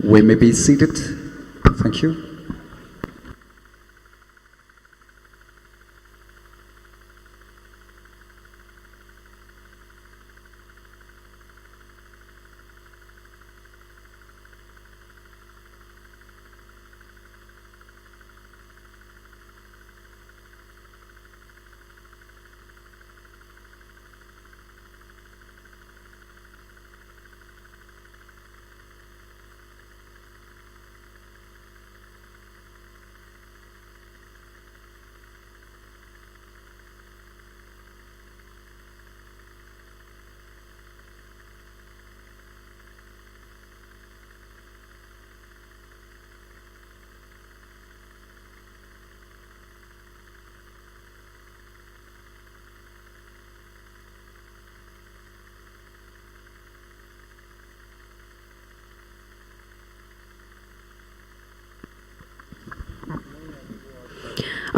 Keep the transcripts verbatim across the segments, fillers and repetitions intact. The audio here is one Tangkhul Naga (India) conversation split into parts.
We may be seated. Thank you.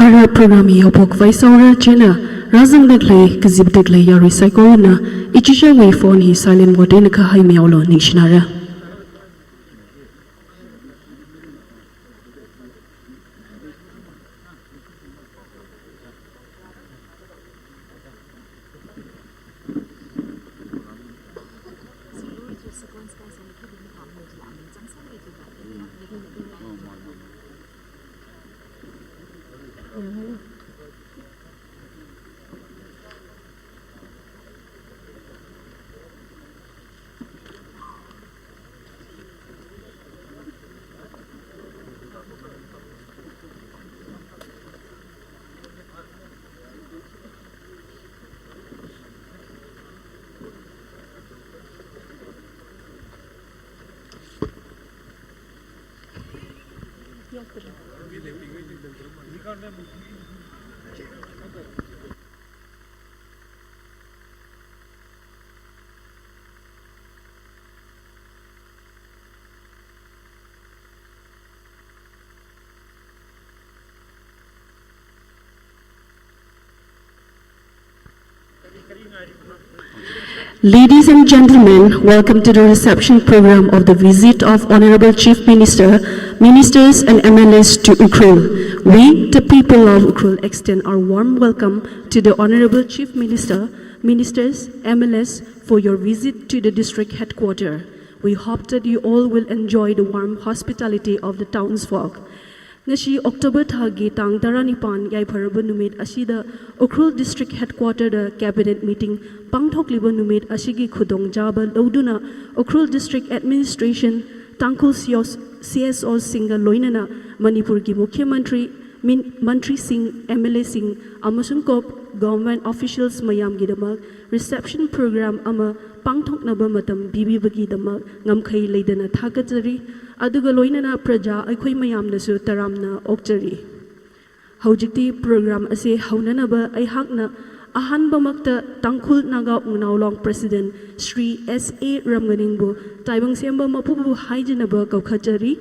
Ara program hi haophok khavai sāhaora. Chieina rāzangda khalei, kazipda khalei yarui saikorana ichichāwui phone hi silent mode eina kahai mihaolu, ningshinara. Ladies and gentlemen, welcome to the reception program of the visit of Honorable Chief Minister, Ministers and M L As to Ukhrul. We, the people of Ukhrul, extend our warm welcome to the Honorable Chief Minister, Ministers, M L As for your visit to the district headquarter. We hope that you all will enjoy the warm hospitality of the townsfolk. Ngashi October thāki tang tarānipān yaipharaba numit ashida Ukhrul District Headquarter da Cabinet Meeting pangthokliba numit ashiki khudongchāba loduna Ukhrul District Administration, Tangkhul C S O, C S O singga loinana Manipurki Mukhyamantri, Min-, Mantrising, M L Asing, amashung CoP government officials mayamgidamak reception program ama pangthoknaba matam pibibagidamak ngamkhei leidana thākatchari, aduga loinana praja aikhoi mayamnasu taramna okchari. Hojikti program ase haonanaba aihakna ahanbamakta Tangkhul Naga Wungnao Long President Shri S A Ramnganingbu taibang semba mapupu haichinaba kaukhatchari.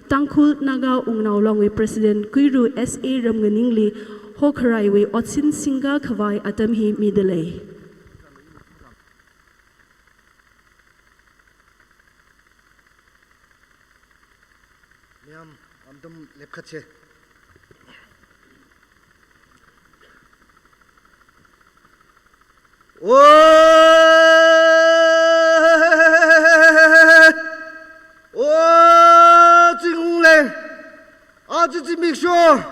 Tangkhul Naga Wungnao Longwui President Kuiru S A Ramnganingli hokharaiwui otsin singga khavai atam hi midalei. Mayam, amdum lepkhatse. O, o, Chingungleng, aja zimiksho,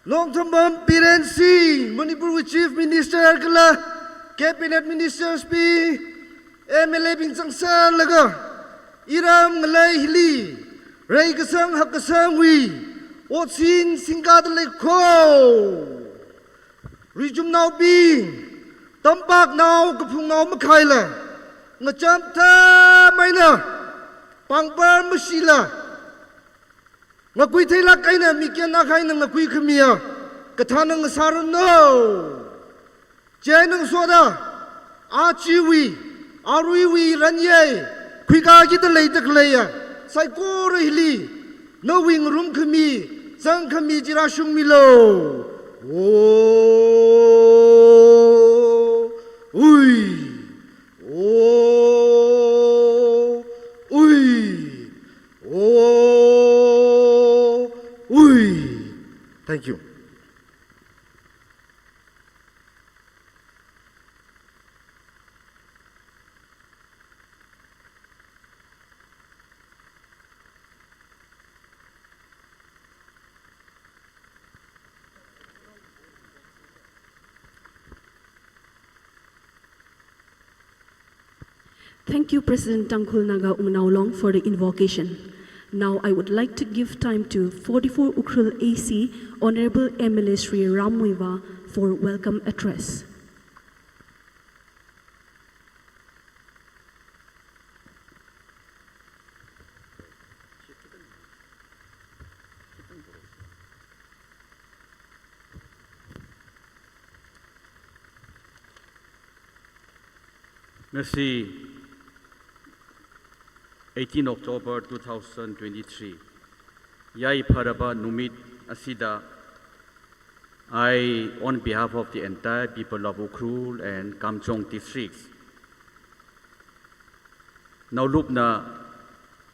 Nongthombam Biren Singh, Manipurwui Chief Minister kala Cabinet Ministers bing, M L A bing zangserlaga, iram ngalei hili reikasang hakkasangwui otsin singga dalei kho. Ruichumnaobing, tampaknao kaphungnao makhaila, ngacham thamaina, pangpar mashila, ngakui theilak eina mikyan akha eina ngakui khamiya kathāna ngasāranu. Chieina ngasoda, achiwui, aruiwui ranyei khuikakida leida khaleiya saikora hili nawui ngarumkhami, zangkhami chi rāshungmilu. O, ui. O, ui. O. Thank you. Thank you, President Tangkhul Naga Wungnao Long, for the invocation. Now I would like to give time to forty-four Ukhrul A C, Honorable M L A Shri Ram Muivah, for welcome address. Ngasi eighteen October two thousand twenty-three, yaipharaba numit asida, I, on behalf of the entire people of Ukhrul and Kamjong districts, naolupna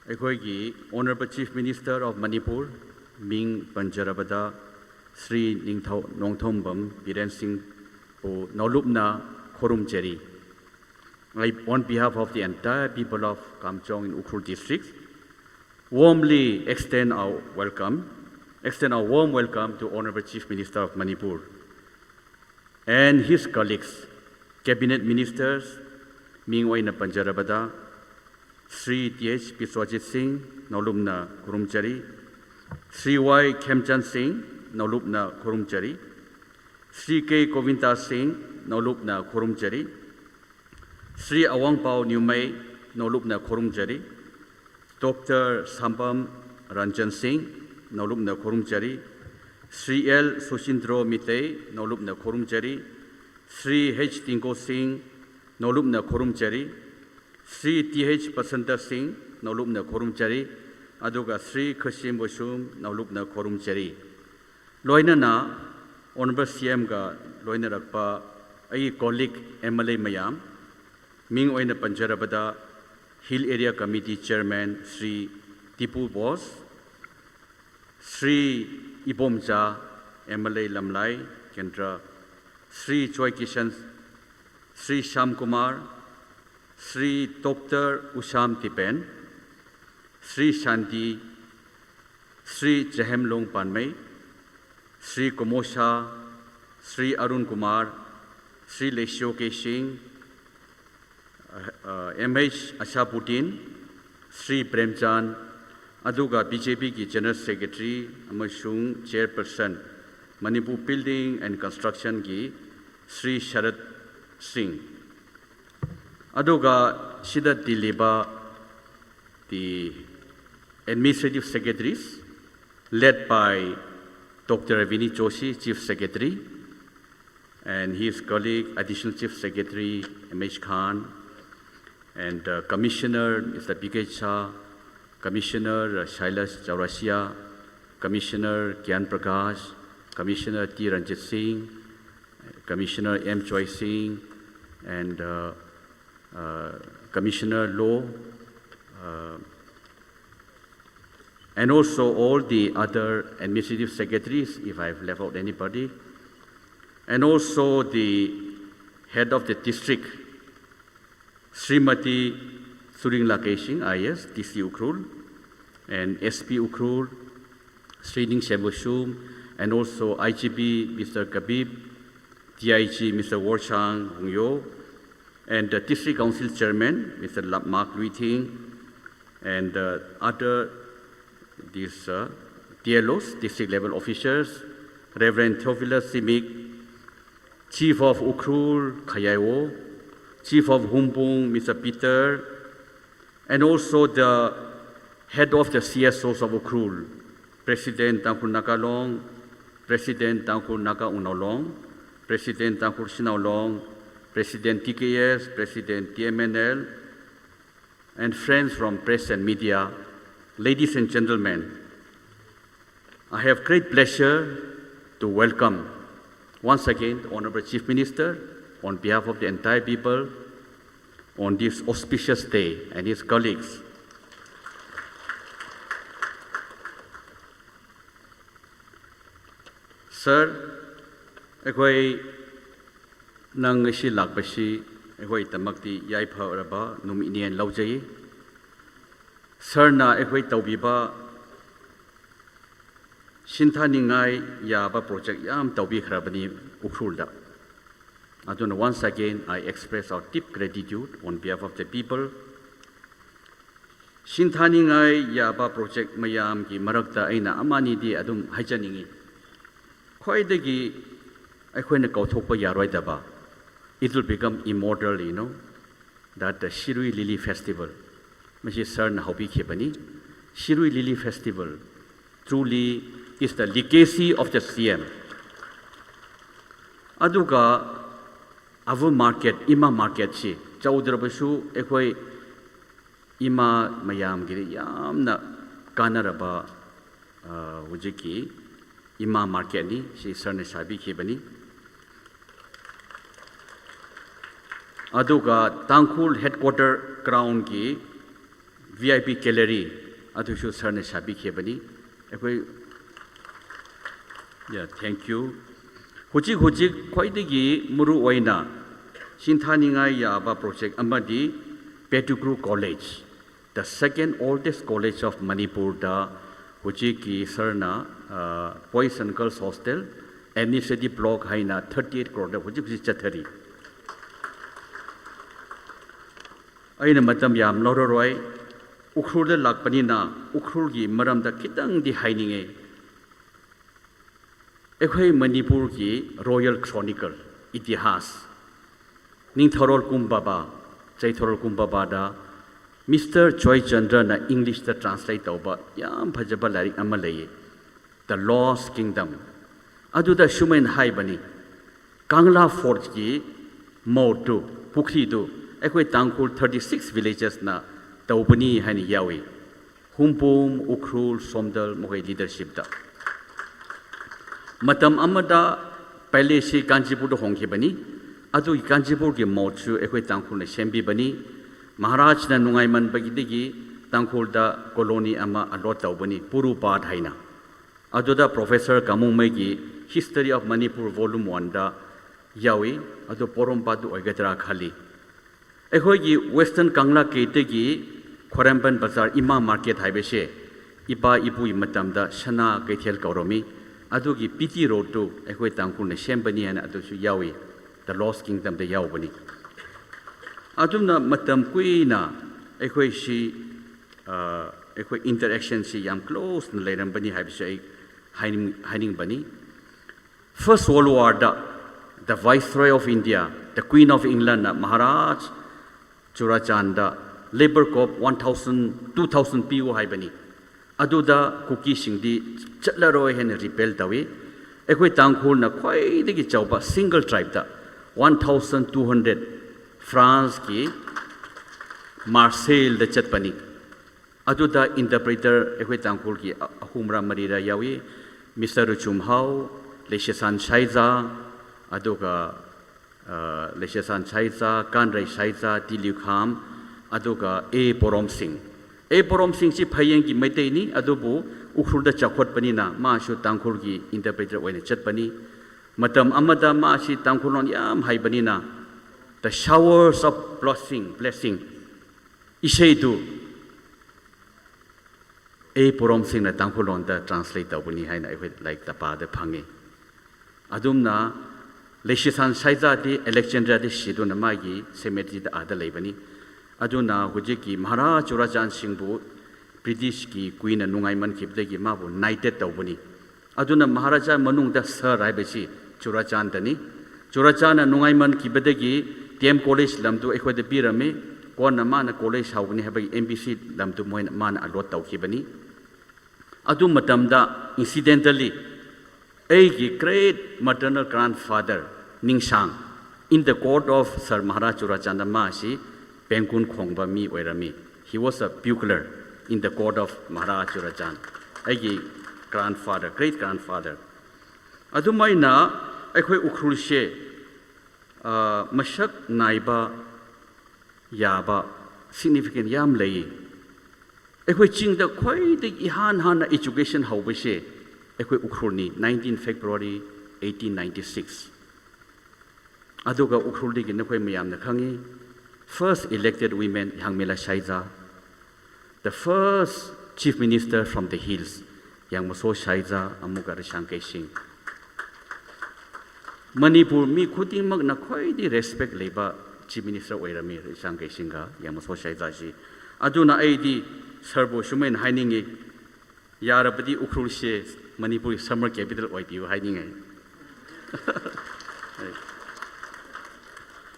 ꯑꯩꯈꯣꯏꯒꯤ Honorable Chief Minister of Manipur, ꯃꯤꯡ ꯄꯟꯖꯔꯕꯗ Shri Ningthou-, Nongthombam Biren Singh ꯕꯨ naolupna khorumjari. I, on behalf of the entire people of Kamjong in Ukhrul district, warmly extend our welcome, extend our warm welcome to Honorable Chief Minister of Manipur and his colleagues, cabinet ministers, ꯃꯤꯡ ꯑꯣꯏꯅ ꯄꯟꯖꯔꯕꯗ, Shri T H Biswajit Singh, naolupna khorumjari. Shri Y Khemchand Singh, naolupna khorumjari. Shri K Govinda Singh, naolupna khorumjari. Shri Awangpao Newmai, naolupna khorumjari. Doctor Sambam Ranjan Singh, naolupna khorumjari. Shri L Sushindro Meitei, naolupna khorumjari. Shri H Tingko Singh, naolupna khorumjari. Shri T H Basanta Singh, naolupna khorumjari. ꯑꯗꯨꯒ Shri Khashim Vashum, naolupna khorumjari. ꯂꯣꯏꯅꯅ Honorable C M ꯒ ꯂꯣꯏꯅꯔꯛꯄ ꯑꯩꯒꯤ colleague M L A ꯃꯌꯥꯝ, ꯃꯤꯡ ꯑꯣꯏꯅ ꯄꯟꯖꯔꯕꯗ Hill Area Committee Chairman Shri Tipu Bose, Shri Ibomcha, M L A Lamlai Kendra, Shri Joy Kishan, Shri Shyam Kumar, Shri Doctor Usham Tipen, Shri Shanti, Shri Jahemlong Panmei, Shri Komosha, Shri Arun Kumar, Shri Leisho Keishing, uh, uh, M H Ashabuddin, Shri Premchand, ꯑꯗꯨꯒ B J P ꯒꯤ General Secretary ꯑꯃꯁꯨꯡ Chairperson, Manipur Building and Construction ꯒꯤ Shri Sharat Singh, ꯑꯗꯨꯒ ꯁꯤꯗ ꯇꯤꯜꯂꯤꯕ the administrative secretaries, led by Doctor Ravini Joshi, Chief Secretary, and his colleague, Additional Chief Secretary M H Khan, and, uh, Commissioner Mister P K Jha, Commissioner, uh, Shailesh Chaurasia, Commissioner Gyan Prakash, Commissioner T Ranjit Singh, Commissioner M Joy Singh, and, uh, uh, Commissioner Law, uh, and also all the other administrative secretaries, if I've left out anybody, and also the head of the district, Srimati Suringla Keishing, I A S, D C Ukhrul, and S P Ukhrul, Shri Ningshen Vashum, and also I G P, Mister Kabib, D I G, Mister Worshang Hongyo, and the District Council Chairman, Mister Lap-, Mark Luithing, and, uh, other, these, uh, D L Os, district level officers, Reverend Theophilus Simik, Chief of Ukhrul Khayaiwo, Chief of Hungpung, Mister Peter, and also the head of the C S Os of Ukhrul, President Tangkhul Naga Long, President Tangkhul Naga Wungnao Long, President Tangkhul Shanao Long, President T K S, President T M N L, and friends from press and media, ladies and gentlemen, I have great pleasure to welcome once again the Honorable Chief Minister on behalf of the entire people on this auspicious day and his colleagues. Sir, ꯑꯩꯈꯣꯏ ꯅꯪ ꯉꯁꯤ ꯂꯥꯛꯄꯁꯤ ꯑꯩꯈꯣꯏꯒꯤꯗꯃꯛꯇꯤ ꯌꯥꯏꯐꯔꯕ ꯅꯨꯃꯤꯠꯅꯦꯅ ꯂꯧꯖꯩ꯫ Sirꯅ ꯑꯩꯈꯣꯏ ꯇꯧꯕꯤꯕ ꯁꯤꯡꯊꯥꯅꯤꯡꯉꯥꯏ ꯌꯥꯕ project ꯌꯥꯝ ꯇꯧꯕꯤꯈ꯭ꯔꯕꯅꯤ ꯎꯈ꯭ꯔꯨꯜꯗ꯫ ꯑꯗꯨꯅ once again I express our deep gratitude on behalf of the people. ꯁꯤꯡꯊꯥꯅꯤꯡꯉꯥꯏ ꯌꯥꯕ project ꯃꯌꯥꯝꯒꯤ ꯃꯔꯛꯇ ꯑꯩꯅ ꯑꯃ ꯑꯅꯤꯗꯤ ꯑꯗꯨꯝ ꯍꯥꯏꯖꯅꯤꯡꯉꯤ꯫ ꯈ꯭ꯋꯥꯏꯗꯒꯤ ꯑꯩꯈꯣꯏꯅ ꯀꯥꯎꯊꯣꯛꯄ ꯌꯥꯔꯣꯏꯗꯕ, it will become immortal, you know, that the Shirui Lily Festival, ꯃꯁꯤ Sirꯅ ꯍꯧꯕꯤꯈꯤꯕꯅꯤ꯫ Shirui Lily Festival truly is the legacy of the C M. ꯑꯗꯨꯒ our market, ꯏꯃꯥ marketꯁꯤ ꯆꯥꯎꯗ꯭ꯔꯕꯁꯨ ꯑꯩꯈꯣꯏ ꯏꯃꯥ ꯃꯌꯥꯝꯒꯤꯗꯤ ꯌꯥꯝꯅ ꯀꯥꯟꯅꯔꯕ, ꯑ, ꯍꯧꯖꯤꯛꯀꯤ ꯏꯃꯥ marketꯅꯤ, ꯁꯤ Sirꯅ ꯁꯥꯕꯤꯈꯤꯕꯅꯤ꯫ ꯑꯗꯨꯒ ꯇꯥꯡꯈꯨꯜ headquarter groundꯒꯤ V I P gallery ꯑꯗꯨꯁꯨ Sirꯅ ꯁꯥꯕꯤꯈꯤꯕꯅꯤ꯫ ꯑꯩꯈꯣꯏ, yeah, thank you. ꯍꯧꯖꯤꯛ ꯍꯧꯖꯤꯛ ꯈ꯭ꯋꯥꯏꯗꯒꯤ ꯃꯔꯨ ꯑꯣꯏꯅ ꯁꯤꯡꯊꯥꯅꯤꯡꯉꯥꯏ ꯌꯥꯕ project ꯑꯃꯗꯤ Pettigrew College, the second oldest college of Manipurꯗ ꯍꯧꯖꯤꯛꯀꯤ Sirꯅ, ꯑ, boys and girls hostel, administrative block ꯍꯥꯏꯅ thirty-eight croreꯗ ꯍꯧꯖꯤꯛ ꯍꯧꯖꯤꯛ ꯆꯠꯊꯔꯤ꯫ ꯑꯩꯅ ꯃꯇꯝ ꯌꯥꯝ ꯂꯧꯔꯔꯣꯏ, ꯎꯈ꯭ꯔꯨꯜꯗ ꯂꯥꯛꯄꯅꯤꯅ ꯎꯈ꯭ꯔꯨꯜꯒꯤ ꯃꯔꯝꯗ ꯈꯤꯇꯪꯗꯤ ꯍꯥꯏꯅꯤꯡꯉꯦ꯫ ꯑꯩꯈꯣꯏ ꯃꯅꯤꯄꯨꯔꯒꯤ Royal Chronicle, ꯏꯇꯤꯍꯥꯁ, ꯅꯤꯡꯊꯧꯔꯣꯜ ꯀꯨꯝꯕꯥꯕ, ꯆꯩꯊꯥꯔꯣꯜ ꯀꯨꯝꯕꯥꯕꯗ Mister ꯖꯣꯏꯆꯟꯗ꯭ꯔꯅ Englishꯇ translate ꯇꯧꯕ ꯌꯥꯝ ꯐꯖꯕ ꯂꯥꯏꯔꯤꯛ ꯑꯃ ꯂꯩꯌꯦ, The Lost Kingdom꯫ ꯑꯗꯨꯗ ꯁꯨꯃꯥꯏꯅ ꯍꯥꯏꯕꯅꯤ, ꯀꯪꯂꯥ fortꯀꯤ moatꯇꯨ, ꯄꯨꯈ꯭ꯔꯤꯗꯨ, ꯑꯩꯈꯣꯏ ꯇꯥꯡꯈꯨꯜ thirty-six villagesꯅ ꯇꯧꯕꯅꯤ ꯍꯥꯏꯅ ꯌꯥꯎꯏ꯫ ꯍꯨꯝꯄꯨꯝ, ꯎꯈ꯭ꯔꯨꯜ, ꯁꯣꯝꯗꯜ ꯃꯈꯣꯏ leadershipꯇ꯫ ꯃꯇꯝ ꯑꯃꯗ palaceꯁꯤ ꯀꯥꯟꯆꯤꯄꯨꯔꯗ ꯍꯣꯡꯈꯤꯕꯅꯤ꯫ ꯑꯗꯨꯒꯤ ꯀꯥꯟꯆꯤꯄꯨꯔꯒꯤ moatꯁꯨ ꯑꯩꯈꯣꯏ ꯇꯥꯡꯈꯨꯜꯅ ꯁꯦꯝꯕꯤꯕꯅꯤ꯫ ꯃꯍꯥꯔꯥꯖꯅ ꯅꯨꯡꯉꯥꯏꯃꯟꯕꯒꯤꯗꯒꯤ ꯇꯥꯡꯈꯨꯜꯗ colony ꯑꯃ allot ꯇꯧꯕꯅꯤ, ꯄꯨꯔꯨꯄꯥꯠ ꯍꯥꯏꯅ꯫ ꯑꯗꯨꯗ Professor ꯀꯥꯃꯨꯡꯃꯩꯒꯤ History of Manipur volume oneꯗ ꯌꯥꯎꯏ꯫ ꯑꯗꯨ ꯄꯣꯔꯣꯝꯄꯥꯠꯇꯨ ꯑꯣꯏꯒꯗ꯭ꯔꯥ ꯈꯜꯂꯤ꯫ ꯑꯩꯈꯣꯏꯒꯤ Western ꯀꯪꯂꯥ ꯒꯦꯠꯇꯒꯤ ꯈ꯭ꯋꯥꯏꯔꯝꯕꯟ ꯕꯖꯥꯔ ꯏꯃꯥ market ꯍꯥꯏꯕꯁꯦ ꯏꯄꯥ ꯏꯄꯨꯒꯤ ꯃꯇꯝꯗ ꯁꯅꯥ ꯀꯩꯊꯦꯜ ꯀꯧꯔꯝꯃꯤ꯫ ꯑꯗꯨꯒꯤ P T Roadꯇꯨ ꯑꯩꯈꯣꯏ ꯇꯥꯡꯈꯨꯜꯅ ꯁꯦꯝꯕꯅꯤ ꯍꯥꯏꯅ ꯑꯗꯨꯁꯨ ꯌꯥꯎꯏ, The Lost Kingdomꯗ ꯌꯥꯎꯕꯅꯤ꯫ ꯑꯗꯨꯝꯅ ꯃꯇꯝ ꯀꯨꯏꯅ ꯑꯩꯈꯣꯏꯁꯤ, ꯑ, ꯑꯩꯈꯣꯏ interactionꯁꯤ ꯌꯥꯝ closeꯅ ꯂꯩꯔꯝꯕꯅꯤ ꯍꯥꯏꯕꯁꯤ ꯑꯩ ꯍꯥꯏꯅꯤꯡ-, ꯍꯥꯏꯅꯤꯡꯕꯅꯤ꯫ First World Warꯗ the Viceroy of India, the Queen of Englandꯅ ꯃꯍꯥꯔꯥꯖ ꯆꯨꯔꯥꯆꯥꯟꯗ labor cop one thousand, two thousand ꯄꯤꯌꯨ ꯍꯥꯏꯕꯅꯤ꯫ ꯑꯗꯨꯗ ꯀꯨꯀꯤꯁꯤꯡꯗꯤ ꯆꯠꯂꯔꯣꯏ ꯍꯥꯏꯅ rebel ꯇꯧꯏ꯫ ꯑꯩꯈꯣꯏ ꯇꯥꯡꯈꯨꯜꯅ ꯈ꯭ꯋꯥꯏꯗꯒꯤ ꯆꯥꯎꯕ single tribeꯗ one thousand two hundred Franceꯀꯤ Marseilleꯗ ꯆꯠꯄꯅꯤ꯫ ꯑꯗꯨꯗ interpreter ꯑꯩꯈꯣꯏ ꯇꯥꯡꯈꯨꯜꯒꯤ ꯑ-, ꯑꯍꯨꯝꯔ ꯃꯔꯤꯔ ꯌꯥꯎꯏ, Mister ꯔꯨꯆꯨꯝꯍꯥꯎ, ꯂꯩꯁꯦꯁꯥꯟ ꯁꯥꯏꯖꯥ, ꯑꯗꯨꯒ, ꯑ, ꯂꯩꯁꯦꯁꯥꯟ ꯁꯥꯏꯖꯥ, ꯀꯥꯟꯔꯩ ꯁꯥꯏꯖꯥ, ꯇꯤꯂꯤꯈꯥꯝ, ꯑꯗꯨꯒ A ꯄꯣꯔꯣꯝꯁꯤꯡ꯫ A ꯄꯣꯔꯣꯝꯁꯤꯡꯁꯤ ꯐꯌꯦꯡꯒꯤ ꯃꯩꯇꯩꯅꯤ, ꯑꯗꯨꯕꯨ ꯎꯈ꯭ꯔꯨꯜꯗ ꯆꯥꯎꯈꯠꯄꯅꯤꯅ ꯃꯥꯁꯨ ꯇꯥꯡꯈꯨꯜꯒꯤ interpreter ꯑꯣꯏꯅ ꯆꯠꯄꯅꯤ꯫ ꯃꯇꯝ ꯑꯃꯗ ꯃꯥꯁꯤ ꯇꯥꯡꯈꯨꯜꯂꯣꯟ ꯌꯥꯝ ꯍꯩꯕꯅꯤꯅ, The Showers of Blessing, Blessing ꯏꯁꯩꯗꯨ A ꯄꯣꯔꯣꯝꯁꯤꯡꯅ ꯇꯥꯡꯈꯨꯜꯂꯣꯟꯗ translate ꯇꯧꯕꯅꯤ ꯍꯥꯏꯅ ꯑꯩꯈꯣꯏ ꯂꯥꯏꯔꯤꯛꯇ ꯄꯥꯕꯗ ꯐꯪꯉꯤ꯫ ꯑꯗꯨꯝꯅ ꯂꯩꯁꯤꯁꯥꯟ ꯁꯥꯏꯖꯥꯗꯤ Alexandriaꯗ ꯁꯤꯗꯨꯅ ꯃꯥꯒꯤ cemeteryꯗ ꯑꯥꯗ ꯂꯩꯕꯅꯤ꯫ ꯑꯗꯨꯅ ꯍꯧꯖꯤꯛꯀꯤ ꯃꯍꯥꯔꯥꯖ ꯆꯨꯔꯥꯆꯥꯟ ꯁꯤꯡꯕꯨ Britishꯀꯤ queenꯅ ꯅꯨꯡꯉꯥꯏꯃꯟꯈꯤꯕꯗꯒꯤ ꯃꯥꯕꯨ knighted ꯇꯧꯕꯅꯤ꯫ ꯑꯗꯨꯅ ꯃꯍꯥꯔꯥꯖꯥ ꯃꯅꯨꯡꯗ sir ꯍꯥꯏꯕꯁꯤ ꯆꯨꯔꯥꯆꯥꯟꯗꯅꯤ꯫ ꯆꯨꯔꯥꯆꯥꯟꯗꯅ ꯅꯨꯡꯉꯥꯏꯃꯟꯈꯤꯕꯗꯒꯤ D M College ꯂꯝꯗꯨ ꯑꯩꯈꯣꯏꯗ ꯄꯤꯔꯝꯃꯤ꯫ ꯀꯣꯟꯅ ꯃꯥꯅ college ꯍꯧꯒꯅꯤ ꯍꯥꯏꯕꯒꯤ M B C ꯂꯝꯗꯨ ꯃꯣꯏꯅ, ꯃꯥꯅ allot ꯇꯧꯈꯤꯕꯅꯤ꯫ ꯑꯗꯨ ꯃꯇꯝꯗ incidentally ꯑꯩꯒꯤ great maternal grandfather ꯅꯤꯡꯁꯥꯡ, in the court of Sir Maharaj ꯆꯨꯔꯥꯆꯥꯟꯗ, ꯃꯥꯁꯤ ꯄꯦꯡꯀꯨꯟ ꯈꯣꯡꯕ ꯃꯤ ꯑꯣꯏꯔꯝꯃꯤ꯫ He was a bugler in the court of Maharaj Churachan, ꯑꯩꯒꯤ grandfather, great grandfather꯫ ꯑꯗꯨꯃꯥꯏꯅ ꯑꯩꯈꯣꯏ ꯎꯈ꯭ꯔꯨꯜꯁꯦ, ꯑ, ꯃꯁꯛ ꯅꯥꯏꯕ ꯌꯥꯕ significant ꯌꯥꯝ ꯂꯩ꯫ ꯑꯩꯈꯣꯏ ꯆꯤꯡꯗ ꯈ꯭ꯋꯥꯏꯗꯒꯤ ꯏꯍꯥꯟ ꯍꯥꯟꯅ education ꯍꯧꯕꯁꯦ ꯑꯩꯈꯣꯏ ꯎꯈ꯭ꯔꯨꯜꯅꯤ, nineteen February eighteen ninety-six. ꯑꯗꯨꯒ ꯎꯈ꯭ꯔꯨꯜꯗꯒꯤ ꯅꯈꯣꯏ ꯃꯌꯥꯝꯅ ꯈꯪꯉꯤ, first elected women ꯍꯪꯃꯤꯂꯥ ꯁꯥꯏꯖꯥ, the first chief minister from the hills, ꯌꯥꯡꯃꯁꯣ ꯁꯥꯏꯖꯥ ꯑꯃꯨꯛꯀ ꯔꯤꯁꯥꯡ ꯀꯩꯁꯤꯡ꯫ ꯃꯅꯤꯄꯨꯔ ꯃꯤ ꯈꯨꯗꯤꯡꯃꯛꯅ ꯈ꯭ꯋꯥꯏꯗꯒꯤ respect ꯂꯩꯕ chief minister ꯑꯣꯏꯔꯝꯃꯤ, ꯔꯤꯁꯥꯡ ꯀꯩꯁꯤꯡꯒ ꯌꯥꯡꯃꯁꯣ ꯁꯥꯏꯖꯥꯁꯤ꯫ ꯑꯗꯨꯅ ꯑꯩꯗꯤ sirꯕꯨ ꯁꯨꯃꯥꯏꯅ ꯍꯥꯏꯅꯤꯡꯉꯤ, ꯌꯥꯔꯕꯗꯤ ꯎꯈ꯭ꯔꯨꯜꯁꯦ ꯃꯅꯤꯄꯨꯔꯒꯤ summer capital ꯑꯣꯏꯕꯤꯌꯨ ꯍꯥꯏꯅꯤꯡꯉꯤ꯫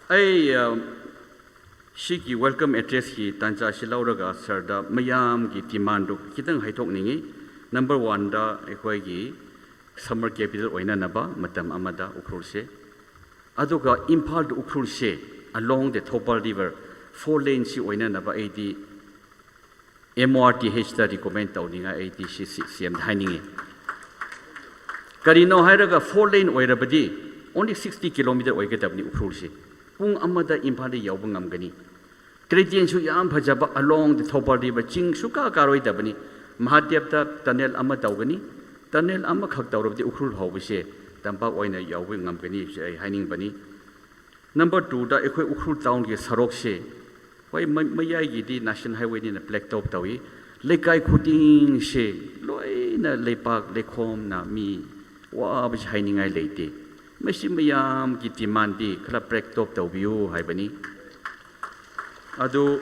ꯑꯩ, ꯑ, ꯁꯤꯒꯤ welcome addressꯀꯤ ꯇꯥꯟꯖꯥꯁꯤ ꯂꯧꯔꯒ sirꯗ ꯃꯌꯥꯝꯒꯤ demandꯗꯨ ꯈꯤꯇꯪ ꯍꯥꯏꯗꯣꯛꯅꯤꯡꯉꯤ꯫ Number oneꯗ ꯑꯩꯈꯣꯏꯒꯤ summer capital ꯑꯣꯏꯅꯅꯕ ꯃꯇꯝ ꯑꯃꯗ ꯎꯈ꯭ꯔꯨꯜꯁꯦ, ꯑꯗꯨꯒ ꯏꯝꯐꯥꯜ to ꯎꯈ꯭ꯔꯨꯜꯁꯦ along the Thoubal River four laneꯁꯤ ꯑꯣꯏꯅꯅꯕ ꯑꯩꯗꯤ M O R T Hꯗ recommend ꯇꯧꯅꯤꯡꯉꯥꯏ ꯑꯩꯗꯤ ꯁꯤ, ꯁꯤ CMꯗ ꯍꯥꯏꯅꯤꯡꯉꯤ꯫ ꯀꯔꯤꯅꯣ ꯍꯥꯏꯔꯒ four lane ꯑꯣꯏꯔꯕꯗꯤ only sixty kilometer ꯑꯣꯏꯒꯗꯕꯅꯤ ꯎꯈ꯭ꯔꯨꯜꯁꯤ꯫ ꯄꯨꯡ ꯑꯃꯗ ꯏꯝꯐꯥꯜꯗ ꯌꯧꯕ ꯉꯝꯒꯅꯤ꯫ Gradient ꯁꯨ ꯌꯥꯝ ꯐꯖꯕ, along the Thoubal River, ꯆꯤꯡ ꯁꯨꯀꯥ ꯀꯥꯔꯣꯏꯗꯕꯅꯤ꯫ ꯃꯍꯥꯗꯦꯕꯇ tunnel ꯑꯃ ꯇꯧꯒꯅꯤ꯫ Tunnel ꯑꯃꯈꯛ ꯇꯧꯔꯕꯗꯤ ꯎꯈ꯭ꯔꯨꯜ ꯐꯥꯎꯕꯁꯦ ꯇꯝꯄꯥꯛ ꯑꯣꯏꯅ ꯌꯧꯕ ꯉꯝꯒꯅꯤ ꯍꯥꯏꯕꯁꯦ ꯑꯩ ꯍꯥꯏꯅꯤꯡꯕꯅꯤ꯫ Number twoꯗ ꯑꯩꯈꯣꯏ ꯎꯈ꯭ꯔꯨꯜ townꯒꯤ ꯁꯔꯨꯛꯁꯦ, ꯍꯣꯏ, ꯃ-, ꯃꯌꯥꯏꯒꯤꯗꯤ National Highwayꯅꯤꯅ blacktop ꯇꯧꯏ꯫ ꯂꯩꯀꯥꯏ ꯈꯨꯗꯤꯡꯁꯦ ꯂꯣꯏꯅ ꯂꯩꯄꯥꯛ ꯂꯩꯈꯣꯝꯅ ꯃꯤ ꯋꯥꯕꯁꯦ ꯍꯥꯏꯅꯤꯡꯉꯥꯏ ꯂꯩꯇꯦ꯫ ꯃꯁꯤ ꯃꯌꯥꯝꯒꯤ demandꯗꯤ ꯈꯔ blacktop ꯇꯧꯕꯤꯌꯨ ꯍꯥꯏꯕꯅꯤ꯫ ꯑꯗꯨ,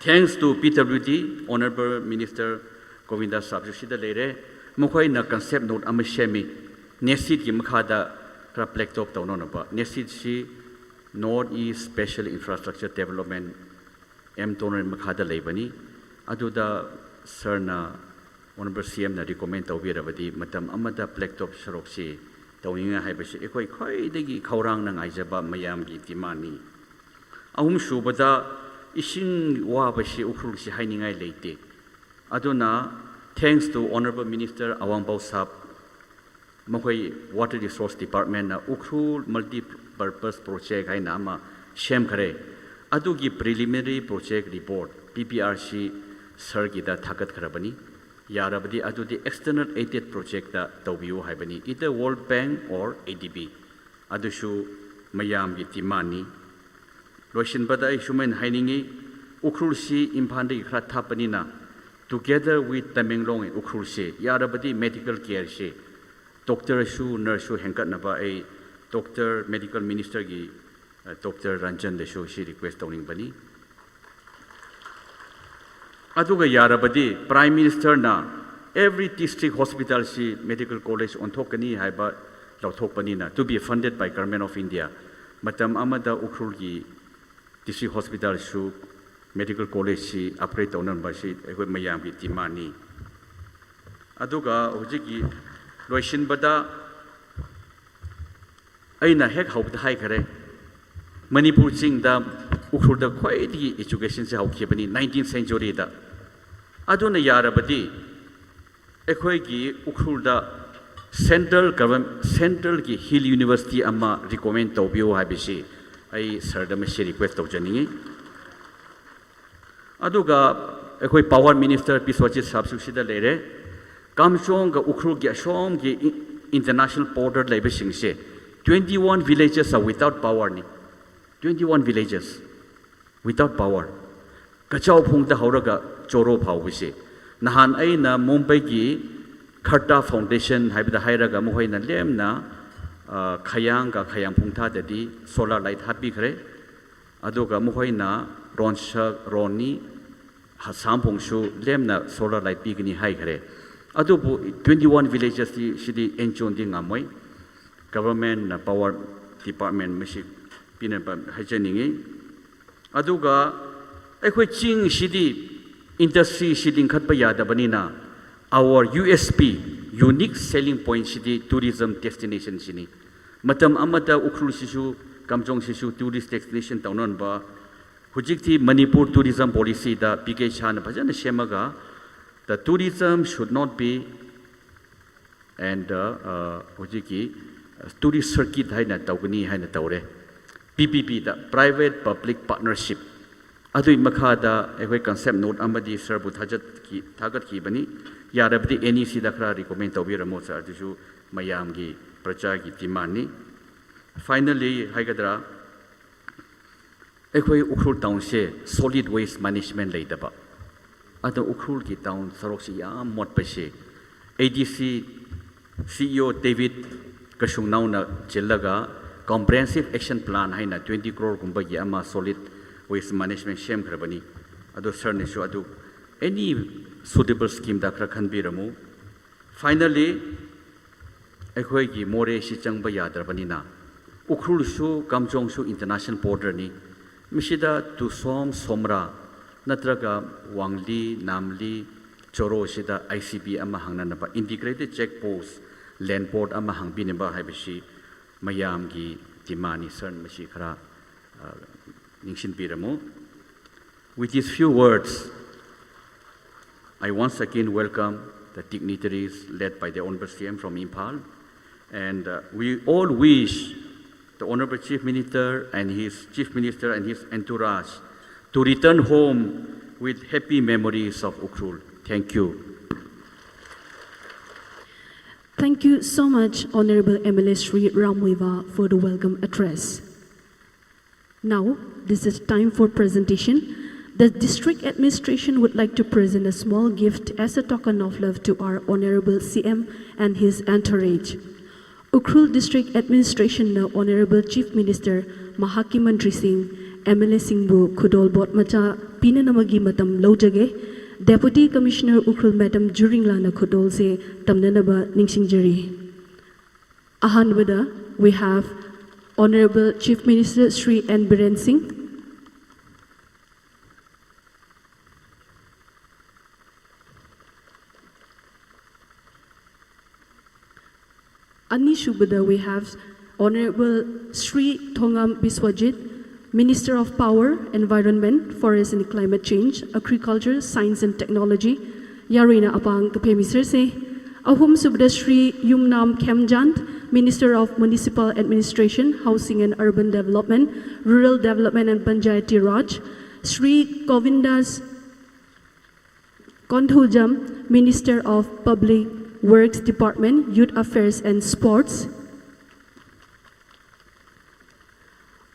thanks to P W D, Honourable Minister Govinda sahibꯁꯨ ꯁꯤꯗ ꯂꯩꯔꯦ꯫ ꯃꯈꯣꯏꯅ concept note ꯑꯃ ꯁꯦꯝꯃꯤ꯫ NESIDꯀꯤ ꯃꯈꯥꯗ ꯈꯔ blacktop ꯇꯧꯅꯅꯕ꯫ NESIDꯁꯤ North East Special Infrastructure Development, M Toner ꯃꯈꯥꯗ ꯂꯩꯕꯅꯤ꯫ ꯑꯗꯨꯗ sirꯅ, Honourable CMꯅ recommend ꯇꯧꯕꯤꯔꯕꯗꯤ ꯃꯇꯝ ꯑꯃꯗ blacktop ꯁꯔꯨꯛꯁꯤ ꯇꯧꯅꯤꯡꯉꯥꯏ ꯍꯥꯏꯕꯁꯤ ꯑꯩꯈꯣꯏ ꯈ꯭ꯋꯥꯏꯗꯒꯤ ꯈꯧꯔꯥꯡꯅ ꯉꯥꯏꯖꯕ ꯃꯌꯥꯝꯒꯤ demandꯅꯤ꯫ ꯑꯍꯨꯝꯁꯨꯕꯗ, ꯏꯁꯤꯡ ꯋꯥꯕꯁꯤ ꯎꯈ꯭ꯔꯨꯜꯁꯤ ꯍꯥꯏꯅꯤꯡꯉꯥꯏ ꯂꯩꯇꯦ꯫ ꯑꯗꯨꯅ, thanks to Honourable Minister Awangbow sahib, ꯃꯈꯣꯏ Water Resource Departmentꯅ ꯎꯈ꯭ꯔꯨꯜ Multi Purpose Project ꯍꯥꯏꯅ ꯑꯃ ꯁꯦꯝꯈꯔꯦ꯫ ꯑꯗꯨꯒꯤ preliminary project report, P P R ꯁꯤ sirꯒꯤꯗ ꯊꯥꯒꯠꯈ꯭ꯔꯕꯅꯤ꯫ ꯌꯥꯔꯕꯗꯤ ꯑꯗꯨꯗꯤ external aided projectꯇ ꯇꯧꯕꯤꯌꯨ ꯍꯥꯏꯕꯅꯤ, either World Bank or A D B꯫ ꯑꯗꯨꯁꯨ ꯃꯌꯥꯝꯒꯤ demandꯅꯤ꯫ ꯂꯣꯏꯁꯤꯟꯕꯗ ꯑꯩ ꯁꯨꯃꯥꯏꯅ ꯍꯥꯏꯅꯤꯡꯉꯤ, ꯎꯈ꯭ꯔꯨꯜꯁꯤ ꯏꯝꯐꯥꯜꯗꯒꯤ ꯈꯔ ꯊꯥꯞꯄꯅꯤꯅ, together with Tamenglong and ꯎꯈ꯭ꯔꯨꯜꯁꯦ, ꯌꯥꯔꯕꯗꯤ medical careꯁꯦ, doctorꯁꯨ nurseꯁꯨ ꯍꯦꯟꯒꯠꯅꯕ ꯑꯩ doctor, medical ministerꯒꯤ, ꯑ, Doctor ꯔꯟꯖꯟꯗꯁꯨ ꯁꯤ request ꯇꯧꯅꯤꯡꯕꯅꯤ꯫ ꯑꯗꯨꯒ ꯌꯥꯔꯕꯗꯤ Prime Ministerꯅ every district hospitalꯁꯤ medical college ꯑꯣꯟꯊꯣꯛꯀꯅꯤ ꯍꯥꯏꯕ ꯂꯧꯊꯣꯛꯄꯅꯤꯅ, to be funded by Government of India, ꯃꯇꯝ ꯑꯃꯗ ꯎꯈ꯭ꯔꯨꯜꯒꯤ district hospitalꯁꯨ medical collegeꯁꯤ upgrade ꯇꯧꯅꯕꯁꯤ ꯑꯩꯈꯣꯏ ꯃꯌꯥꯝꯒꯤ demandꯅꯤ꯫ ꯑꯗꯨꯒ ꯍꯧꯖꯤꯛꯀꯤ ꯂꯣꯏꯁꯤꯟꯕꯗ ꯑꯩꯅ ꯍꯦꯛ ꯍꯧꯕꯗ ꯍꯥꯏꯈꯔꯦ, ꯃꯅꯤꯄꯨꯔ ꯆꯤꯡꯗ, ꯎꯈ꯭ꯔꯨꯜꯗ ꯈ꯭ꯋꯥꯏꯗꯒꯤ educationꯁꯦ ꯍꯧꯈꯤꯕꯅꯤ nineteenth centuryꯗ꯫ ꯑꯗꯨꯅ ꯌꯥꯔꯕꯗꯤ ꯑꯩꯈꯣꯏꯒꯤ ꯎꯈ꯭ꯔꯨꯜꯗ central government, centralꯒꯤ hill university ꯑꯃ recommend ꯇꯧꯕꯤꯌꯨ ꯍꯥꯏꯕꯁꯤ ꯑꯩ sirꯗ ꯃꯁꯤ request ꯇꯧꯖꯅꯤꯡꯉꯤ꯫ ꯑꯗꯨꯒ ꯑꯩꯈꯣꯏ Power Minister Biswajit sahibꯁꯨ ꯁꯤꯗ ꯂꯩꯔꯦ꯫ ꯀꯥꯝꯖꯣꯡꯒ ꯎꯈ꯭ꯔꯨꯜꯒꯤ ꯑꯁꯣꯝꯒꯤ ꯏ-, international border ꯂꯩꯕꯁꯤꯡꯁꯦ, twenty-one villages are without powerꯅꯤ꯫ Twenty-one villages without power꯫ ꯀꯆꯥꯎ ꯐꯨꯡꯗ ꯍꯧꯔꯒ ꯆꯣꯔꯣ ꯐꯥꯎꯕꯁꯦ꯫ ꯅꯍꯥꯟ ꯑꯩꯅ ꯃꯨꯝꯕꯥꯏꯒꯤ Kharta Foundation ꯍꯥꯏꯕꯗ ꯍꯥꯏꯔꯒ ꯃꯈꯣꯏꯅ ꯂꯦꯝꯅ, ꯑ, ꯈꯌꯥꯡꯒ ꯈꯌꯥꯡ ꯐꯨꯡꯊꯥꯗꯗꯤ solar light ꯍꯥꯞꯄꯤꯈ꯭ꯔꯦ꯫ ꯑꯗꯨꯒ ꯃꯈꯣꯏꯅ ꯔꯣꯟꯁꯛ, ꯔꯣꯅꯤ, ꯍ-, ꯁꯥꯝꯄꯨꯡꯁꯨ ꯂꯦꯝꯅ solar light ꯄꯤꯒꯅꯤ ꯍꯥꯏꯈ꯭ꯔꯦ꯫ ꯑꯗꯨꯕꯨ twenty-one villagesꯇꯤ ꯁꯤꯗꯤ ꯑꯦꯟꯆꯣꯟꯗꯤ ꯉꯝꯃꯣꯏ꯫ Governmentꯅ, Power Department ꯃꯁꯤ ꯄꯤꯅꯕ ꯍꯥꯏꯖꯅꯤꯡꯉꯤ꯫ ꯑꯗꯨꯒ ꯑꯩꯈꯣꯏ ꯆꯤꯡꯁꯤꯗꯤ industryꯁꯤ ꯂꯤꯡꯈꯠꯄ ꯌꯥꯗꯕꯅꯤꯅ, our U S P, unique selling pointꯁꯤꯗꯤ tourism destinationꯁꯤꯅꯤ꯫ ꯃꯇꯝ ꯑꯃꯗ ꯎꯈ꯭ꯔꯨꯜꯁꯤꯁꯨ, ꯀꯥꯝꯖꯣꯡꯁꯤꯁꯨ tourist destination ꯇꯧꯅꯅꯕ, ꯍꯧꯖꯤꯛꯇꯤ ꯃꯅꯤꯄꯨꯔ tourism policyꯗ P K Shahꯅ ꯐꯖꯅ ꯁꯦꯝꯃꯒ, the tourism should not be and, uh, uh, ꯍꯧꯖꯤꯛꯀꯤ tourist circuit ꯍꯥꯏꯅ ꯇꯧꯒꯅꯤ ꯍꯥꯏꯅ ꯇꯧꯔꯦ꯫ P P Pꯗ, Private Public Partnership, ꯑꯗꯨꯒꯤ ꯃꯈꯥꯗ ꯑꯩꯈꯣꯏ concept note ꯑꯃꯗꯤ sirꯕꯨ ꯊꯥꯖꯠꯈꯤ-, ꯊꯥꯒꯠꯈꯤꯕꯅꯤ꯫ ꯌꯥꯔꯕꯗꯤ NECꯗ ꯈꯔ recommend ꯇꯧꯕꯤꯔꯝꯃꯣ sir, ꯑꯗꯨꯁꯨ ꯃꯌꯥꯝꯒꯤ Prajagi demandni. Finally, haikadra, ꯑꯩꯈꯣꯏ ꯎꯈ꯭ꯔꯨꯜ townꯁꯦ solid waste management ꯂꯩꯇꯕ, ꯑꯗꯣ ꯎꯈ꯭ꯔꯨꯜꯒꯤ town ꯁꯔꯨꯛꯁꯤ ꯌꯥꯝ ꯃꯣꯠꯄꯁꯦ, ADC CEO David Kashungnaona ꯆꯤꯜꯂꯒ comprehensive action plan ꯍꯥꯏꯅ twenty croreꯒꯨꯝꯕꯒꯤ ꯑꯃ solid waste management ꯁꯦꯝꯈ꯭ꯔꯕꯅꯤ꯫ ꯑꯗꯣ sirꯅꯁꯨ ꯑꯗꯨ any suitable schemeꯗ ꯈꯔ ꯈꯟꯕꯤꯔꯝꯃꯨ꯫ Finally, ꯑꯩꯈꯣꯏꯒꯤ ꯃꯣꯔꯦꯁꯤ ꯆꯪꯕ ꯌꯥꯗ꯭ꯔꯕꯅꯤꯅ, ꯎꯈ꯭ꯔꯨꯜꯁꯨ ꯀꯥꯝꯖꯣꯡꯁꯨ international borderꯅꯤ꯫ ꯃꯁꯤꯗ Tusom, Somara ꯅꯠꯇ꯭ꯔꯒ ꯋꯥꯡꯂꯤ, ꯅꯥꯝꯂꯤ, ꯆꯣꯔꯣꯁꯤꯗ ICP ꯑꯃ ꯍꯥꯡꯅꯅꯕ, integrated check post, land port ꯑꯃ ꯍꯥꯡꯕꯤꯅꯕ ꯍꯥꯏꯕꯁꯤ ꯃꯌꯥꯝꯒꯤ demandꯅꯤ꯫ Sirꯅ ꯃꯁꯤ ꯈꯔ, ꯑ, ꯅꯤꯡꯁꯤꯡꯕꯤꯔꯝꯃꯨ꯫ With these few words, I once again welcome the dignitaries led by the Honorable CM from Imphal. And, uh, we all wish the Honorable Chief Minister and his Chief Minister and his entourage to return home with happy memories of Ukhrul. Thank you. Thank you so much, Honorable MLA Shri Ramwiva, for the welcome address. Now, this is time for presentation. The district administration would like to present a small gift as a token of love to our Honorable CM and his entourage. Ukhrul District Administration na Honorable Chief Minister, Mahakki Mantri sing, MLA singbu khudol bot macha pinanamagi matam lojage. Deputy Commissioner Ukhrul Madam Juringla na khudolse tamnanaba ningshingjari. Ahanbada, we have Honorable Chief Minister Shri N Biren Singh. Anisubada, we have Honorable Shri Thongam Biswajit, Minister of Power, Environment, Forest and Climate Change, Agriculture, Science and Technology, yaruina apāng kaphemiserse. Ahumsubada Shri Yumnam Khemchand, Minister of Municipal Administration, Housing and Urban Development, Rural Development and Panchayati Raj, Shri Govindas Konthoujam, Minister of Public Works Department, Youth Affairs and Sports.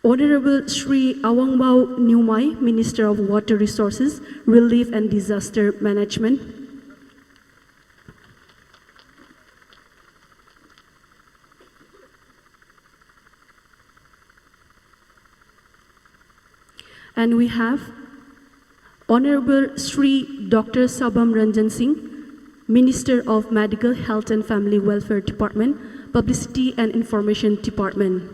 Honorable Shri Awangbau Newmai, Minister of Water Resources, Relief and Disaster Management. And we have Honorable Shri Doctor Sabam Ranjan Singh, Minister of Medical, Health and Family Welfare Department, Publicity and Information Department.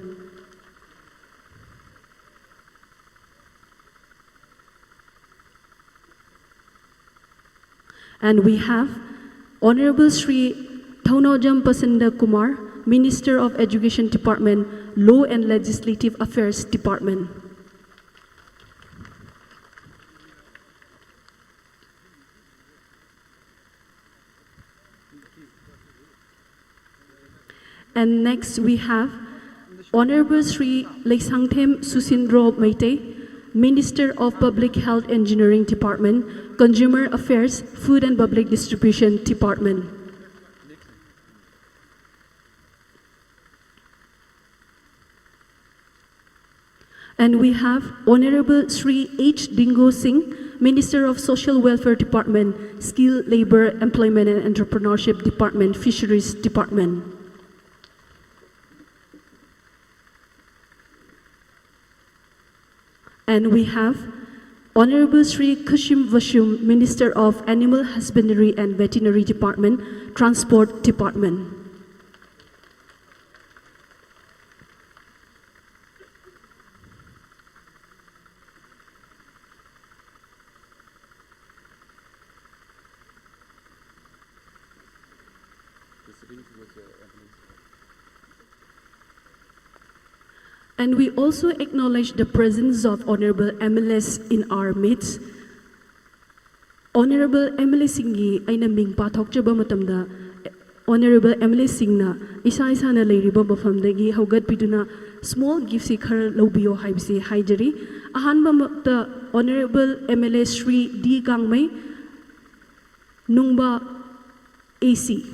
And we have Honorable Shri Thounaojam Pasanda Kumar, Minister of Education Department, Law and Legislative Affairs Department. And next we have Honorable Shri Leisangthem Susindro Meitei, Minister of Public Health Engineering Department, Consumer Affairs, Food and Public Distribution Department. And we have Honorable Shri H Dingo Singh, Minister of Social Welfare Department, Skill, Labour, Employment and Entrepreneurship Department, Fisheries Department. And we have Honorable Shri Khashim Vashum, Minister of Animal Husbandry and Veterinary Department, Transport Department. And we also acknowledge the presence of Honorable MLAs in our midst. Honorable MLA singgi eina ming pāthokchaba matamda, Honorable MLA singna isa isana leiriba mafamdagi haugatpiduna small gift si khara lobiyo haibasi haijari. Ahanba mata Honorable MLA Shri D Gangmei, Nungba AC.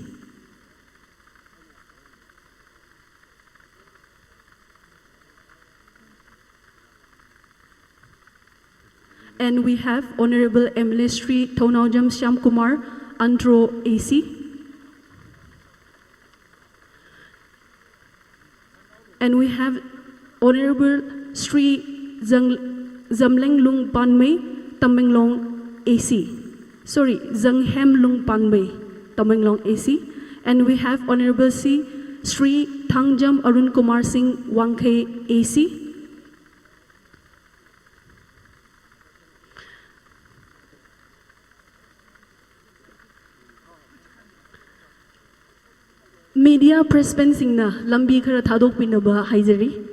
And we have Honorable M L A Shri Thounaojam Shyamkumar, Andro A C. And we have Honorable Shri Zang-, Zamlenglung Panmei, Tamenglong A C. Sorry, Zanghemlung Panmei, Tamenglong A C. And we have Honorable C, Shri Thangjam Arun Kumar Singh, Wangkhei A C. Media participant singna lambi khara thadokpinaba haizari.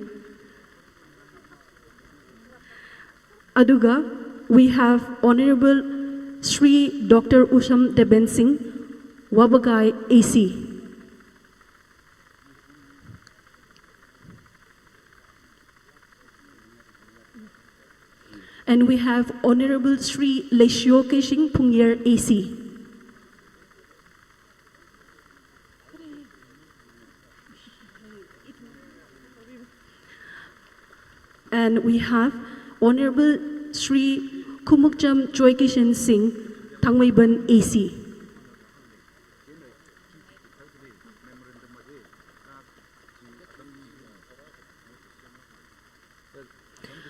Aduga, we have Honorable Shri Doctor Usham Deben Singh, Wabagai A C. And we have Honorable Shri Leishio Keishing, Phungyar A C. And we have Honorable Shri Khumukcham Joykishan Singh, Thangmeiban A C.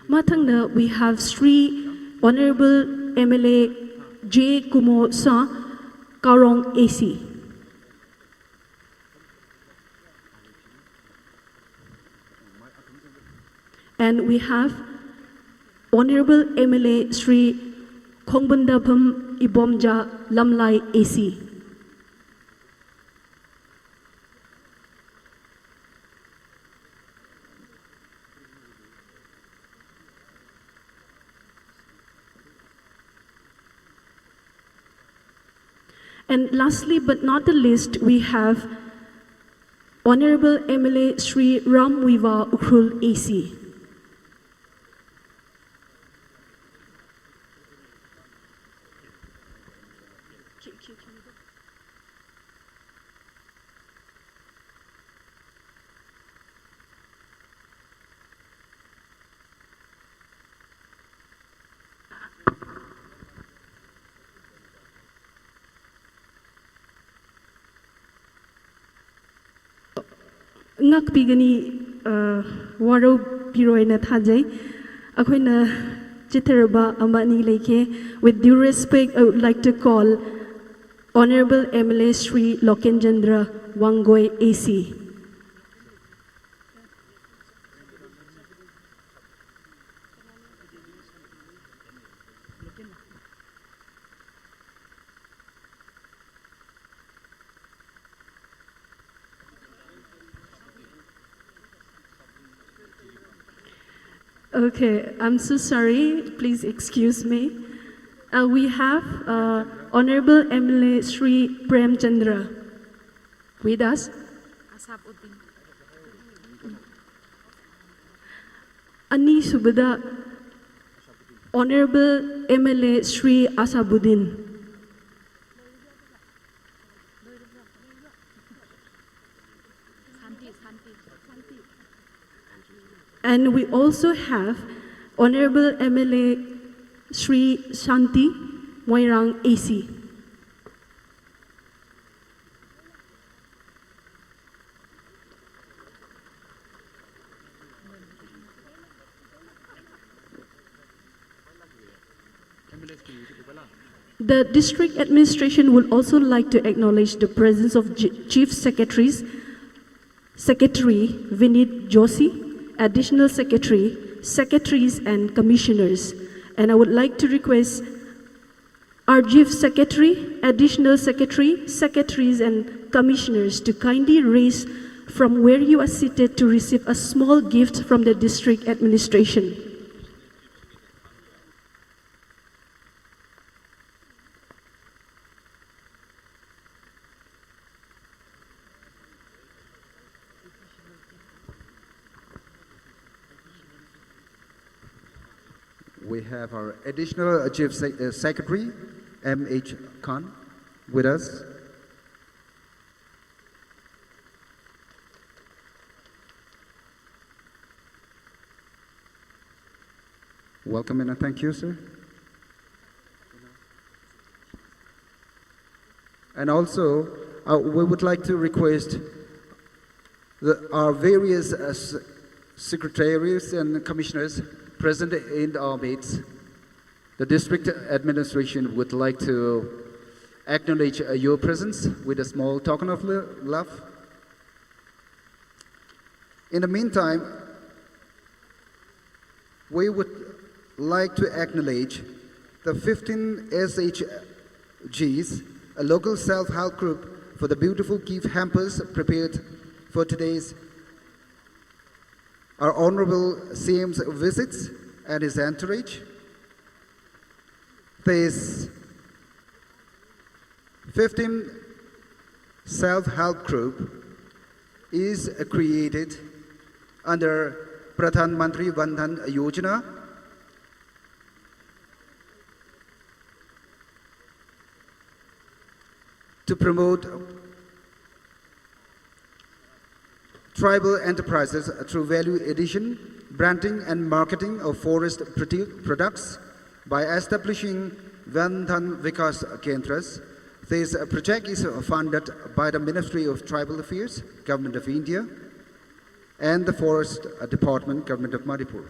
Mathangda, we have Shri Honorable M L A J Kumo Shah, Karong A C. And we have Honorable M L A Shri Khongbundapham Ibomja, Lamlai A C. And lastly but not the least, we have Honorable M L A Shri Ramwiwa, Ukhrul A C. Ngakpigani, uh, warao piroina thajai. Akhoina chitharaba amani leike. With due respect, I would like to call Honorable M L A Shri Loken Chandra, Wangoi A C. Okay, I'm so sorry. Please excuse me. Uh, we have, uh, Honorable M L A Shri Prem Chandra with us. Asabuddin. Anisubada, Honorable M L A Shri Asabuddin. And we also have Honorable M L A Shri Shanti, Moirang A C. The district administration would also like to acknowledge the presence of Ch-, Chief Secretaries, Secretary Vinit Joshi, Additional Secretary, Secretaries and Commissioners. And I would like to request our Chief Secretary, Additional Secretary, Secretaries and Commissioners to kindly raise from where you are seated to receive a small gift from the district administration. We have our Additional Chief Se-, uh, Secretary, M H Khan, with us. Welcome and thank you, sir. And also, uh, we would like to request the, our various, uh, s-, secretaries and commissioners present in our midst. The district administration would like to acknowledge, uh, your presence with a small token of lo-, love. In the meantime, we would like to acknowledge the fifteen S H Gs, a local self-help group, for the beautiful gift hampers prepared for today's, our Honorable C M's visits and his entourage. This fifteen self-help group is created under Pradhan Mantri Van Dhan Yojana to promote tribal enterprises through value addition, branding and marketing of forest produ-, products by establishing Van Dhan Vikas Kendras. This, uh, project is, uh, funded by the Ministry of Tribal Affairs, Government of India, and the Forest, uh, Department, Government of Manipur.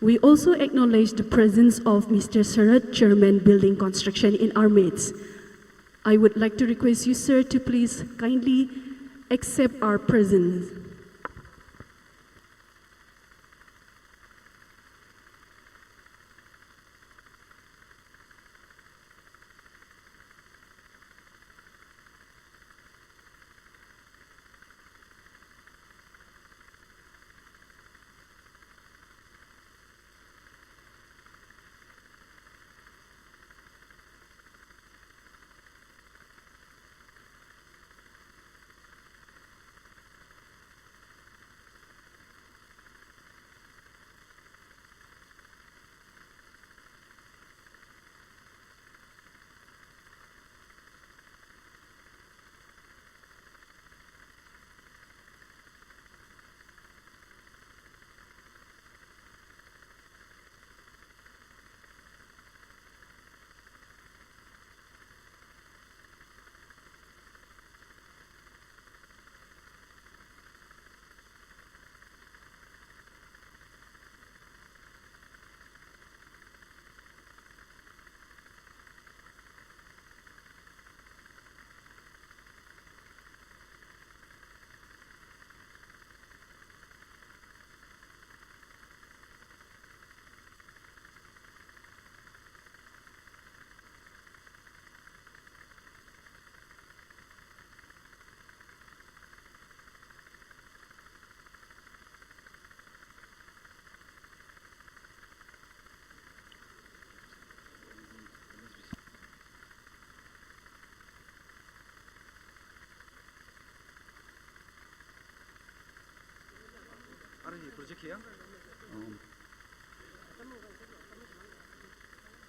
We also acknowledge the presence of Mister Sarath, Chairman, Building Construction, in our midst. I would like to request you, sir, to please kindly accept our presence.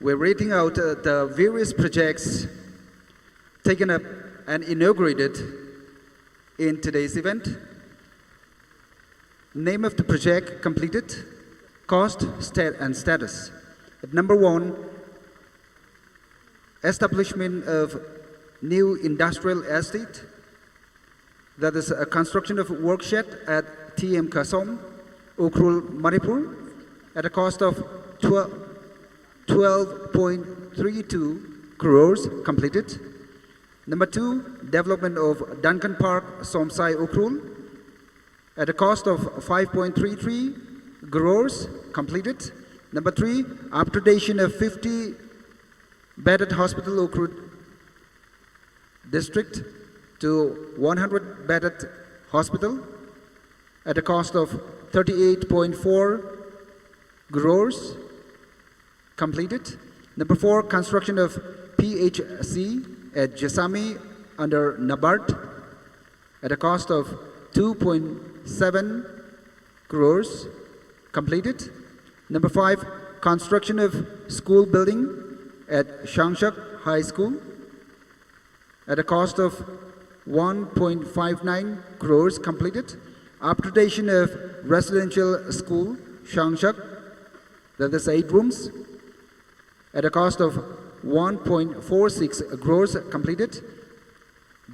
We're reading out, uh, the various projects taken up and inaugurated in today's event. Name of the project completed, cost, stat-, and status. At number one, establishment of new industrial estate, that is a construction of work shed at T M Kasom, Ukhrul, Manipur, at a cost of twelve, twelve point three two crores, completed. Number two, development of Duncan Park, Somsai, Ukhrul, at a cost of five point three three crores, completed. Number three, upgradation of fifty bedded hospital, Ukhrul district, to one hundred bedded hospital at a cost of thirty-eight point four crores, completed. Number four, construction of P H C at Jessami under NABARD at a cost of two point seven crores, completed. Number five, construction of school building at Shangshak High School at a cost of one point five nine crores, completed. Upgradation of residential school, Shangshak, that is eight rooms, at a cost of one point four six crores completed.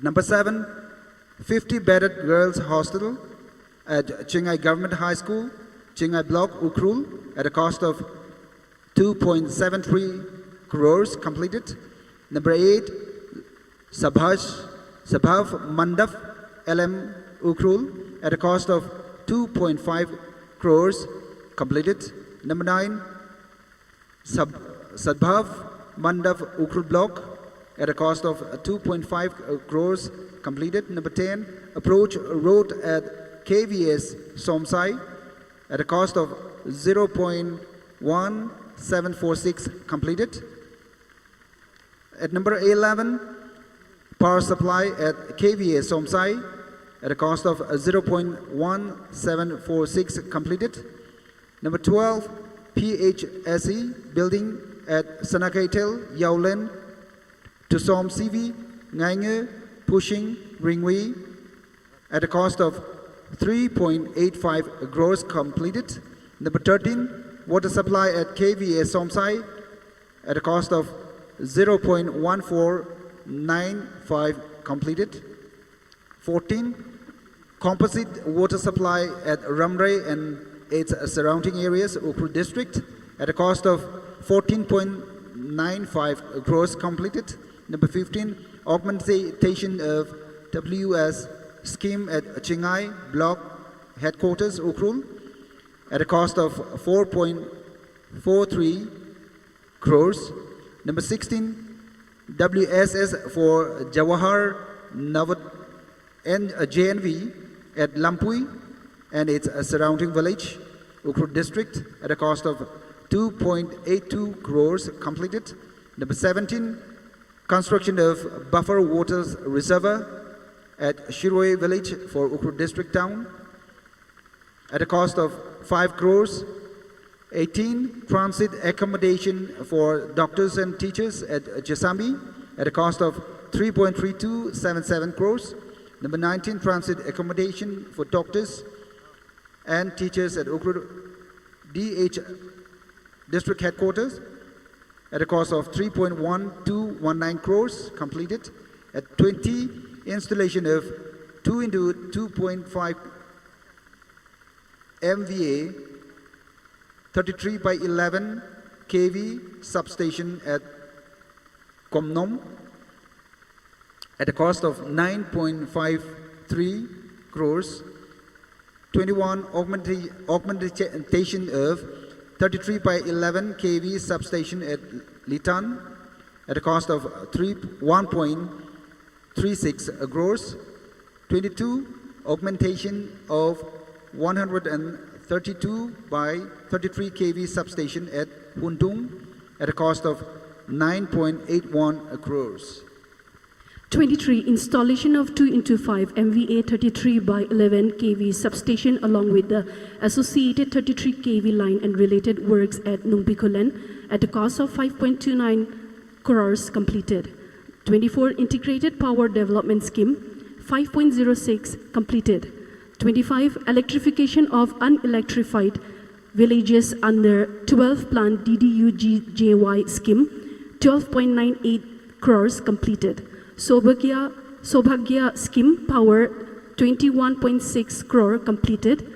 Number seven, fifty bedded girls hostel at Chingai Government High School, Chingai Block, Ukhrul, at a cost of two point seven three crores completed. Number eight, Sabhash, Sabhav Mandap L M Ukhrul at a cost of two point five crores completed. Number nine, Sab-, Sadbhav Mandap Ukhrul Block at a cost of two point five crores completed. Number ten, approach road at K V S Somsai at a cost of zero point one seven four six completed. At number eleven, power supply at K V S Somsai at a cost of zero point one seven four six completed. Number twelve, P H S E building at Sanakeitel, Yaolen, Tusom C V, Ngainge, Pushing, Ringwi, at a cost of three point eight five crores completed. Number thirteen, water supply at K V S Somsai at a cost of zero point one four nine five completed. Fourteen, composite water supply at Ramrei and its surrounding areas, Ukhrul District, at a cost of fourteen point nine five crores completed. Number fifteen, augmentation of W S scheme at Chingai Block Headquarters, Ukhrul, at a cost of four point four three crores. Number sixteen, W S S for Jawahar Navat and, uh, J N V at Lampui and its, uh, surrounding village, Ukhrul District, at a cost of two point eight two crores completed. Number seventeen, construction of buffer waters reservoir at Shirui village for Ukhrul District town at a cost of five crores. Eighteen, transit accommodation for doctors and teachers at Chesami at a cost of three point three two seven seven crores. Number nineteen, transit accommodation for doctors and teachers at Ukhrul D H District Headquarters at a cost of three point one two one nine crores completed. At twenty, installation of two into two point five M V A thirty-three by eleven K V substation at Komnom at a cost of nine point five three crores. Twenty-one, augmenta-, augmentation of thirty-three by eleven K V substation at Litan at a cost of three, one point three six crores. Twenty-two, augmentation of one hundred thirty-two by thirty-three K V substation at Hundung at a cost of nine point eight one crores. Twenty-three, installation of two into five M V A thirty-three by eleven K V substation along with the associated thirty-three K V line and related works at Nungbikhulen at the cost of five point two nine crores completed. Twenty-four, integrated power development scheme, five point zero six completed. Twenty-five, electrification of unelectrified villages under twelve plan D D U G J Y scheme, twelve point nine eight crores completed. Saubhagya, Saubhagya scheme power, twenty-one point six crore completed.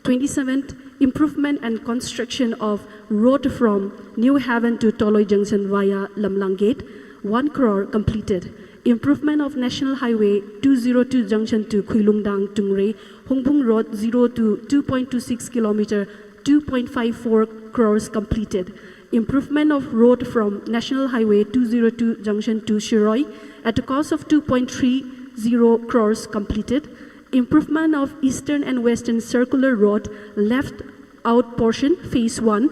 Twenty-seventh, improvement and construction of road from New Haven to Toloi Junction via Lamlang Gate, one crore completed. Improvement of National Highway two zero two junction to Khuilungdang Tungre, Hungpung Road zero to two point two six kilometer, two point five four crores completed. Improvement of road from National Highway two zero two junction to Shirui at a cost of two point three zero crores completed. Improvement of Eastern and Western Circular Road left out portion, phase one,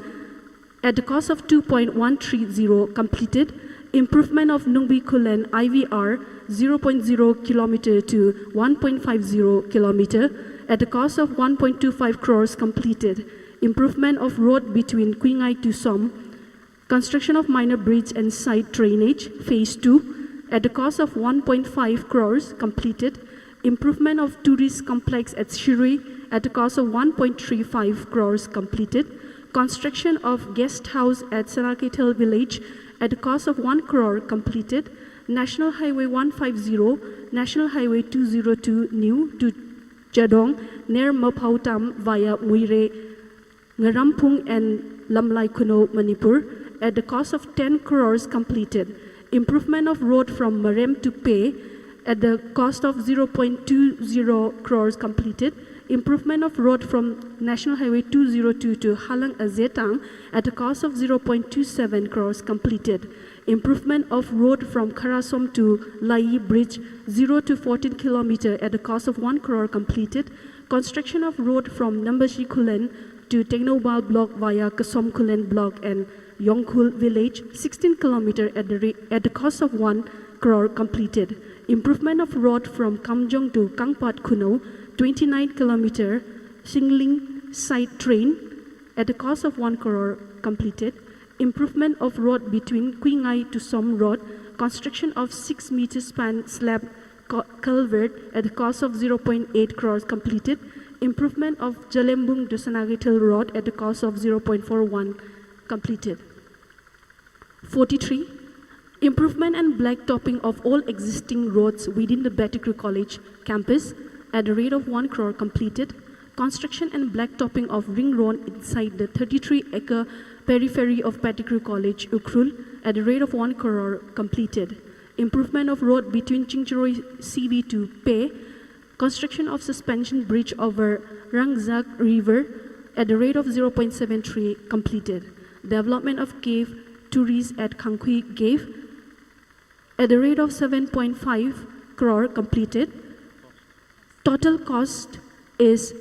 at the cost of two point one three zero completed. Improvement of Nungbikhulen I V R zero point zero kilometer to one point five zero kilometer at the cost of one point two five crores completed. Improvement of road between Kuingai to Som. Construction of minor bridge and side drainage, phase two, at the cost of one point five crores completed. Improvement of tourist complex at Shirui at the cost of one point three five crores completed. Construction of guest house at Sanakeitel village at the cost of one crore completed. National Highway one five zero, National Highway two zero two New to Jadong near Maphao Tam via Muire, Ngaramphung and Lamlai Khunou, Manipur, at the cost of ten crores completed. Improvement of road from Marem to Pe at the cost of zero point two zero crores completed. Improvement of road from National Highway two zero two to Halang Azetang at the cost of zero point two seven crores completed. Improvement of road from Kharasom to Layi Bridge, zero to fourteen kilometer, at the cost of one crore completed. Construction of road from Nambashi Khullen to Tengnoupal Block via Kasom Khullen Block and Yongkhul Village, sixteen kilometer, at the re-, at the cost of one crore completed. Improvement of road from Kamjong to Kangpat Khunou, twenty-nine kilometer, Shingling side drain, at the cost of one crore completed. Improvement of road between Kuingai to Som Road, construction of six meter span slab cu-, culvert at the cost of zero point eight crores completed. Improvement of Jalembung to Sanagethil Road at the cost of zero point four one completed. Forty-three, improvement and black topping of all existing roads within the Pettigrew College campus at the rate of one crore completed. Construction and black topping of ring road inside the thirty-three acre periphery of Pettigrew College, Ukhrul, at the rate of one crore completed. Improvement of road between Chingjaroi C V to Pe. Construction of suspension bridge over Rangzak River at the rate of zero point seven three completed. Development of cave, tourist at Khangkhui Cave, at the rate of seven point five crore completed. Total cost is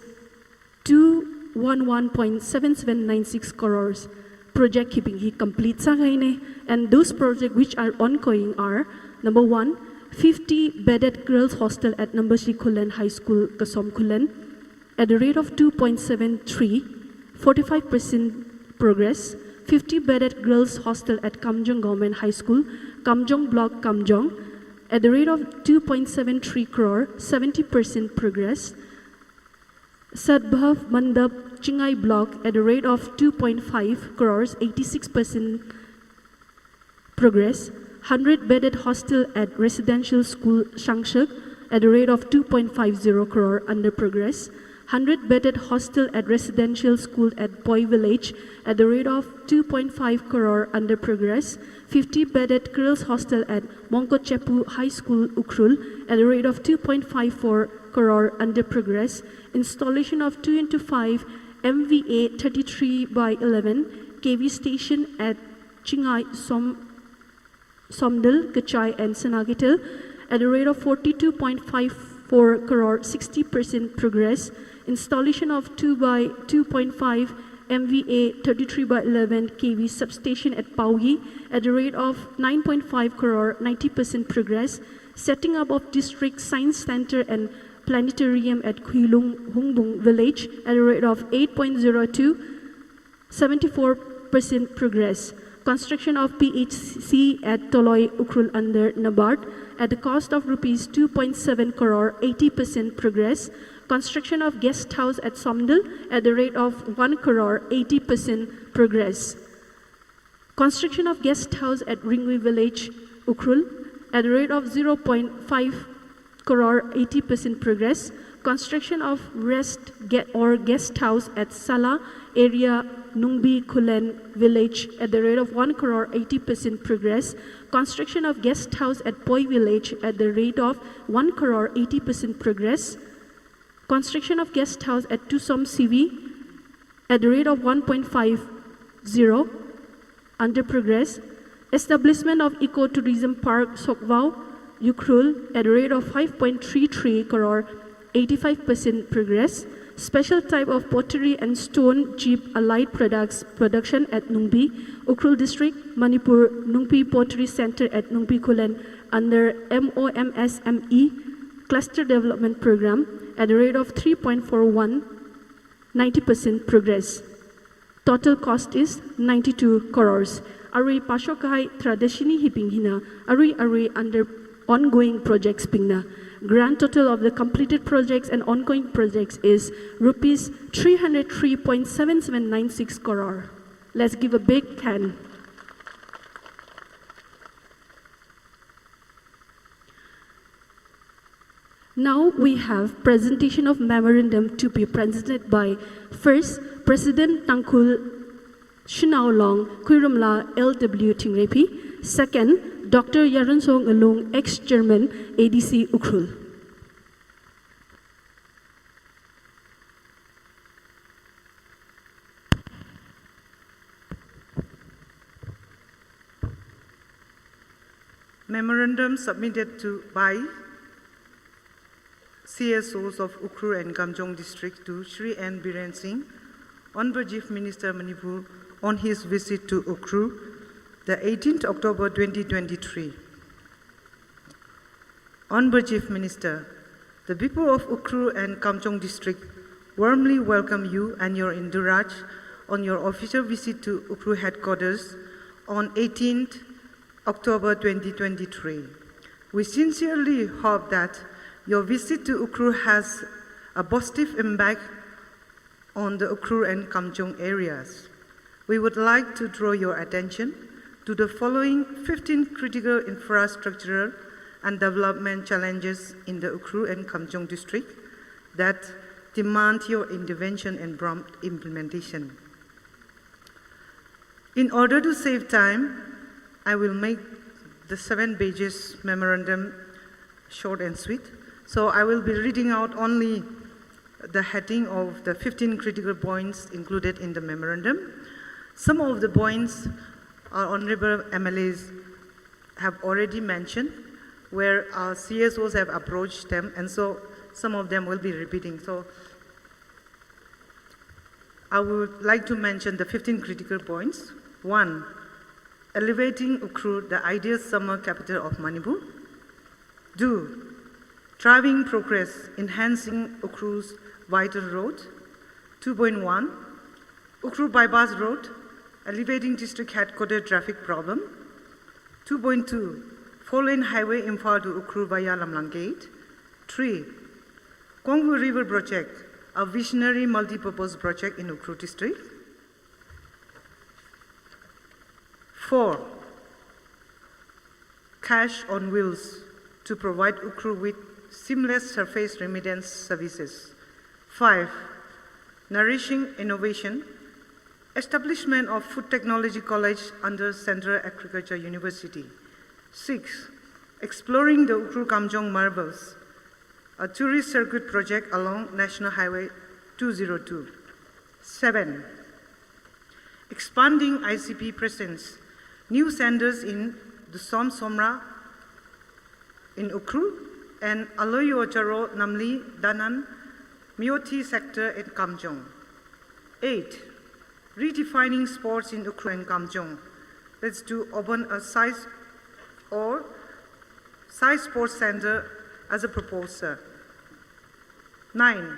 two one one point seven seven nine six crores. Project hibing hi complete sākahaina, and those projects which are ongoing are, number one, fifty bedded girls hostel at Nambashi Khullen High School, Kasom Khullen, at the rate of two point seven three, forty-five percent progress. Fifty bedded girls hostel at Kamjong Government High School, Kamjong Block, Kamjong, at the rate of two point seven three crore, seventy percent progress. Sadbhav Mandap Chingai Block at the rate of two point five crores, eighty-six percent progress. Hundred bedded hostel at residential school Shangshak at the rate of two point five zero crore, under progress. Hundred bedded hostel at residential school at Poi Village at the rate of two point five crore, under progress. Fifty bedded girls hostel at Mongkochepu High School, Ukhrul, at the rate of two point five four crore, under progress. Installation of two into five M V A thirty-three by eleven K V station at Chingai, Som-, Somdal, Kachai and Sanagethil at the rate of forty-two point five four crore, sixty percent progress. Installation of two by two point five M V A thirty-three by eleven K V substation at Paoyi at the rate of nine point five crore, ninety percent progress. Setting up of District Science Center and Planetarium at Khuilung Hungbung Village at a rate of eight point zero two, seventy-four percent progress. Construction of P H C at Toloi, Ukhrul, under NABARD at the cost of rupees two point seven crore, eighty percent progress. Construction of guest house at Somdal at the rate of one crore, eighty percent progress. Construction of guest house at Ringui Village, Ukhrul, at the rate of zero point five crore, eighty percent progress. Construction of rest ge-, or guest house at Sala area, Nungbi Khullen Village, at the rate of one crore, eighty percent progress. Construction of guest house at Poi Village at the rate of one crore, eighty percent progress. Construction of guest house at Tusom C V at the rate of one point five zero, under progress. Establishment of Eco-Tourism Park Sokvao, Ukhrul, at a rate of five point three three crore, eighty-five percent progress. Special type of pottery and stone chip allied products production at Nungbi, Ukhrul District, Manipur, Nungbi Pottery Center at Nungbi Khullen under MOMSME Cluster Development Program at a rate of three point four one, ninety percent progress. Total cost is ninety-two crores. Arui pāshok kahai tharāda shini hibing hina arui arui under ongoing projects bingna. Grand total of the completed projects and ongoing projects is rupees three hundred three point seven seven nine six crore. Let's give a big hand. Now we have presentation of memorandum to be presented by first President Tangkhul Shanao Long, Khuirumla L W Thingreipi, second Doctor Yarunso Ngalung, ex-chairman A D C Ukhrul. Memorandum submitted to by C S Os of Ukhrul and Kamjong District to Shri N Biren Singh, Honorable Chief Minister Manipur, on his visit to Ukhrul, the eighteenth October twenty twenty-three. Honorable Chief Minister, the people of Ukhrul and Kamjong District warmly welcome you and your entourage on your official visit to Ukhrul headquarters on eighteenth October twenty twenty-three. We sincerely hope that your visit to Ukhrul has a positive impact on the Ukhrul and Kamjong areas. We would like to draw your attention to the following fifteen critical infrastructural and development challenges in the Ukhrul and Kamjong district that demand your intervention and prompt implementation. In order to save time, I will make the seven pages memorandum short and sweet. So I will be reading out only the heading of the fifteen critical points included in the memorandum. Some of the points our honorable M L As have already mentioned, where our C S Os have approached them, and so some of them will be repeating. So I would like to mention the fifteen critical points. One, elevating Ukhrul, the ideal summer capital of Manipur. Two, driving progress, enhancing Ukhrul's vital road. Two point one, Ukhrul Bypass Road, alleviating district headquarter traffic problem. Two point two, four-lane highway Imphal to Ukhrul via Lamlang Gate. Three, Kuangu River Project, a visionary multi-purpose project in Ukhrul district. Four, Cash on Wheels to provide Ukhrul with seamless surface remittance services. Five, nourishing innovation, establishment of Food Technology College under Central Agriculture University. Six, exploring the Ukhrul Kamjong marvels, a tourist circuit project along National Highway two zero two. Seven, expanding I C P presence, new centers in Dusom Somra in Ukhrul and Aloyo Charo Namli Danan Myothi sector in Kamjong. Eight, redefining sports in Ukhrul and Kamjong. Let's do open a science or science sports center as a proposal. Nine,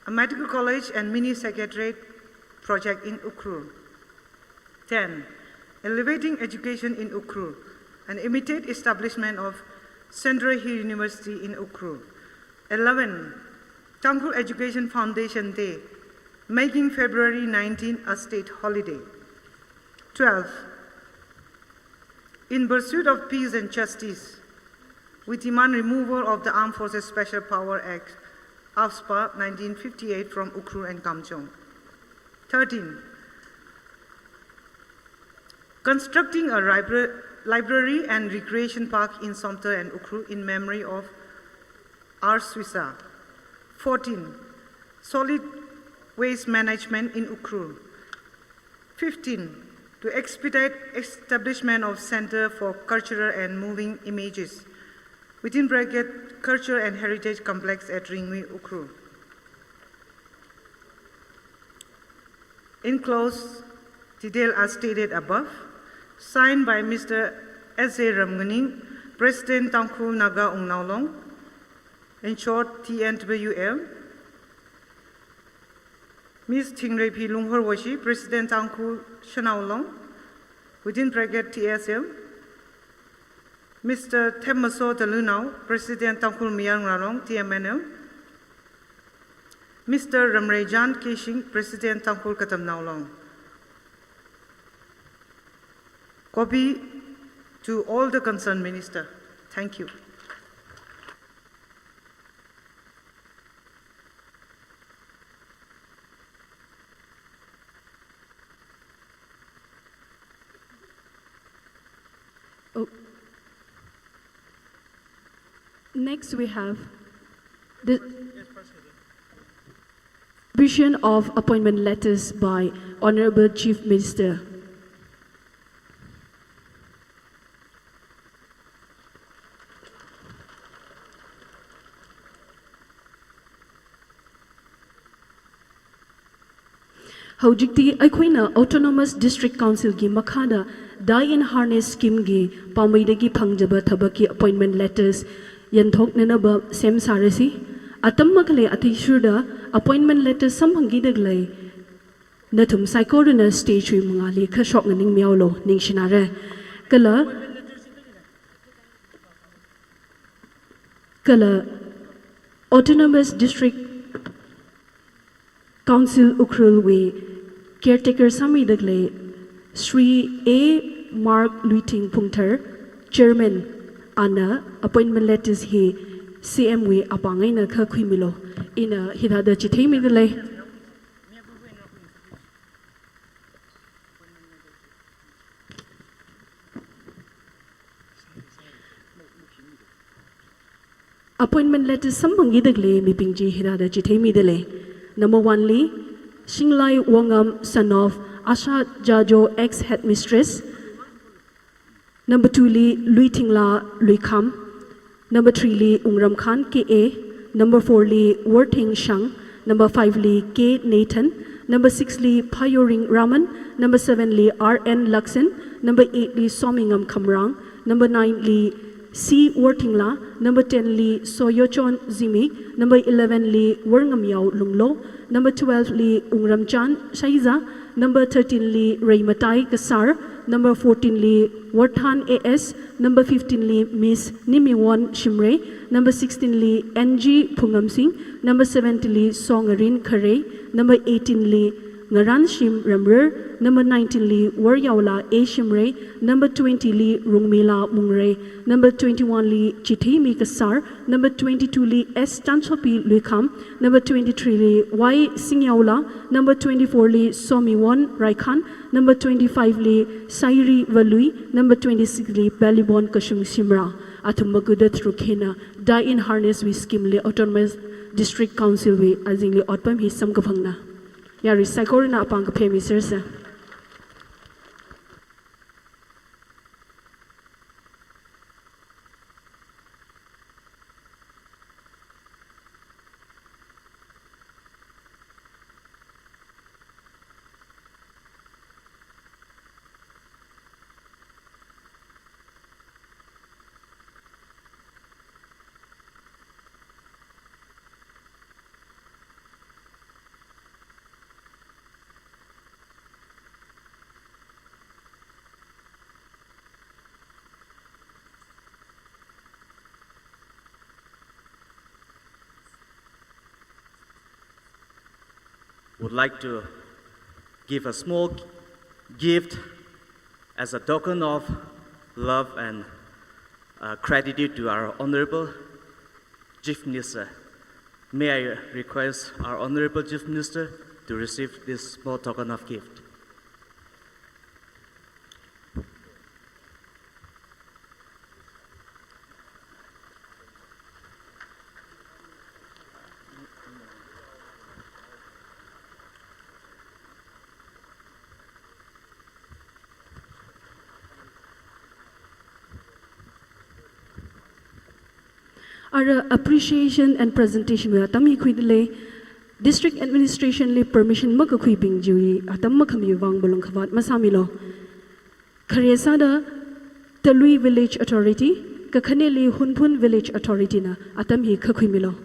a medical college and mini secretariat project in Ukhrul. Ten, elevating education in Ukhrul and immediate establishment of Central Hill University in Ukhrul. Eleven, Tangkhul Education Foundation Day, making February nineteen a state holiday. Twelve, in pursuit of peace and justice, we demand removal of the Armed Forces Special Power Act, AFSPA, nineteen fifty-eight from Ukhrul and Kamjong. Thirteen, constructing a libra-, library and recreation park in Somdal and Ukhrul in memory of R Switha. Fourteen, solid waste management in Ukhrul. Fifteen, to expedite establishment of Center for Cultural and Moving Images, within bracket, Culture and Heritage Complex at Ringui, Ukhrul. Enclosed detail as stated above, signed by Mister S A Ramnganing, President Tangkhul Naga Wungnaolong, in short, T N W L, Miss Thingreipi Lunghorwashi, President Tangkhul Shanao Long, within bracket T S L, Mister Themmaso Talunao, President Tangkhul Mayar Ngarong, T M N L, Mister Ramreijan Keishing, President Tangkhul Katamnao Long. Copy to all the concerned minister. Thank you. Oh. Next, we have the distribution of appointment letters by Honorable Chief Minister. Hojikti ꯑꯩꯈꯣꯏꯅ Autonomous District Council ꯒꯤ ꯃꯈꯥꯗ Die in Harness Scheme ꯒꯤ ꯄꯥꯝꯕꯩꯗꯒꯤ ꯐꯪꯖꯕ ꯊꯕꯛꯀꯤ appointment letters ꯌꯦꯟꯊꯣꯛꯅꯅꯕ ꯁꯦꯝ ꯁꯥꯔꯁꯤ꯫ ꯑꯇꯝ ꯃꯈꯂꯦ ꯑꯊꯤꯁꯨꯔꯗ appointment letters ꯁꯝꯐꯪꯈꯤꯗꯒ ꯂꯩ꯫ ꯅꯊꯨꯝ ꯁꯥꯏꯀꯣꯔꯅ stage ꯋꯤ ꯃꯉꯥꯂꯤ ꯈꯔ ꯁꯣꯛꯅ ꯅꯤꯡꯃꯤꯌꯥꯎꯂꯣ ꯅꯤꯡꯁꯤꯅꯔꯦ꯫ ꯀꯂ, ꯀꯂ Autonomous District Council Ukhrul wui caretaker sāmidakle Shri A Mark Luithing Phungthar, Chairman, ana appointment letters hi C M wui apāng eina kha khuimilo. Ina hithāda chitheimidalei. Appointment letter samphangkidakle mibing chi hithāda chitheimidalei. Number one li, Shinglai Wongam, son of Asha Jajo, ex-headmistress. Number two li, Luithingla Luikham. Number three li, Wungramkhan K A. Number four li, Worthing Shang. Number five li, K Nathan. Number six li, Phayoring Raman. Number seven li, R N Laksen. Number eight li, Somingam Khamrang. Number nine li, C Worthingla. Number ten li, Soyochon Zimi. Number eleven li, Worngamyao Lunglo. Number twelve li, Wungramchan Shaiza. Number thirteen li, Reimatai Kasar. Number fourteen li, Worthan A S. Number fifteen li, Miss Nimiwon Shimray. Number sixteen li, N G Phungamsing. Number seventeen li, Songarin Kharei. Number eighteen li, Ngaranshim Ramrer. Number nineteen li, Woryaola A Shimray. Number twenty li, Rungmila Mungrei. Number twenty-one li, Chitheimi Kasar. Number twenty-two li, S Tanchopi Luikham. Number twenty-three li, Y Singyaola. Number twenty-four li, Somiwon Raikhan. Number twenty-five li, Sairi Valui. Number twenty-six li, Balibon Kashung Simra. Athum maguda tharuk hina, Die in Harness wui scheme li Autonomous District Council wui azingli otpam hi samkaphangna. Yari saikorana apāng kaphemi sirsa. Would like to give a small gift as a token of love and, uh, gratitude to our Honorable Chief Minister. May I request our Honorable Chief Minister to receive this small token of gift. Ara appreciation and presentation wui atam hi khuidalei. District Administration li permission makakhuibing chiwui atam makhami vang bulung khavāt masāmilo. Khare sāda Talui Village Authority, kakhaneli Hunphun Village Authority na atam hi kha khuimilo.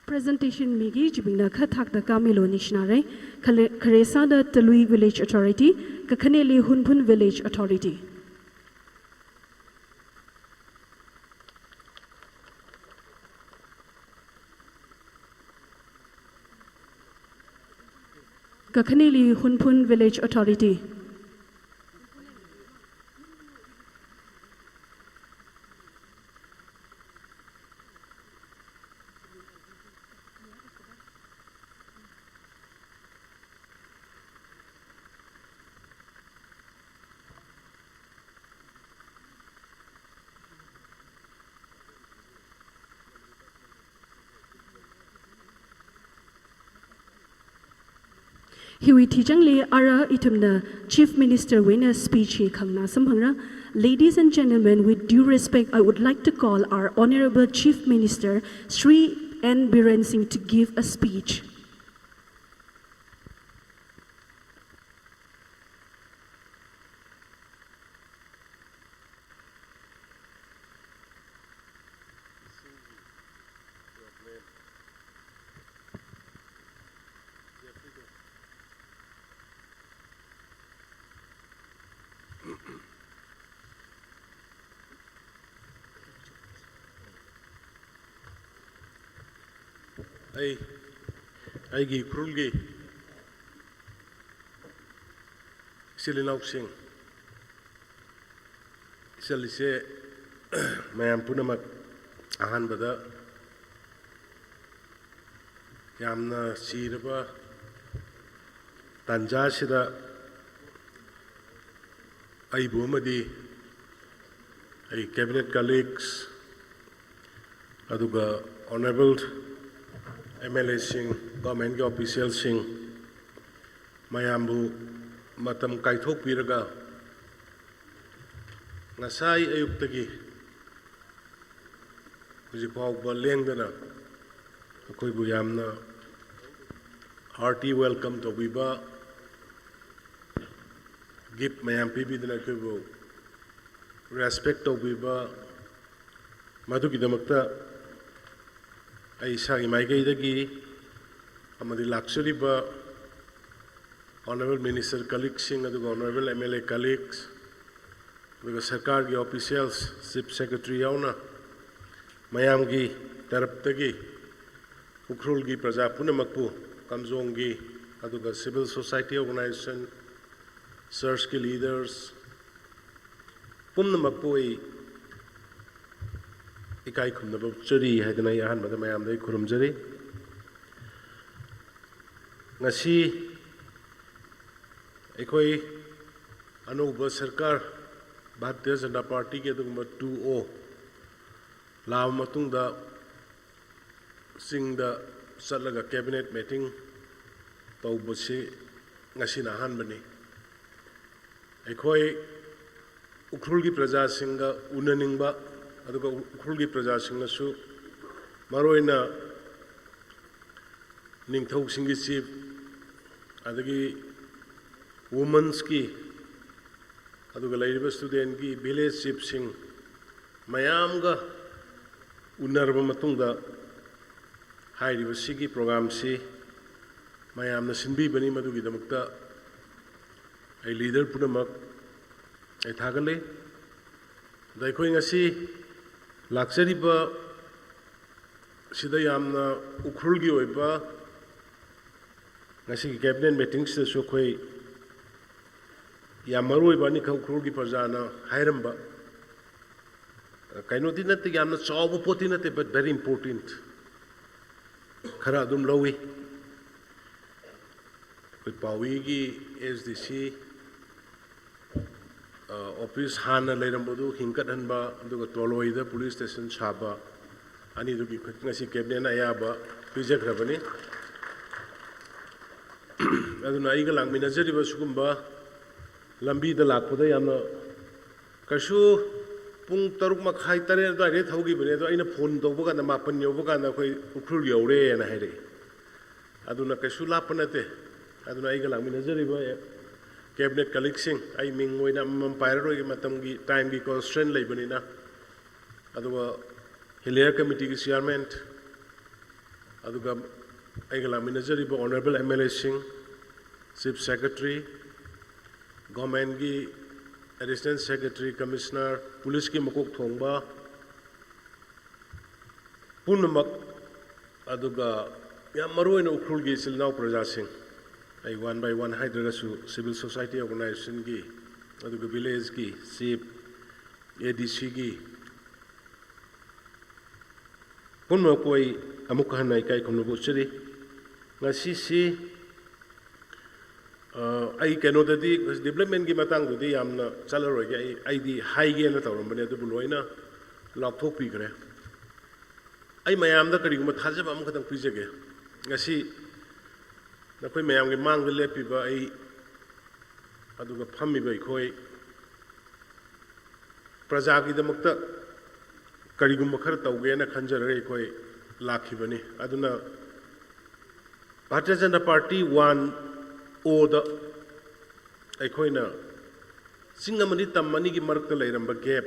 Presentation miki chibingna kha thakda kamilo nishnare. Khare, khare sāda Talui Village Authority, kakhaneli Hunphun Village Authority. Kakhaneli Hunphun Village Authority. Hiwui thijangli ara ithumna Chief Minister wui eina speech hi khanganā samphangra. Ladies and gentlemen, with due respect, I would like to call our Honorable Chief Minister, Shri N Biren Singh, to give a speech. ꯑꯩ, ꯑꯩꯒꯤ ꯎꯈ꯭ꯔꯨꯜꯒꯤ ꯏꯆꯤꯜ ꯏꯅꯥꯎꯁꯤꯡ, ꯏꯆꯜ ꯏꯆꯦ ꯃꯌꯥꯝ ꯄꯨꯝꯅꯃꯛ, ꯑꯍꯥꯟꯕꯗ ꯌꯥꯝꯅ ꯆꯤꯔꯕ ꯇꯥꯟꯖꯥ ꯑꯁꯤꯗ ꯑꯩꯕꯨ ꯑꯃꯗꯤ ꯑꯩ cabinet colleagues, ꯑꯗꯨꯒ honourable M L A ꯁꯤꯡ, government ꯀꯤ official ꯁꯤꯡ ꯃꯌꯥꯝꯕꯨ ꯃꯇꯝ ꯀꯥꯏꯊꯣꯛꯄꯤꯔꯒ ꯉꯁꯥꯏ ꯑꯌꯨꯛꯇꯒꯤ ꯍꯧꯖꯤꯛ ꯐꯥꯎꯕ ꯂꯦꯡꯗꯅ ꯑꯩꯈꯣꯏꯕꯨ ꯌꯥꯝꯅ hearty welcome ꯇꯧꯕꯤꯕ, gift ꯃꯌꯥꯝ ꯄꯤꯕꯤꯗꯨꯅ ꯑꯩꯈꯣꯏꯕꯨ respect ꯇꯧꯕꯤꯕ, ꯃꯗꯨꯒꯤꯗꯃꯛꯇ ꯑꯩ ꯏꯁꯥꯒꯤ ꯃꯥꯏꯀꯩꯗꯒꯤ ꯑꯃꯗꯤ ꯂꯥꯛꯆꯔꯤꯕ honourable minister colleagues ꯁꯤꯡ, ꯑꯗꯨꯒ honourable M L A colleagues, ꯑꯗꯨꯒ ꯁꯔꯀꯥꯔꯒꯤ officials, chief secretary ꯌꯥꯎꯅ ꯃꯌꯥꯝꯒꯤ ꯇꯔꯞꯇꯒꯤ ꯎꯈ꯭ꯔꯨꯜꯒꯤ ꯄ꯭ꯔꯖꯥ ꯄꯨꯝꯅꯃꯛꯄꯨ, ꯀꯥꯝꯖꯣꯡꯒꯤ, ꯑꯗꯨꯒ civil society organization, church ꯀꯤ leaders ꯄꯨꯝꯅꯃꯛꯄꯨ ꯑꯩ ꯏꯀꯥꯏ ꯈꯨꯝꯅꯕ ꯎꯠꯆꯔꯤ ꯍꯥꯏꯗꯅ ꯑꯩ ꯑꯍꯥꯟꯕꯗ ꯃꯌꯥꯝꯗ ꯑꯩ ꯈꯨꯔꯨꯝꯖꯔꯤ꯫ ꯉꯁꯤ ꯑꯩꯈꯣꯏ ꯑꯅꯧꯕ ꯁꯔꯀꯥꯔ, ꯚꯥꯔꯇꯤꯌ ꯖꯅꯇꯥ ꯄꯥꯔꯇꯤꯒꯤ ꯑꯗꯨꯒꯨꯝꯕ two O ꯂꯥꯛꯑꯕ ꯃꯇꯨꯡꯗ ꯆꯤꯡꯗ ꯆꯠꯂꯒ cabinet meeting ꯇꯧꯕꯁꯤ ꯉꯁꯤꯅ ꯑꯍꯥꯟꯕꯅꯤ꯫ ꯑꯩꯈꯣꯏ ꯎꯈ꯭ꯔꯨꯜꯒꯤ ꯄ꯭ꯔꯖꯥꯁꯤꯡꯒ ꯎꯅꯅꯤꯡꯕ, ꯑꯗꯨꯒ ꯎꯈ꯭ꯔꯨꯜꯒꯤ ꯄ꯭ꯔꯖꯥꯁꯤꯡꯅꯁꯨ ꯃꯔꯨꯑꯣꯏꯅ ꯅꯤꯡꯊꯧꯁꯤꯡꯒꯤ chief, ꯑꯗꯒꯤ women's ꯀꯤ, ꯑꯗꯨꯒ ꯂꯩꯔꯤꯕ student ꯀꯤ village chief ꯁꯤꯡ ꯃꯌꯥꯝꯒ ꯎꯅꯔꯕ ꯃꯇꯨꯡꯗ ꯍꯥꯏꯔꯤꯕ ꯁꯤꯒꯤ program ꯁꯤ ꯃꯌꯥꯝꯅ ꯁꯤꯟꯕꯤꯕꯅꯤ, ꯃꯗꯨꯒꯤꯗꯃꯛꯇ ꯑꯩ leader ꯄꯨꯝꯅꯃꯛ ꯑꯩ ꯊꯥꯒꯠꯂꯤ꯫ ꯑꯗ ꯑꯩꯈꯣꯏ ꯉꯁꯤ ꯂꯥꯛꯆꯔꯤꯕ ꯁꯤꯗ ꯌꯥꯝꯅ ꯎꯈ꯭ꯔꯨꯜꯒꯤ ꯑꯣꯏꯕ ꯉꯁꯤꯒꯤ cabinet meeting ꯁꯤꯗꯁꯨ ꯑꯩꯈꯣꯏ ꯌꯥꯝ ꯃꯔꯨꯑꯣꯏꯕ ꯑꯅꯤꯈꯛ ꯎꯈ꯭ꯔꯨꯜꯒꯤ ꯄ꯭ꯔꯖꯥꯅ ꯍꯥꯏꯔꯝꯕ, ꯀꯩꯅꯣꯗꯤ ꯅꯠꯇꯦ, ꯌꯥꯝꯅ ꯆꯥꯎꯕ ꯄꯣꯠꯇꯤ ꯅꯠꯇꯦ, but very important ꯈꯔ ꯑꯗꯨꯝ ꯂꯧꯏ꯫ ꯑꯩꯈꯣꯏ ꯄꯥꯎꯏꯒꯤ S D C, ꯑ, office ꯍꯥꯟꯅ ꯂꯩꯔꯝꯕꯗꯨ ꯍꯤꯡꯀꯠꯍꯟꯕ, ꯑꯗꯨꯒ ꯇꯣꯂꯣꯏꯗ police station ꯁꯥꯕ, ꯑꯅꯤꯗꯨꯒꯤ ꯈꯨꯠ ꯉꯁꯤ cabinet ꯅ ꯑꯌꯥꯕ ꯄꯤꯖꯈ꯭ꯔꯕꯅꯤ꯫ ꯑꯗꯨꯅ ꯑꯩꯒ ꯂꯥꯛꯃꯤꯟꯅꯖꯔꯤꯕ ꯁꯤꯒꯨꯝꯕ ꯂꯝꯕꯤꯗ ꯂꯥꯛꯄꯗ ꯌꯥꯝꯅ ꯀꯩꯁꯨ ꯄꯨꯡ ꯇꯔꯨꯛ ꯃꯈꯥꯏ, ꯇꯔꯦꯠ ꯑꯗꯨꯋꯥꯏꯗꯒꯤ ꯊꯧꯈꯤꯕꯅꯦ, ꯑꯗꯣ ꯑꯩꯅ phone ꯇꯧꯕ ꯀꯥꯟꯗ ꯃꯥꯄꯟ ꯌꯧꯕ ꯀꯥꯟꯗ ꯑꯩꯈꯣꯏ ꯎꯈ꯭ꯔꯨꯜ ꯌꯧꯔꯦꯅ ꯍꯥꯏꯔꯛꯏ꯫ ꯑꯗꯨꯅ ꯀꯩꯁꯨ ꯂꯥꯞꯄ ꯅꯠꯇꯦ꯫ ꯑꯗꯨꯅ ꯑꯩꯒ ꯂꯥꯛꯃꯤꯟꯅꯖꯔꯤꯕ cabinet colleague ꯁꯤꯡ, ꯑꯩ ꯃꯤꯡ ꯑꯣꯏꯅ ꯑꯃꯃꯝ ꯄꯥꯏꯔꯔꯣꯏꯒꯦ, ꯃꯇꯝꯒꯤ, time ꯒꯤ constraint ꯂꯩꯕꯅꯤꯅ꯫ ꯑꯗꯨꯒ Hill Area Committee ꯒꯤ chairman, ꯑꯗꯨꯒ ꯑꯩꯒ ꯂꯥꯛꯃꯤꯟꯅꯖꯔꯤꯕ honourable M L A ꯁꯤꯡ, Chief Secretary, government ꯀꯤ Additional Secretary, Commissioner, police ꯀꯤ ꯃꯀꯣꯛ ꯊꯣꯡꯕ ꯄꯨꯝꯅꯃꯛ, ꯑꯗꯨꯒ ꯌꯥꯝ ꯃꯔꯨꯑꯣꯏꯅ ꯎꯈ꯭ꯔꯨꯜꯒꯤ ꯏꯆꯤꯜ ꯏꯅꯥꯎ ꯄ꯭ꯔꯖꯥꯁꯤꯡ, ꯑꯩ one by one ꯍꯥꯏꯗ꯭ꯔꯒꯁꯨ civil society organization ꯒꯤ, ꯑꯗꯨꯒ village ꯀꯤ chief, A D C ꯒꯤ, ꯄꯨꯝꯅꯃꯛꯄꯨ ꯑꯩ ꯑꯃꯨꯛꯀ ꯍꯟꯅ ꯏꯀꯥꯏ ꯈꯨꯝꯅꯕ ꯎꯠꯆꯔꯤ꯫ ꯉꯁꯤꯁꯤ, ꯑ, ꯑꯩ ꯀꯩꯅꯣꯗꯗꯤ, development ꯀꯤ ꯃꯇꯥꯡꯗꯗꯤ ꯌꯥꯝꯅ ꯆꯠꯂꯔꯣꯏꯒꯦ꯫ ꯑꯩ, ꯑꯩꯗꯤ ꯍꯥꯏꯒꯦꯅ ꯇꯧꯔꯝꯕꯅꯦ, ꯑꯗꯨꯕꯨ ꯂꯣꯏꯅ ꯂꯥꯎꯊꯣꯛꯄꯤꯈ꯭ꯔꯦ꯫ ꯑꯩ ꯃꯌꯥꯝꯗ ꯀꯔꯤꯒꯨꯝꯕ ꯊꯥꯖꯕ ꯑꯃꯈꯛꯇꯪ ꯄꯤꯖꯒꯦ꯫ ꯉꯁꯤ ꯅꯈꯣꯏ ꯃꯌꯥꯝꯒꯤ ꯃꯥꯡꯗ ꯂꯦꯞꯄꯤꯕ ꯑꯩ, ꯑꯗꯨꯒ ꯐꯝꯃꯤꯕ ꯑꯩꯈꯣꯏ, ꯄ꯭ꯔꯖꯥꯒꯤꯗꯃꯛꯇ ꯀꯔꯤꯒꯨꯝꯕ ꯈꯔ ꯇꯧꯒꯦꯅ ꯈꯟꯖꯔꯒ ꯑꯩꯈꯣꯏ ꯂꯥꯛꯈꯤꯕꯅꯤ꯫ ꯑꯗꯨꯅ ꯚꯥꯔꯇꯤꯌ ꯖꯅꯇꯥ ꯄꯥꯔꯇꯤ ꯋꯥꯟ ꯑꯣꯗ ꯑꯩꯈꯣꯏꯅ ꯆꯤꯡ ꯑꯃꯗꯤ ꯇꯝ ꯑꯅꯤꯒꯤ ꯃꯔꯛꯇ ꯂꯩꯔꯝꯕ gap,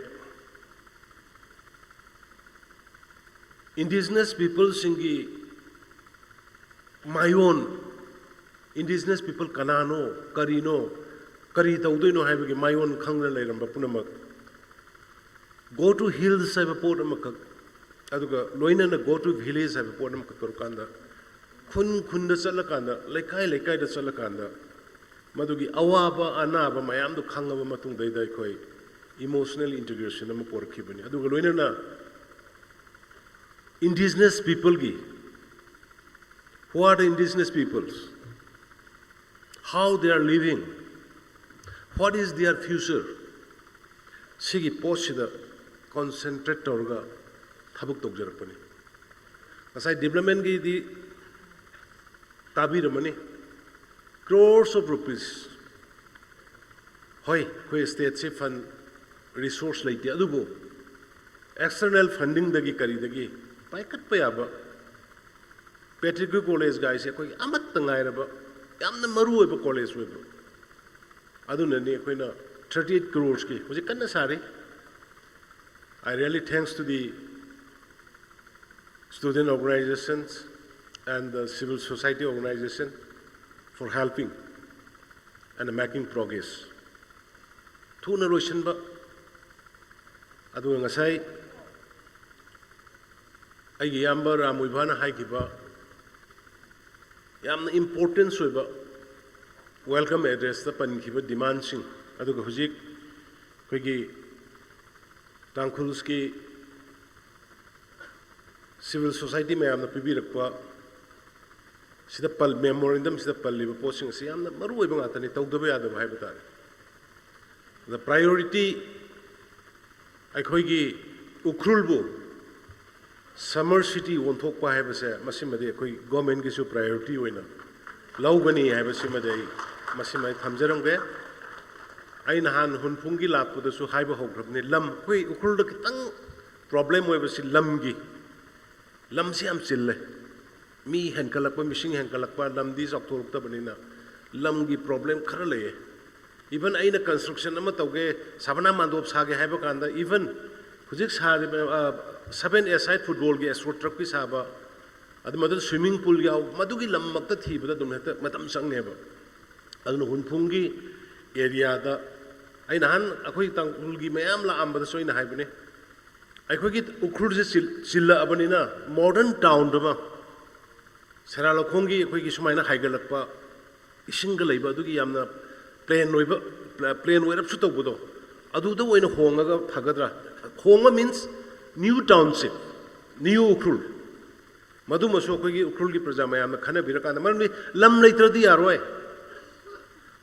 indigenous people ꯁꯤꯡꯒꯤ ꯃꯥꯌꯣꯟ, indigenous people ꯀꯅꯥꯅꯣ, ꯀꯔꯤꯅꯣ, ꯀꯔꯤ ꯇꯧꯗꯣꯏꯅꯣ ꯍꯥꯏꯕꯒꯤ ꯃꯥꯌꯣꯟ ꯈꯪꯗꯅ ꯂꯩꯔꯝꯕ ꯄꯨꯝꯅꯃꯛ, Go to Hills ꯍꯥꯏꯕ ꯄꯣꯠ ꯑꯃꯈꯛ, ꯑꯗꯨꯒ ꯂꯣꯏꯅꯅ Go to Village ꯍꯥꯏꯕ ꯄꯣꯠ ꯑꯃꯈꯛ ꯇꯧꯔꯀꯥꯟꯗ, ꯈꯨꯟ ꯈꯨꯟꯗ ꯆꯠꯂꯀꯥꯟꯗ, ꯂꯩꯀꯥꯏ ꯂꯩꯀꯥꯏꯗ ꯆꯠꯂꯀꯥꯟꯗ, ꯃꯗꯨꯒꯤ ꯑꯋꯥꯕ ꯑꯅꯥꯕ ꯃꯌꯥꯝꯗꯨ ꯈꯪꯉꯕ ꯃꯇꯨꯡꯗꯩꯗ ꯑꯩꯈꯣꯏ emotional integration ꯑꯃ ꯄꯨꯔꯛꯈꯤꯕꯅꯤ꯫ ꯑꯗꯨꯒ ꯂꯣꯏꯅꯅ indigenous people ꯒꯤ, who are the indigenous peoples? How they are living? What is their future? ꯁꯤꯒꯤ ꯄꯣꯠꯁꯤꯗ concentrate ꯇꯧꯔꯒ ꯊꯕꯛ ꯇꯧꯖꯔꯛꯄꯅꯤ꯫ ꯉꯁꯥꯏ development ꯒꯤꯗꯤ ꯇꯥꯕꯤꯔꯝꯃꯅꯤ꯫ Crores of rupees꯫ ꯍꯣꯏ, ꯑꯩꯈꯣꯏ state ꯁꯤ fund resource ꯂꯩꯇꯦ, ꯑꯗꯨꯕꯨ external funding ꯗꯒꯤ ꯀꯔꯤꯗꯒꯤ ꯄꯥꯏꯈꯠꯄ ꯌꯥꯕ Patrick College ꯒꯥꯏꯁꯦ ꯑꯩꯈꯣꯏꯒꯤ ꯑꯃꯠꯇ ꯉꯥꯏꯔꯕ ꯌꯥꯝꯅ ꯃꯔꯨꯑꯣꯏꯕ college ꯑꯣꯏꯕ꯫ ꯑꯗꯨꯅꯅꯤ ꯑꯩꯈꯣꯏꯅ thirty eight crores ꯀꯤ ꯍꯧꯖꯤꯛ ꯀꯟꯅ ꯁꯥꯔꯤ꯫ I really thanks to the student organizations and the civil society organization for helping and making progress. ꯊꯨꯅ ꯂꯣꯏꯁꯤꯟꯕ꯫ ꯑꯗꯨꯒ ꯉꯁꯥꯏ ꯑꯩꯒꯤ ꯏꯌꯥꯝꯕ ꯔꯥꯝ ꯑꯣꯏꯕꯅ ꯍꯥꯏꯈꯤꯕ ꯌꯥꯝꯅ importance ꯑꯣꯏꯕ welcome address ꯇ ꯄꯟꯈꯤꯕ demand ꯁꯤꯡ, ꯑꯗꯨꯒ ꯍꯧꯖꯤꯛ ꯑꯩꯈꯣꯏꯒꯤ ꯇꯥꯡꯈꯨꯜꯁꯀꯤ civil society ꯃꯌꯥꯝꯅ ꯄꯤꯕꯤꯔꯛꯄ ꯁꯤꯗ ꯄꯜ-, memorandum ꯁꯤꯗ ꯄꯜꯂꯤꯕ ꯄꯣꯠꯁꯤꯡ ꯑꯁꯤ ꯌꯥꯝꯅ ꯃꯔꯨꯑꯣꯏꯕ ꯉꯥꯛꯇꯅꯤ, ꯇꯧꯗꯕ ꯌꯥꯗꯕ ꯍꯥꯏꯕ ꯇꯥꯔꯦ꯫ The priority ꯑꯩꯈꯣꯏꯒꯤ ꯎꯈ꯭ꯔꯨꯜꯕꯨ summer city ꯑꯣꯟꯊꯣꯛꯄ ꯍꯥꯏꯕꯁꯦ, ꯃꯁꯤꯃꯗꯤ ꯑꯩꯈꯣꯏ government ꯀꯤꯁꯨ priority ꯑꯣꯏꯅ ꯂꯧꯒꯅꯤ ꯍꯥꯏꯕꯁꯤꯃꯗꯤ ꯑꯩ ꯃꯁꯤꯃ ꯑꯩ ꯊꯝꯖꯔꯝꯒꯦ꯫ ꯑꯩ ꯅꯍꯥꯟ ꯍꯨꯟꯐꯨꯡꯒꯤ ꯂꯥꯛꯄꯗꯁꯨ ꯍꯥꯏꯕ ꯍꯧꯈ꯭ꯔꯕꯅꯤ, ꯂꯝ, ꯑꯩꯈꯣꯏ ꯎꯈ꯭ꯔꯨꯜꯗ ꯈꯤꯇꯪ problem ꯑꯣꯏꯕꯁꯤ ꯂꯝꯒꯤ, ꯂꯝꯁꯤ ꯌꯥꯝ ꯆꯤꯜꯂꯦ꯫ ꯃꯤ ꯍꯦꯟꯒꯠꯂꯛꯄ, ꯃꯤꯁꯤꯡ ꯍꯦꯟꯒꯠꯂꯛꯄ, ꯂꯝꯗꯤ ꯆꯥꯎꯊꯣꯔꯛꯇꯕꯅꯤꯅ ꯂꯝꯒꯤ problem ꯈꯔ ꯂꯩꯌꯦ꯫ Even ꯑꯩꯅ construction ꯑꯃ ꯇꯧꯒꯦ, ꯁꯕꯅꯥ ꯃꯟꯗꯣꯞ ꯁꯥꯒꯦ ꯍꯥꯏꯕ ꯀꯥꯟꯗ, even ꯍꯧꯖꯤꯛ ꯁꯥꯔꯤꯕ, ꯑ, seven a side football ꯒꯤ ꯑꯦꯁꯣ ꯇꯔꯨꯛꯀꯤ ꯁꯥꯕ, ꯑꯗꯨ ꯃꯗꯨꯗ swimming pool ꯌꯥꯎ, ꯃꯗꯨꯒꯤ ꯂꯝ ꯃꯛꯇ ꯊꯤꯕꯗ ꯑꯗꯨꯝ ꯍꯦꯛꯇ ꯃꯇꯝ ꯆꯪꯉꯦꯕ꯫ ꯑꯗꯨꯅ ꯍꯨꯟꯐꯨꯡꯒꯤ area ꯗ ꯑꯩ ꯅꯍꯥꯟ ꯑꯩꯈꯣꯏ ꯇꯥꯡꯈꯨꯜꯒꯤ ꯃꯌꯥꯝ ꯂꯥꯛꯑꯝꯕꯗꯁꯨ ꯑꯩꯅ ꯍꯥꯏꯕꯅꯦ, ꯑꯩꯈꯣꯏꯒꯤ ꯎꯈ꯭ꯔꯨꯜꯁꯦ ꯆꯤꯜ-, ꯆꯤꯜꯂꯛꯑꯕꯅꯤꯅ modern town ꯑꯃ, ꯁꯦꯔꯥ ꯂꯧꯈꯣꯡꯒꯤ ꯑꯩꯈꯣꯏꯒꯤ ꯁꯨꯃꯥꯏꯅ ꯍꯥꯏꯒꯠꯂꯛꯄ, ꯏꯁꯤꯡꯒ ꯂꯩꯕ, ꯑꯗꯨꯒꯤ ꯌꯥꯝꯅ plain ꯑꯣꯏꯕ, pla-, plain ꯑꯣꯏꯔꯞꯁꯨ ꯇꯧꯕꯗꯣ, ꯑꯗꯨꯗ ꯑꯣꯏꯅ ꯍꯣꯡꯉꯒ ꯐꯒꯗ꯭ꯔꯥ? ꯍꯣꯡꯕ means new township, new Ukhrul. ꯃꯗꯨꯃꯁꯨ ꯑꯩꯈꯣꯏꯒꯤ ꯎꯈ꯭ꯔꯨꯜꯒꯤ ꯄ꯭ꯔꯖꯥ ꯃꯌꯥꯝꯅ ꯈꯟꯅꯕꯤꯔꯀꯥꯟꯗ, ꯃꯔꯝꯗꯤ ꯂꯝ ꯂꯩꯇ꯭ꯔꯗꯤ ꯌꯥꯔꯣꯏ꯫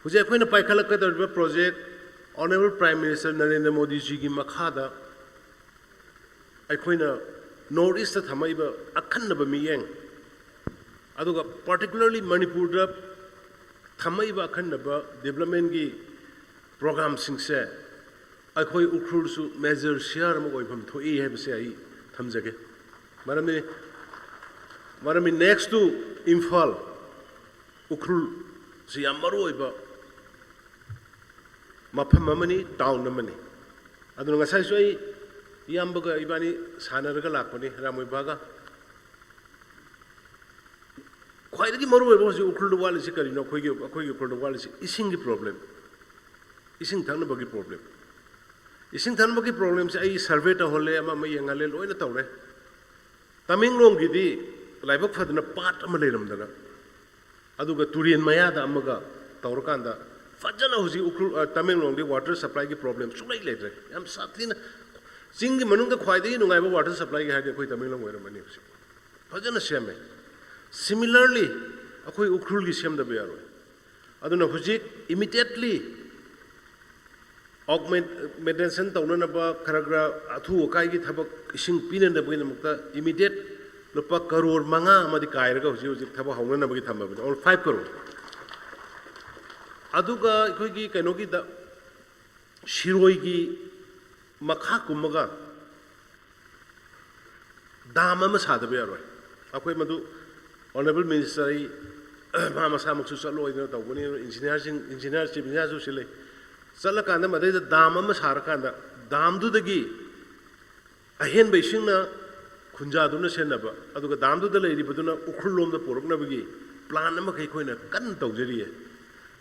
ꯍꯧꯖꯤꯛ ꯑꯩꯈꯣꯏꯅ ꯄꯥꯏꯈꯠꯂꯛꯀꯗꯧꯔꯤꯕ project, Honourable Prime Minister Narendra ꯃꯣꯗꯤꯖꯤꯒꯤ ꯃꯈꯥꯗ ꯑꯩꯈꯣꯏꯅ North East ꯇ ꯊꯝꯃꯛꯏꯕ ꯑꯈꯟꯅꯕ ꯃꯤꯠꯌꯦꯡ, ꯑꯗꯨꯒ particularly ꯃꯅꯤꯄꯨꯔꯗ ꯊꯝꯃꯛꯏꯕ ꯑꯈꯟꯅꯕ development ꯀꯤ program ꯁꯤꯡꯁꯦ ꯑꯩꯈꯣꯏ ꯎꯈ꯭ꯔꯨꯜꯁꯨ major share ꯑꯃ ꯑꯣꯏꯐꯝ ꯊꯣꯛꯏ ꯍꯥꯏꯕꯁꯦ ꯑꯩ ꯊꯝꯖꯒꯦ꯫ ꯃꯔꯝꯗꯤ, ꯃꯔꯝꯗꯤ next to ꯏꯝꯐꯥꯜ, ꯎꯈ꯭ꯔꯨꯜ ꯁꯤ ꯌꯥꯝ ꯃꯔꯨꯑꯣꯏꯕ ꯃꯐꯝ ꯑꯃꯅꯤ, town ꯑꯃꯅꯤ꯫ ꯑꯗꯨꯅ ꯉꯁꯥꯏꯁꯨ ꯑꯩ ꯏꯌꯥꯝꯕꯒ ꯏꯕꯥꯅꯤ ꯁꯥꯟꯅꯔꯒ ꯂꯥꯛꯄꯅꯤ, ꯔꯥꯃꯣꯏꯕꯥꯒ꯫ ꯈ꯭ꯋꯥꯏꯗꯒꯤ ꯃꯔꯨꯑꯣꯏꯕ ꯍꯧꯖꯤꯛ ꯎꯈ꯭ꯔꯨꯜꯗ ꯋꯥꯠꯂꯤꯁꯤ ꯀꯔꯤꯅꯣ? ꯑꯩꯈꯣꯏꯒꯤ, ꯑꯩꯈꯣꯏꯒꯤ ꯎꯈ꯭ꯔꯨꯜꯗ ꯋꯥꯠꯂꯤꯁꯤ ꯏꯁꯤꯡꯒꯤ problem, ꯏꯁꯤꯡ ꯊꯛꯅꯕꯒꯤ problem꯫ ꯏꯁꯤꯡ ꯊꯛꯅꯕꯒꯤ problem ꯁꯦ ꯑꯩ survey ꯇꯧꯍꯜꯂꯦ, ꯑꯃ ꯑꯃ ꯌꯦꯡꯍꯜꯂꯦ, ꯂꯣꯏꯅ ꯇꯧꯔꯦ꯫ ꯇꯃꯦꯡꯂꯣꯡꯒꯤꯗꯤ ꯂꯥꯏꯕꯛ ꯐꯗꯅ ꯄꯥꯠ ꯑꯃ ꯂꯩꯔꯝꯗꯅ, ꯑꯗꯨꯒ ꯇꯨꯔꯦꯟ ꯃꯌꯥꯗ ꯑꯃꯒ ꯇꯧꯔꯀꯥꯟꯗ ꯐꯖꯅ ꯍꯧꯖꯤꯛ ꯎꯈ꯭ꯔꯨꯜ, ꯑ, ꯇꯃꯦꯡꯂꯣꯡꯗꯤ water supply ꯒꯤ problem ꯁꯨꯡꯂꯩ ꯂꯩꯇ꯭ꯔꯦ꯫ ꯌꯥꯝ ꯁꯥꯊꯤꯅ, ꯆꯤꯡꯒꯤ ꯃꯅꯨꯡꯗ ꯈ꯭ꯋꯥꯏꯗꯒꯤ ꯅꯨꯡꯉꯥꯏꯕ water supply ꯒꯤ ꯍꯥꯏꯔꯗꯤ ꯑꯩꯈꯣꯏ ꯇꯃꯦꯡꯂꯣꯡ ꯑꯣꯏꯔꯝꯃꯅꯤ ꯍꯧꯖꯤꯛ꯫ ꯐꯖꯅ ꯁꯦꯝꯃꯦ꯫ Similarly, ꯑꯩꯈꯣꯏ ꯎꯈ꯭ꯔꯨꯜꯒꯤ ꯁꯦꯝꯗꯕ ꯌꯥꯔꯣꯏ꯫ ꯑꯗꯨꯅ ꯍꯧꯖꯤꯛ immediately augment-, augmentation ꯇꯧꯅꯅꯕ ꯈꯔ ꯈꯔ ꯑꯊꯨ ꯑꯀꯥꯏꯒꯤ ꯊꯕꯛ ꯏꯁꯤꯡ ꯄꯤꯅꯅꯕꯒꯤꯗꯃꯛꯇ immediate ꯂꯨꯄꯥ ꯀꯔꯣꯔ ꯃꯉꯥ ꯑꯃꯗꯤ ꯀꯥꯏꯔꯒ ꯍꯧꯖꯤꯛ ꯍꯧꯖꯤꯛ ꯊꯕꯛ ꯍꯧꯅꯅꯕꯒꯤ ꯊꯝꯃꯕꯅꯤ, or five crore꯫ ꯑꯗꯨꯒ ꯑꯩꯈꯣꯏꯒꯤ ꯀꯩꯅꯣꯒꯤꯗ, ꯁꯤꯔꯣꯏꯒꯤ ꯃꯈꯥ ꯀꯨꯝꯃꯒ dam ꯑꯃ ꯁꯥꯗꯕ ꯌꯥꯔꯣꯏ꯫ ꯑꯩꯈꯣꯏ ꯃꯗꯨ Honourable Minister ꯑꯩ, ꯃꯥ ꯃꯁꯥꯃꯛꯁꯨ ꯆꯠꯂꯣꯏꯗꯅ ꯇꯧꯕꯅꯤ, engineer ꯁꯤꯡ, engineer, chief engineer ꯁꯨ ꯁꯤ ꯂꯩ꯫ ꯆꯠꯂꯀꯥꯟꯗ ꯃꯗꯩꯗ dam ꯑꯃ ꯁꯥꯔꯀꯥꯟꯗ dam ꯗꯨꯗꯒꯤ ꯑꯍꯦꯟꯕ ꯏꯁꯤꯡꯅ ꯈꯨꯟꯖꯥꯗꯨꯅ ꯁꯦꯟꯅꯕ, ꯑꯗꯨꯒ dam ꯗꯨꯗ ꯂꯩꯔꯤꯕꯗꯨꯅ ꯎꯈ꯭ꯔꯨꯜ ꯂꯣꯝꯗ ꯄꯨꯔꯛꯅꯕꯒꯤ plan ꯑꯃꯈꯛ ꯑꯩꯈꯣꯏꯅ ꯀꯟꯅ ꯇꯧꯖꯔꯤꯌꯦ꯫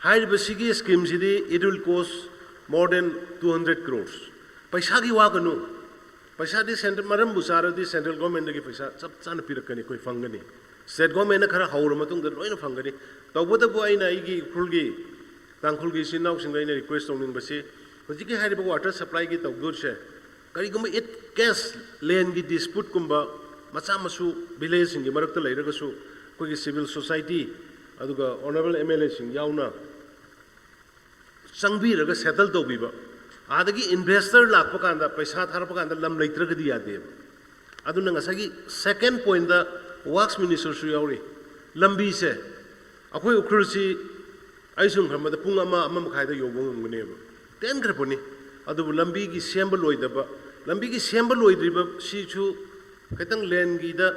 ꯍꯥꯏꯔꯤꯕꯁꯤꯒꯤ scheme ꯁꯤꯗꯤ it will cost more than two hundred crores꯫ ꯄꯩꯁꯥꯒꯤ ꯋꯥꯒꯅꯨ, ꯄꯩꯁꯥꯗꯤ central, ꯃꯔꯝꯕꯨ ꯆꯥꯔꯗꯤ central government ꯇꯒꯤ ꯄꯩꯁꯥ ꯆꯞ ꯆꯥꯅ ꯄꯤꯔꯛꯀꯅꯤ, ꯑꯩꯈꯣꯏ ꯐꯪꯒꯅꯤ꯫ State government ꯅ ꯈꯔ ꯍꯧꯔ ꯃꯇꯨꯡꯗ ꯂꯣꯏꯅ ꯐꯪꯒꯅꯤ꯫ ꯇꯧꯕꯇꯕꯨ ꯑꯩꯅ ꯑꯩꯒꯤ ꯎꯈ꯭ꯔꯨꯜꯒꯤ, ꯇꯥꯡꯈꯨꯜꯒꯤ ꯏꯆꯤꯟ ꯏꯅꯥꯎꯁꯤꯡꯗ ꯑꯩꯅ request ꯇꯧꯅꯤꯡꯕꯁꯤ, ꯍꯧꯖꯤꯛꯀꯤ ꯍꯥꯏꯔꯤꯕ water supply ꯒꯤ ꯇꯧꯗꯣꯏꯁꯦ, ꯀꯔꯤꯒꯨꯝꯕ in case land ꯒꯤ dispute ꯀꯨꯝꯕ ꯃꯆꯥ ꯃꯁꯨ village ꯁꯤꯡꯒꯤ ꯃꯔꯛꯇ ꯂꯩꯔꯒꯁꯨ, ꯑꯩꯈꯣꯏꯒꯤ civil society ꯑꯗꯨꯒ Honourable M L A ꯁꯤꯡ ꯌꯥꯎꯅ ꯆꯪꯕꯤꯔꯒ settle ꯇꯧꯕꯤꯕ꯫ ꯑꯥꯗꯒꯤ investor ꯂꯥꯛꯄ ꯀꯥꯟꯗ, ꯄꯩꯁꯥ ꯊꯥꯔꯛꯄ ꯀꯥꯟꯗ ꯂꯝ ꯂꯩꯇ꯭ꯔꯒꯗꯤ ꯌꯥꯗꯦꯕ꯫ ꯑꯗꯨꯅ ꯉꯁꯥꯏꯒꯤ second point ꯇ Works Minister ꯁꯨ ꯌꯥꯎꯔꯤ꯫ ꯂꯝꯕꯤꯁꯦ, ꯑꯩꯈꯣꯏ ꯎꯈ꯭ꯔꯨꯜꯁꯤ ꯑꯩ ꯁꯨꯝ ꯈꯟꯕꯗ ꯄꯨꯡ ꯑꯃ, ꯑꯃ ꯃꯈꯥꯏꯗ ꯌꯧꯕ ꯉꯝꯒꯅꯦꯕ꯫ ꯇꯦꯟꯈ꯭ꯔꯕꯅꯤ꯫ ꯑꯗꯨꯕꯨ ꯂꯝꯕꯤꯒꯤ ꯁꯦꯝꯕ ꯂꯣꯏꯗꯕ, ꯂꯝꯕꯤꯒꯤ ꯁꯦꯝꯕ ꯂꯣꯏꯗ꯭ꯔꯤꯕ ꯁꯤꯁꯨ ꯈꯤꯇꯪ land ꯒꯤꯗ,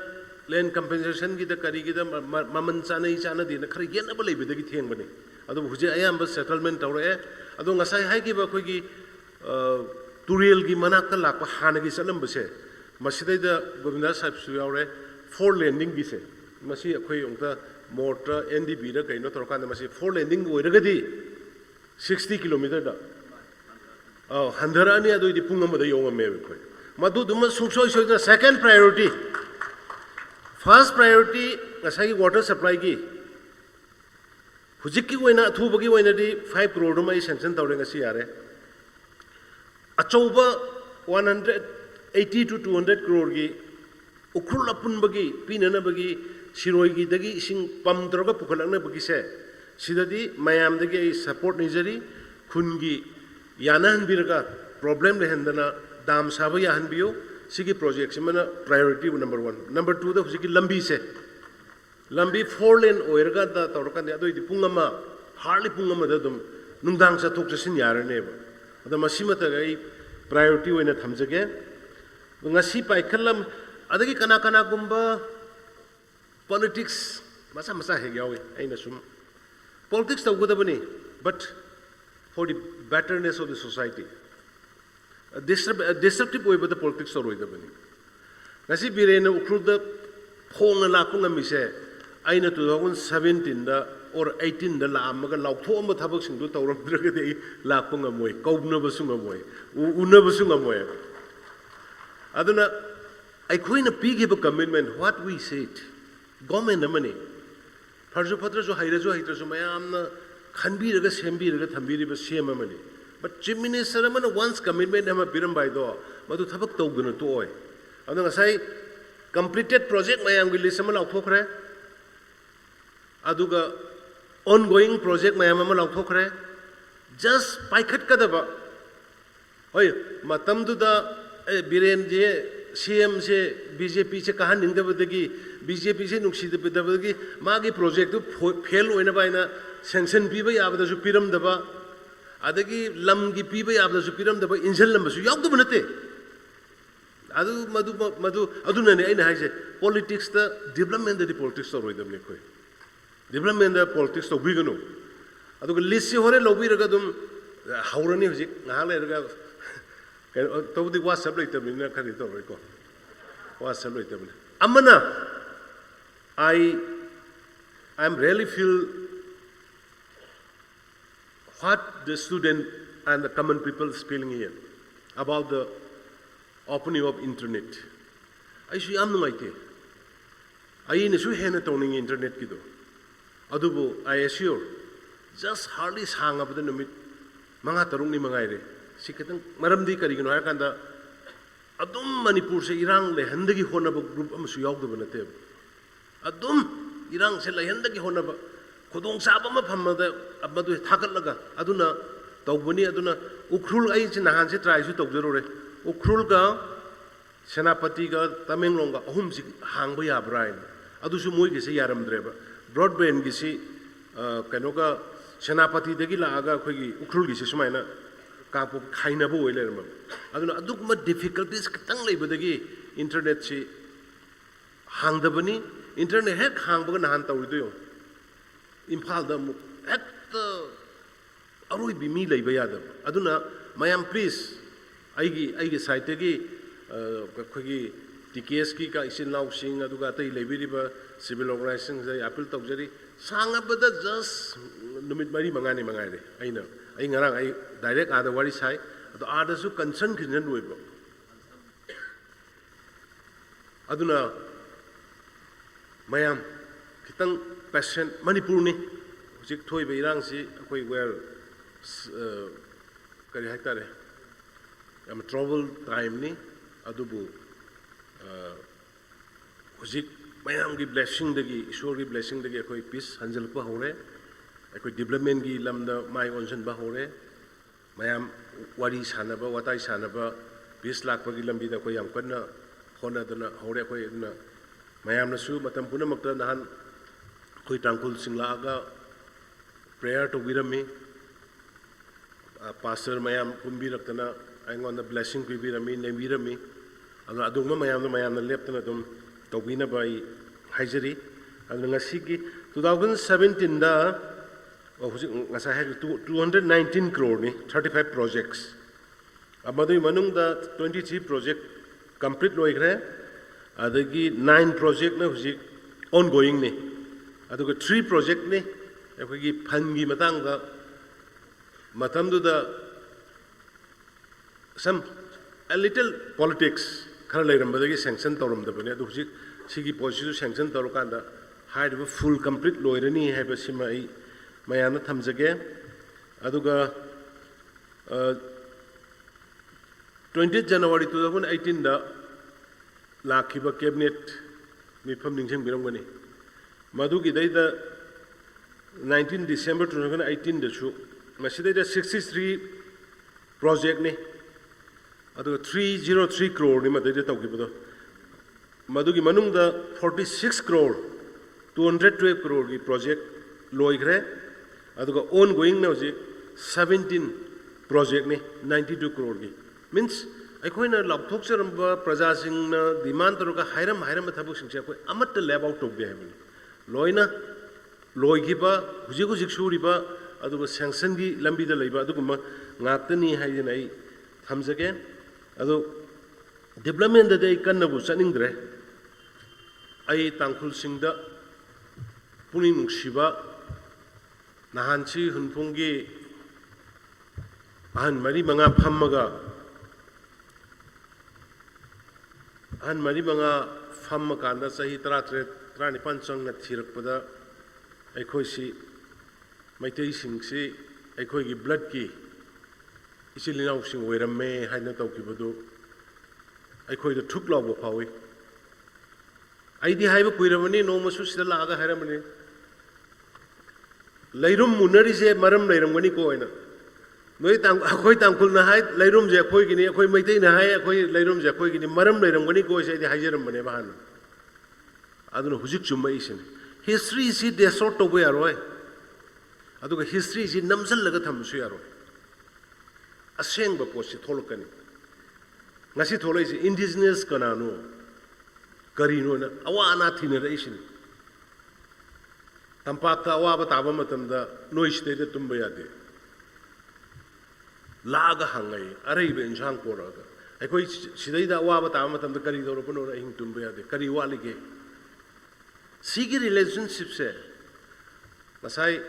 land compensation ꯒꯤꯗ ꯀꯔꯤꯒꯤꯗ ꯃ-, ꯃ-, ꯃꯃꯜ ꯆꯥꯅꯩ ꯆꯥꯅꯗꯦꯅ ꯈꯔ ꯌꯦꯠꯅꯕ ꯂꯩꯕꯗꯒꯤ ꯊꯦꯡꯕꯅꯤ꯫ ꯑꯗꯨꯕꯨ ꯍꯧꯖꯤꯛ ꯑꯌꯥꯝꯕ settlement ꯇꯧꯔꯛꯑꯦ꯫ ꯑꯗꯣ ꯉꯁꯥꯏ ꯍꯥꯏꯈꯤꯕ ꯑꯩꯈꯣꯏꯒꯤ, ꯑ, ꯇꯨꯔꯦꯜꯒꯤ ꯃꯅꯥꯛꯇ ꯂꯥꯛꯄ ꯍꯥꯟꯅꯒꯤ ꯆꯠꯂꯝꯕꯁꯦ, ꯃꯁꯤꯗꯩꯗ ꯒꯣꯕꯤꯟꯗꯥ ꯁꯥꯍꯦꯕꯁꯨ ꯌꯥꯎꯔꯦ, four laning ꯒꯤꯁꯦ꯫ ꯃꯁꯤ ꯑꯩꯈꯣꯏ ꯑꯃꯨꯛꯇ ꯃꯣꯔꯠꯇ N D B ꯗ ꯀꯩꯅꯣ ꯇꯧꯔꯀꯥꯟꯗ ꯃꯁꯤ four laning ꯑꯣꯏꯔꯒꯗꯤ sixty kilometer ꯗ, ꯑꯧ, ꯍꯟꯊꯔꯛꯑꯅꯤ, ꯑꯗꯨꯑꯣꯏꯗꯤ ꯄꯨꯡ ꯑꯃꯗ ꯌꯧꯉꯝꯃꯦꯕ ꯑꯩꯈꯣꯏ꯫ ꯃꯗꯨꯗꯨꯃ ꯁꯨꯡꯁꯣꯏ ꯁꯣꯏꯗꯅ second priority꯫ First priority ꯉꯁꯥꯏꯒꯤ water supply ꯒꯤ ꯍꯧꯖꯤꯛꯀꯤ ꯑꯣꯏꯅ ꯑꯊꯨꯕꯒꯤ ꯑꯣꯏꯅꯗꯤ five crore ꯗꯨꯃ ꯑꯩ sanction ꯇꯧꯔꯦ, ꯉꯁꯤ ꯌꯥꯔꯦ꯫ ꯑꯆꯧꯕ one hundred eighty to two hundred crore ꯒꯤ ꯎꯈ꯭ꯔꯨꯜ ꯑꯄꯨꯟꯕꯒꯤ ꯄꯤꯅꯅꯕꯒꯤ ꯁꯤꯔꯣꯏꯒꯤꯗꯒꯤ ꯏꯁꯤꯡ pump ꯇꯧꯔꯒ ꯄꯨꯈꯠꯂꯛꯅꯕꯒꯤꯁꯦ, ꯁꯤꯗꯗꯤ ꯃꯌꯥꯝꯗꯒꯤ ꯑꯩ support ꯅꯤꯖꯔꯤ꯫ ꯈꯨꯟꯒꯤ ꯌꯥꯅꯍꯟꯕꯤꯔꯒ, problem ꯂꯩꯍꯟꯗꯅ dam ꯁꯥꯕ ꯌꯥꯍꯟꯕꯤꯌꯨ꯫ ꯁꯤꯒꯤ project ꯁꯤꯃꯅ priority number one꯫ Number two ꯗ ꯍꯧꯖꯤꯛꯀꯤ ꯂꯝꯕꯤꯁꯦ, ꯂꯝꯕꯤ four lane ꯑꯣꯏꯔꯀꯥꯟꯗ ꯇꯧꯔꯀꯥꯟꯗ ꯑꯗꯨꯑꯣꯏꯗꯤ ꯄꯨꯡ ꯑꯃ, hardly ꯄꯨꯡ ꯑꯃꯗ ꯑꯗꯨꯝ ꯅꯨꯡꯗꯥꯡ ꯆꯠꯊꯣꯛ ꯆꯠꯁꯤꯟ ꯌꯥꯔꯅꯦꯕ꯫ ꯑꯗꯣ ꯃꯁꯤꯃꯇ ꯑꯩ priority ꯑꯣꯏꯅ ꯊꯝꯖꯒꯦ꯫ ꯉꯁꯤ ꯄꯥꯏꯈꯠꯂꯝ-, ꯑꯗꯒꯤ ꯀꯅꯥ ꯀꯅꯥꯒꯨꯝꯕ politics ꯃꯆꯥ ꯃꯆꯥ ꯍꯦꯛ ꯌꯥꯎꯏ꯫ ꯑꯩꯅ ꯁꯨꯝ politics ꯇꯧꯒꯗꯕꯅꯤ, but for the betterness of the society꯫ Disrupt-, destructive ꯑꯣꯏꯕꯗ politics ꯇꯧꯔꯣꯏꯗꯕꯅꯤ꯫ ꯉꯁꯤ ꯕꯤꯔꯦꯟꯅ ꯎꯈ꯭ꯔꯨꯜꯗ ꯐꯣꯡꯅ ꯂꯥꯛꯄ ꯉꯝꯃꯤꯁꯦ, ꯑꯩꯅ two thousand seventeen ꯗ or eighteen ꯗ ꯂꯥꯛꯑꯝꯃꯒ ꯂꯥꯎꯊꯣꯛꯑꯝꯕ ꯊꯕꯛꯁꯤꯡꯗꯨ ꯇꯧꯔꯝꯗ꯭ꯔꯒꯗꯤ ꯑꯩ ꯂꯥꯛꯄ ꯉꯝꯃꯣꯏ, ꯀꯧꯅꯕꯁꯨ ꯉꯝꯃꯣꯏ, ꯎ-, ꯎꯅꯕꯁꯨ ꯉꯝꯃꯣꯏ꯫ ꯑꯗꯨꯅ ꯑꯩꯈꯣꯏꯅ ꯄꯤꯈꯤꯕ commitment, what we said, government ꯑꯃꯅꯤ꯫ ꯐꯔꯁꯨ ꯐꯠꯇ꯭ꯔꯁꯨ, ꯍꯩꯔꯁꯨ ꯍꯩꯇ꯭ꯔꯁꯨ, ꯃꯌꯥꯝꯅ ꯈꯟꯕꯤꯔꯒ ꯁꯦꯝꯕꯤꯔꯒ ꯊꯝꯕꯤꯔꯤꯕ C M ꯑꯃꯅꯤ꯫ But Chief Minister ꯑꯃꯅ once commitment ꯑꯃ ꯄꯤꯔꯝꯕ ꯍꯥꯏꯗꯣ, ꯃꯗꯨ ꯊꯕꯛ ꯇꯧꯗꯅ ꯇꯣꯛꯑꯣꯏ꯫ ꯑꯗꯨꯅ ꯉꯁꯥꯏ completed project ꯃꯌꯥꯝꯒꯤ list ꯑꯃ ꯂꯥꯎꯊꯣꯛꯈ꯭ꯔꯦ, ꯑꯗꯨꯒ ongoing project ꯃꯌꯥꯝ ꯑꯃ ꯂꯥꯎꯊꯣꯛꯈ꯭ꯔꯦ꯫ Just ꯄꯥꯏꯈꯠꯀꯗꯕ, ꯍꯣꯏ, ꯃꯇꯝꯗꯨꯗ, ꯑꯦ, ꯕꯤꯔꯦꯟꯁꯦ, C M ꯁꯦ, B J P ꯁꯦ ꯀꯥꯍꯟꯅꯤꯡꯗꯕꯗꯒꯤ, B J P ꯁꯦ ꯅꯨꯡꯁꯤꯗꯕꯗꯒꯤ ꯃꯥꯒꯤ project ꯇꯨ ꯐꯣ-, fail ꯑꯣꯏꯅꯕ ꯍꯥꯏꯅ sanction ꯄꯤꯕ ꯌꯥꯕꯗꯁꯨ ꯄꯤꯔꯝꯗꯕ, ꯑꯗꯒꯤ ꯂꯝꯒꯤ ꯄꯤꯕ ꯌꯥꯕꯗꯁꯨ ꯄꯤꯔꯝꯗꯕ, ꯏꯟꯁꯤꯜꯂꯝꯕꯁꯨ ꯌꯥꯎꯗꯕ ꯅꯠꯇꯦ꯫ ꯑꯗꯨ, ꯃꯗꯨ, ꯃꯗꯨ, ꯑꯗꯨꯅꯅꯦ ꯑꯩꯅ ꯍꯥꯏꯁꯦ, politics ꯇ, development ꯇꯗꯤ politics ꯇꯧꯔꯣꯏꯗꯕꯅꯤ ꯑꯩꯈꯣꯏ꯫ Development ꯗ politics ꯇꯧꯕꯤꯒꯅꯨ꯫ ꯑꯗꯨꯒ list ꯁꯤ ꯍꯣꯔꯦꯟ ꯂꯧꯕꯤꯔꯒ ꯑꯗꯨꯝ, ꯑ, ꯍꯧꯔꯅꯤ ꯍꯧꯖꯤꯛ, ꯉꯥꯏꯍꯥꯛ ꯂꯩꯔꯒ꯫ ꯀꯩꯅꯣ, ꯇꯧꯕꯗꯤ WhatsApp ꯂꯩꯇꯕꯅꯤꯅ ꯈꯔꯗꯤ ꯇꯧꯔꯣꯏꯀꯣ꯫ WhatsApp ꯂꯩꯇꯕꯅꯤ꯫ ꯑꯃꯅ, I, I am really feel what the student and the common people is feeling here about the opening of internet. ꯑꯩꯁꯨ ꯌꯥꯝ ꯅꯨꯡꯉꯥꯏꯇꯦ꯫ ꯑꯩꯅꯁꯨ ꯍꯦꯟꯅ ꯇꯧꯅꯤꯡꯉꯤ internet ꯀꯤꯗꯣ꯫ Adubu I assure, just hardly sāngabada numit manga tarukni mangaire. Si khitang maramdi karigino haikanda, athum Manipurse irang leihandagi hotnaba group amasu yaodaba nate. Athum irangse leihandagi hotnaba, khudong sāba mafamda, amadu thagatlaga, aduna tawbani, aduna Ukhrul ai chi nahanse try su tawzarore. Ukhrul ga Senapati ga Tamenglong ga ahumsi hāngba yabra haina. Adusu moigise yaramdreba. Broadband gise, uh, kano ga Senapati dagi lāga akhoi gi Ukhrul gise sumaina Kangpokpi khainaba wai leirama. Aduna adukma difficulties khitang leibadagi internet si hāngdabani, internet hek hāngbaga nahan tawri tuyo. Imphalda mu hek ta aruibi mi leiba yada. Aduna mayam please, aigi, aigi side dagi, uh, akhoi gi T K S ki ka isin lausing, aduga atai leibiriba civil organization sai appeal tawzari. Sāngabada just numit mari mangani mangaire. Aina, ai ngarang ai direct ada wari sai, ado ada su concern kinjan waiba. Aduna mayam khitang patient Manipurni. Hujik thoiba irangsi akhoi well, s-, uh, kari haitare. Yam trouble time ni, adubu, uh, hujik mayamgi blessing dagi, Ishwargi blessing dagi akhoi peace hanzalpa haore. Akhoi development gi lamda mai onsanba haore. Mayam wari sānaba, watai sānaba, peace lākpagi lambida akhoi yamkanna hotnadana haore akhoi aduna. Mayamnasu matam punamakta nahan akhoi Tangkhul singlaga prayer tawbirami, ah, pastor mayam kumbiraktana aingonda blessing pibirami, nebirami. Aduna adungma mayamna, mayamna leptana athum tawbinaba i haizari. Aduna ngasiki two thousand seventeen da, oh, hujik ngasai hai two, two hundred nineteen crore ni, thirty-five projects. Amadui manungda twenty-three project complete loikhre, adagi nine project na hujik ongoing ni. Aduga three project ni, akhoi gi fund gi matangda, matamduda some, a little politics khara leirambadagi sanction tawramdabani, adu hujik sigi policy su sanction tawrakanda, hairiba full complete loirani haiba sima i mayamna thamzage. Aduga, uh, twentieth January two thousand eighteen da lākhiba cabinet mifam ningsingbiramgani. Madugi daida nineteen December two thousand eighteen dasu, masi daida sixty-three project ni, aduga three zero three crore ni madaida tawkhibado. Madugi manungda forty-six crore, two hundred twelve crore gi project loikhre, aduga ongoing na hujik seventeen project ni, ninety-two crore gi. Means, aikhoina lapthok charamba prajasingna demand taraga hairam hairam thabuk singse akhoi amatta left out tawde haibani. Loina, loikhiba, hujik hujik suriba, aduga sanction gi lambida leiba, aduguma ngaktani haidina i thamzage. Adu development da dei kannabu chaningdre. Ai Tangkhul singda puni nungshiba, nahansi Hunphung gi ahan mari manga phammaga, ahan mari manga phammakanda sahi tara tret, tara nipan changna thirakpada, aikhoisi, Meiteisingsi, aikhoigi blood gi, ichilinaosing oiramme haina tawkhibadu, aikhoida thuklaoba phawi. Aidi haiba kuiramani, nongmasu sida lāga hairamani. Leirum munarise maram leiramgani ko eina. Noi Tang-, akhoi Tangkhulna hai, leirumse akhoigini, akhoi Meiteina hai, akhoi leirumse akhoigini, maram leiramgani ko se aidi haijaramane bahana. Aduna hujik chumma isin. History si distort tawba yaroi. Aduga history si namsallaga thamsu yaroi. Asengba potsi tholakani. Ngasi tholaisi indigenous kanano, karino na awa ana thina da isin. Tampakta awaba taba matamda noi sidaida tumba yade. Lāga hāngngai, areiba insang poraga. Aikhoi si-, sidaida awaba taba matamda kari tawrapano ra hing tumba yade. Kari walige. Sigi relationship se, ngasai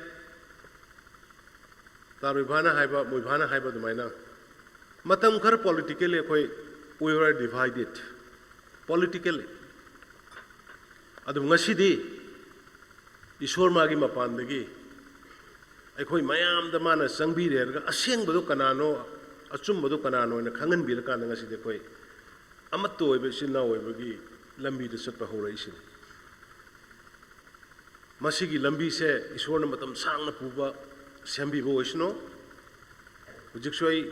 Taruiphana haiba, Muiphana haiba dumaina. Matam khar politically akhoi, we were divided. Politically. Adu ngasidi, ꯏꯁꯣꯔ ꯃꯥꯒꯤ ꯃꯄꯥꯟꯗꯒꯤ ꯑꯩꯈꯣꯏ ꯃꯌꯥꯝꯗ ꯃꯥꯅ ꯆꯪꯕꯤꯔꯦ ꯍꯥꯏꯔꯒ ꯑꯁꯦꯡꯕꯗꯣ ꯀꯅꯥꯅꯣ, ꯑꯆꯨꯝꯕꯗꯣ ꯀꯅꯥꯅꯣ ꯍꯥꯏꯅ ꯈꯪꯍꯟꯕꯤꯔꯀꯥꯟꯗ ꯉꯁꯤꯗꯤ ꯑꯩꯈꯣꯏ ꯑꯃꯠꯇ ꯑꯣꯏꯕ ꯏꯆꯤꯜ ꯏꯅꯥꯎ ꯑꯣꯏꯕꯒꯤ ꯂꯝꯕꯤꯗ ꯆꯠꯄ ꯍꯧꯔꯛꯏꯁꯤꯅꯤ꯫ ꯃꯁꯤꯒꯤ ꯂꯝꯕꯤꯁꯦ ꯏꯁꯣꯔꯅ ꯃꯇꯝ ꯁꯥꯡꯅ ꯄꯨꯕ, ꯁꯦꯝꯕꯤꯕ ꯑꯣꯏꯁꯅꯨ꯫ ꯍꯧꯖꯤꯛꯁꯨ ꯑꯩ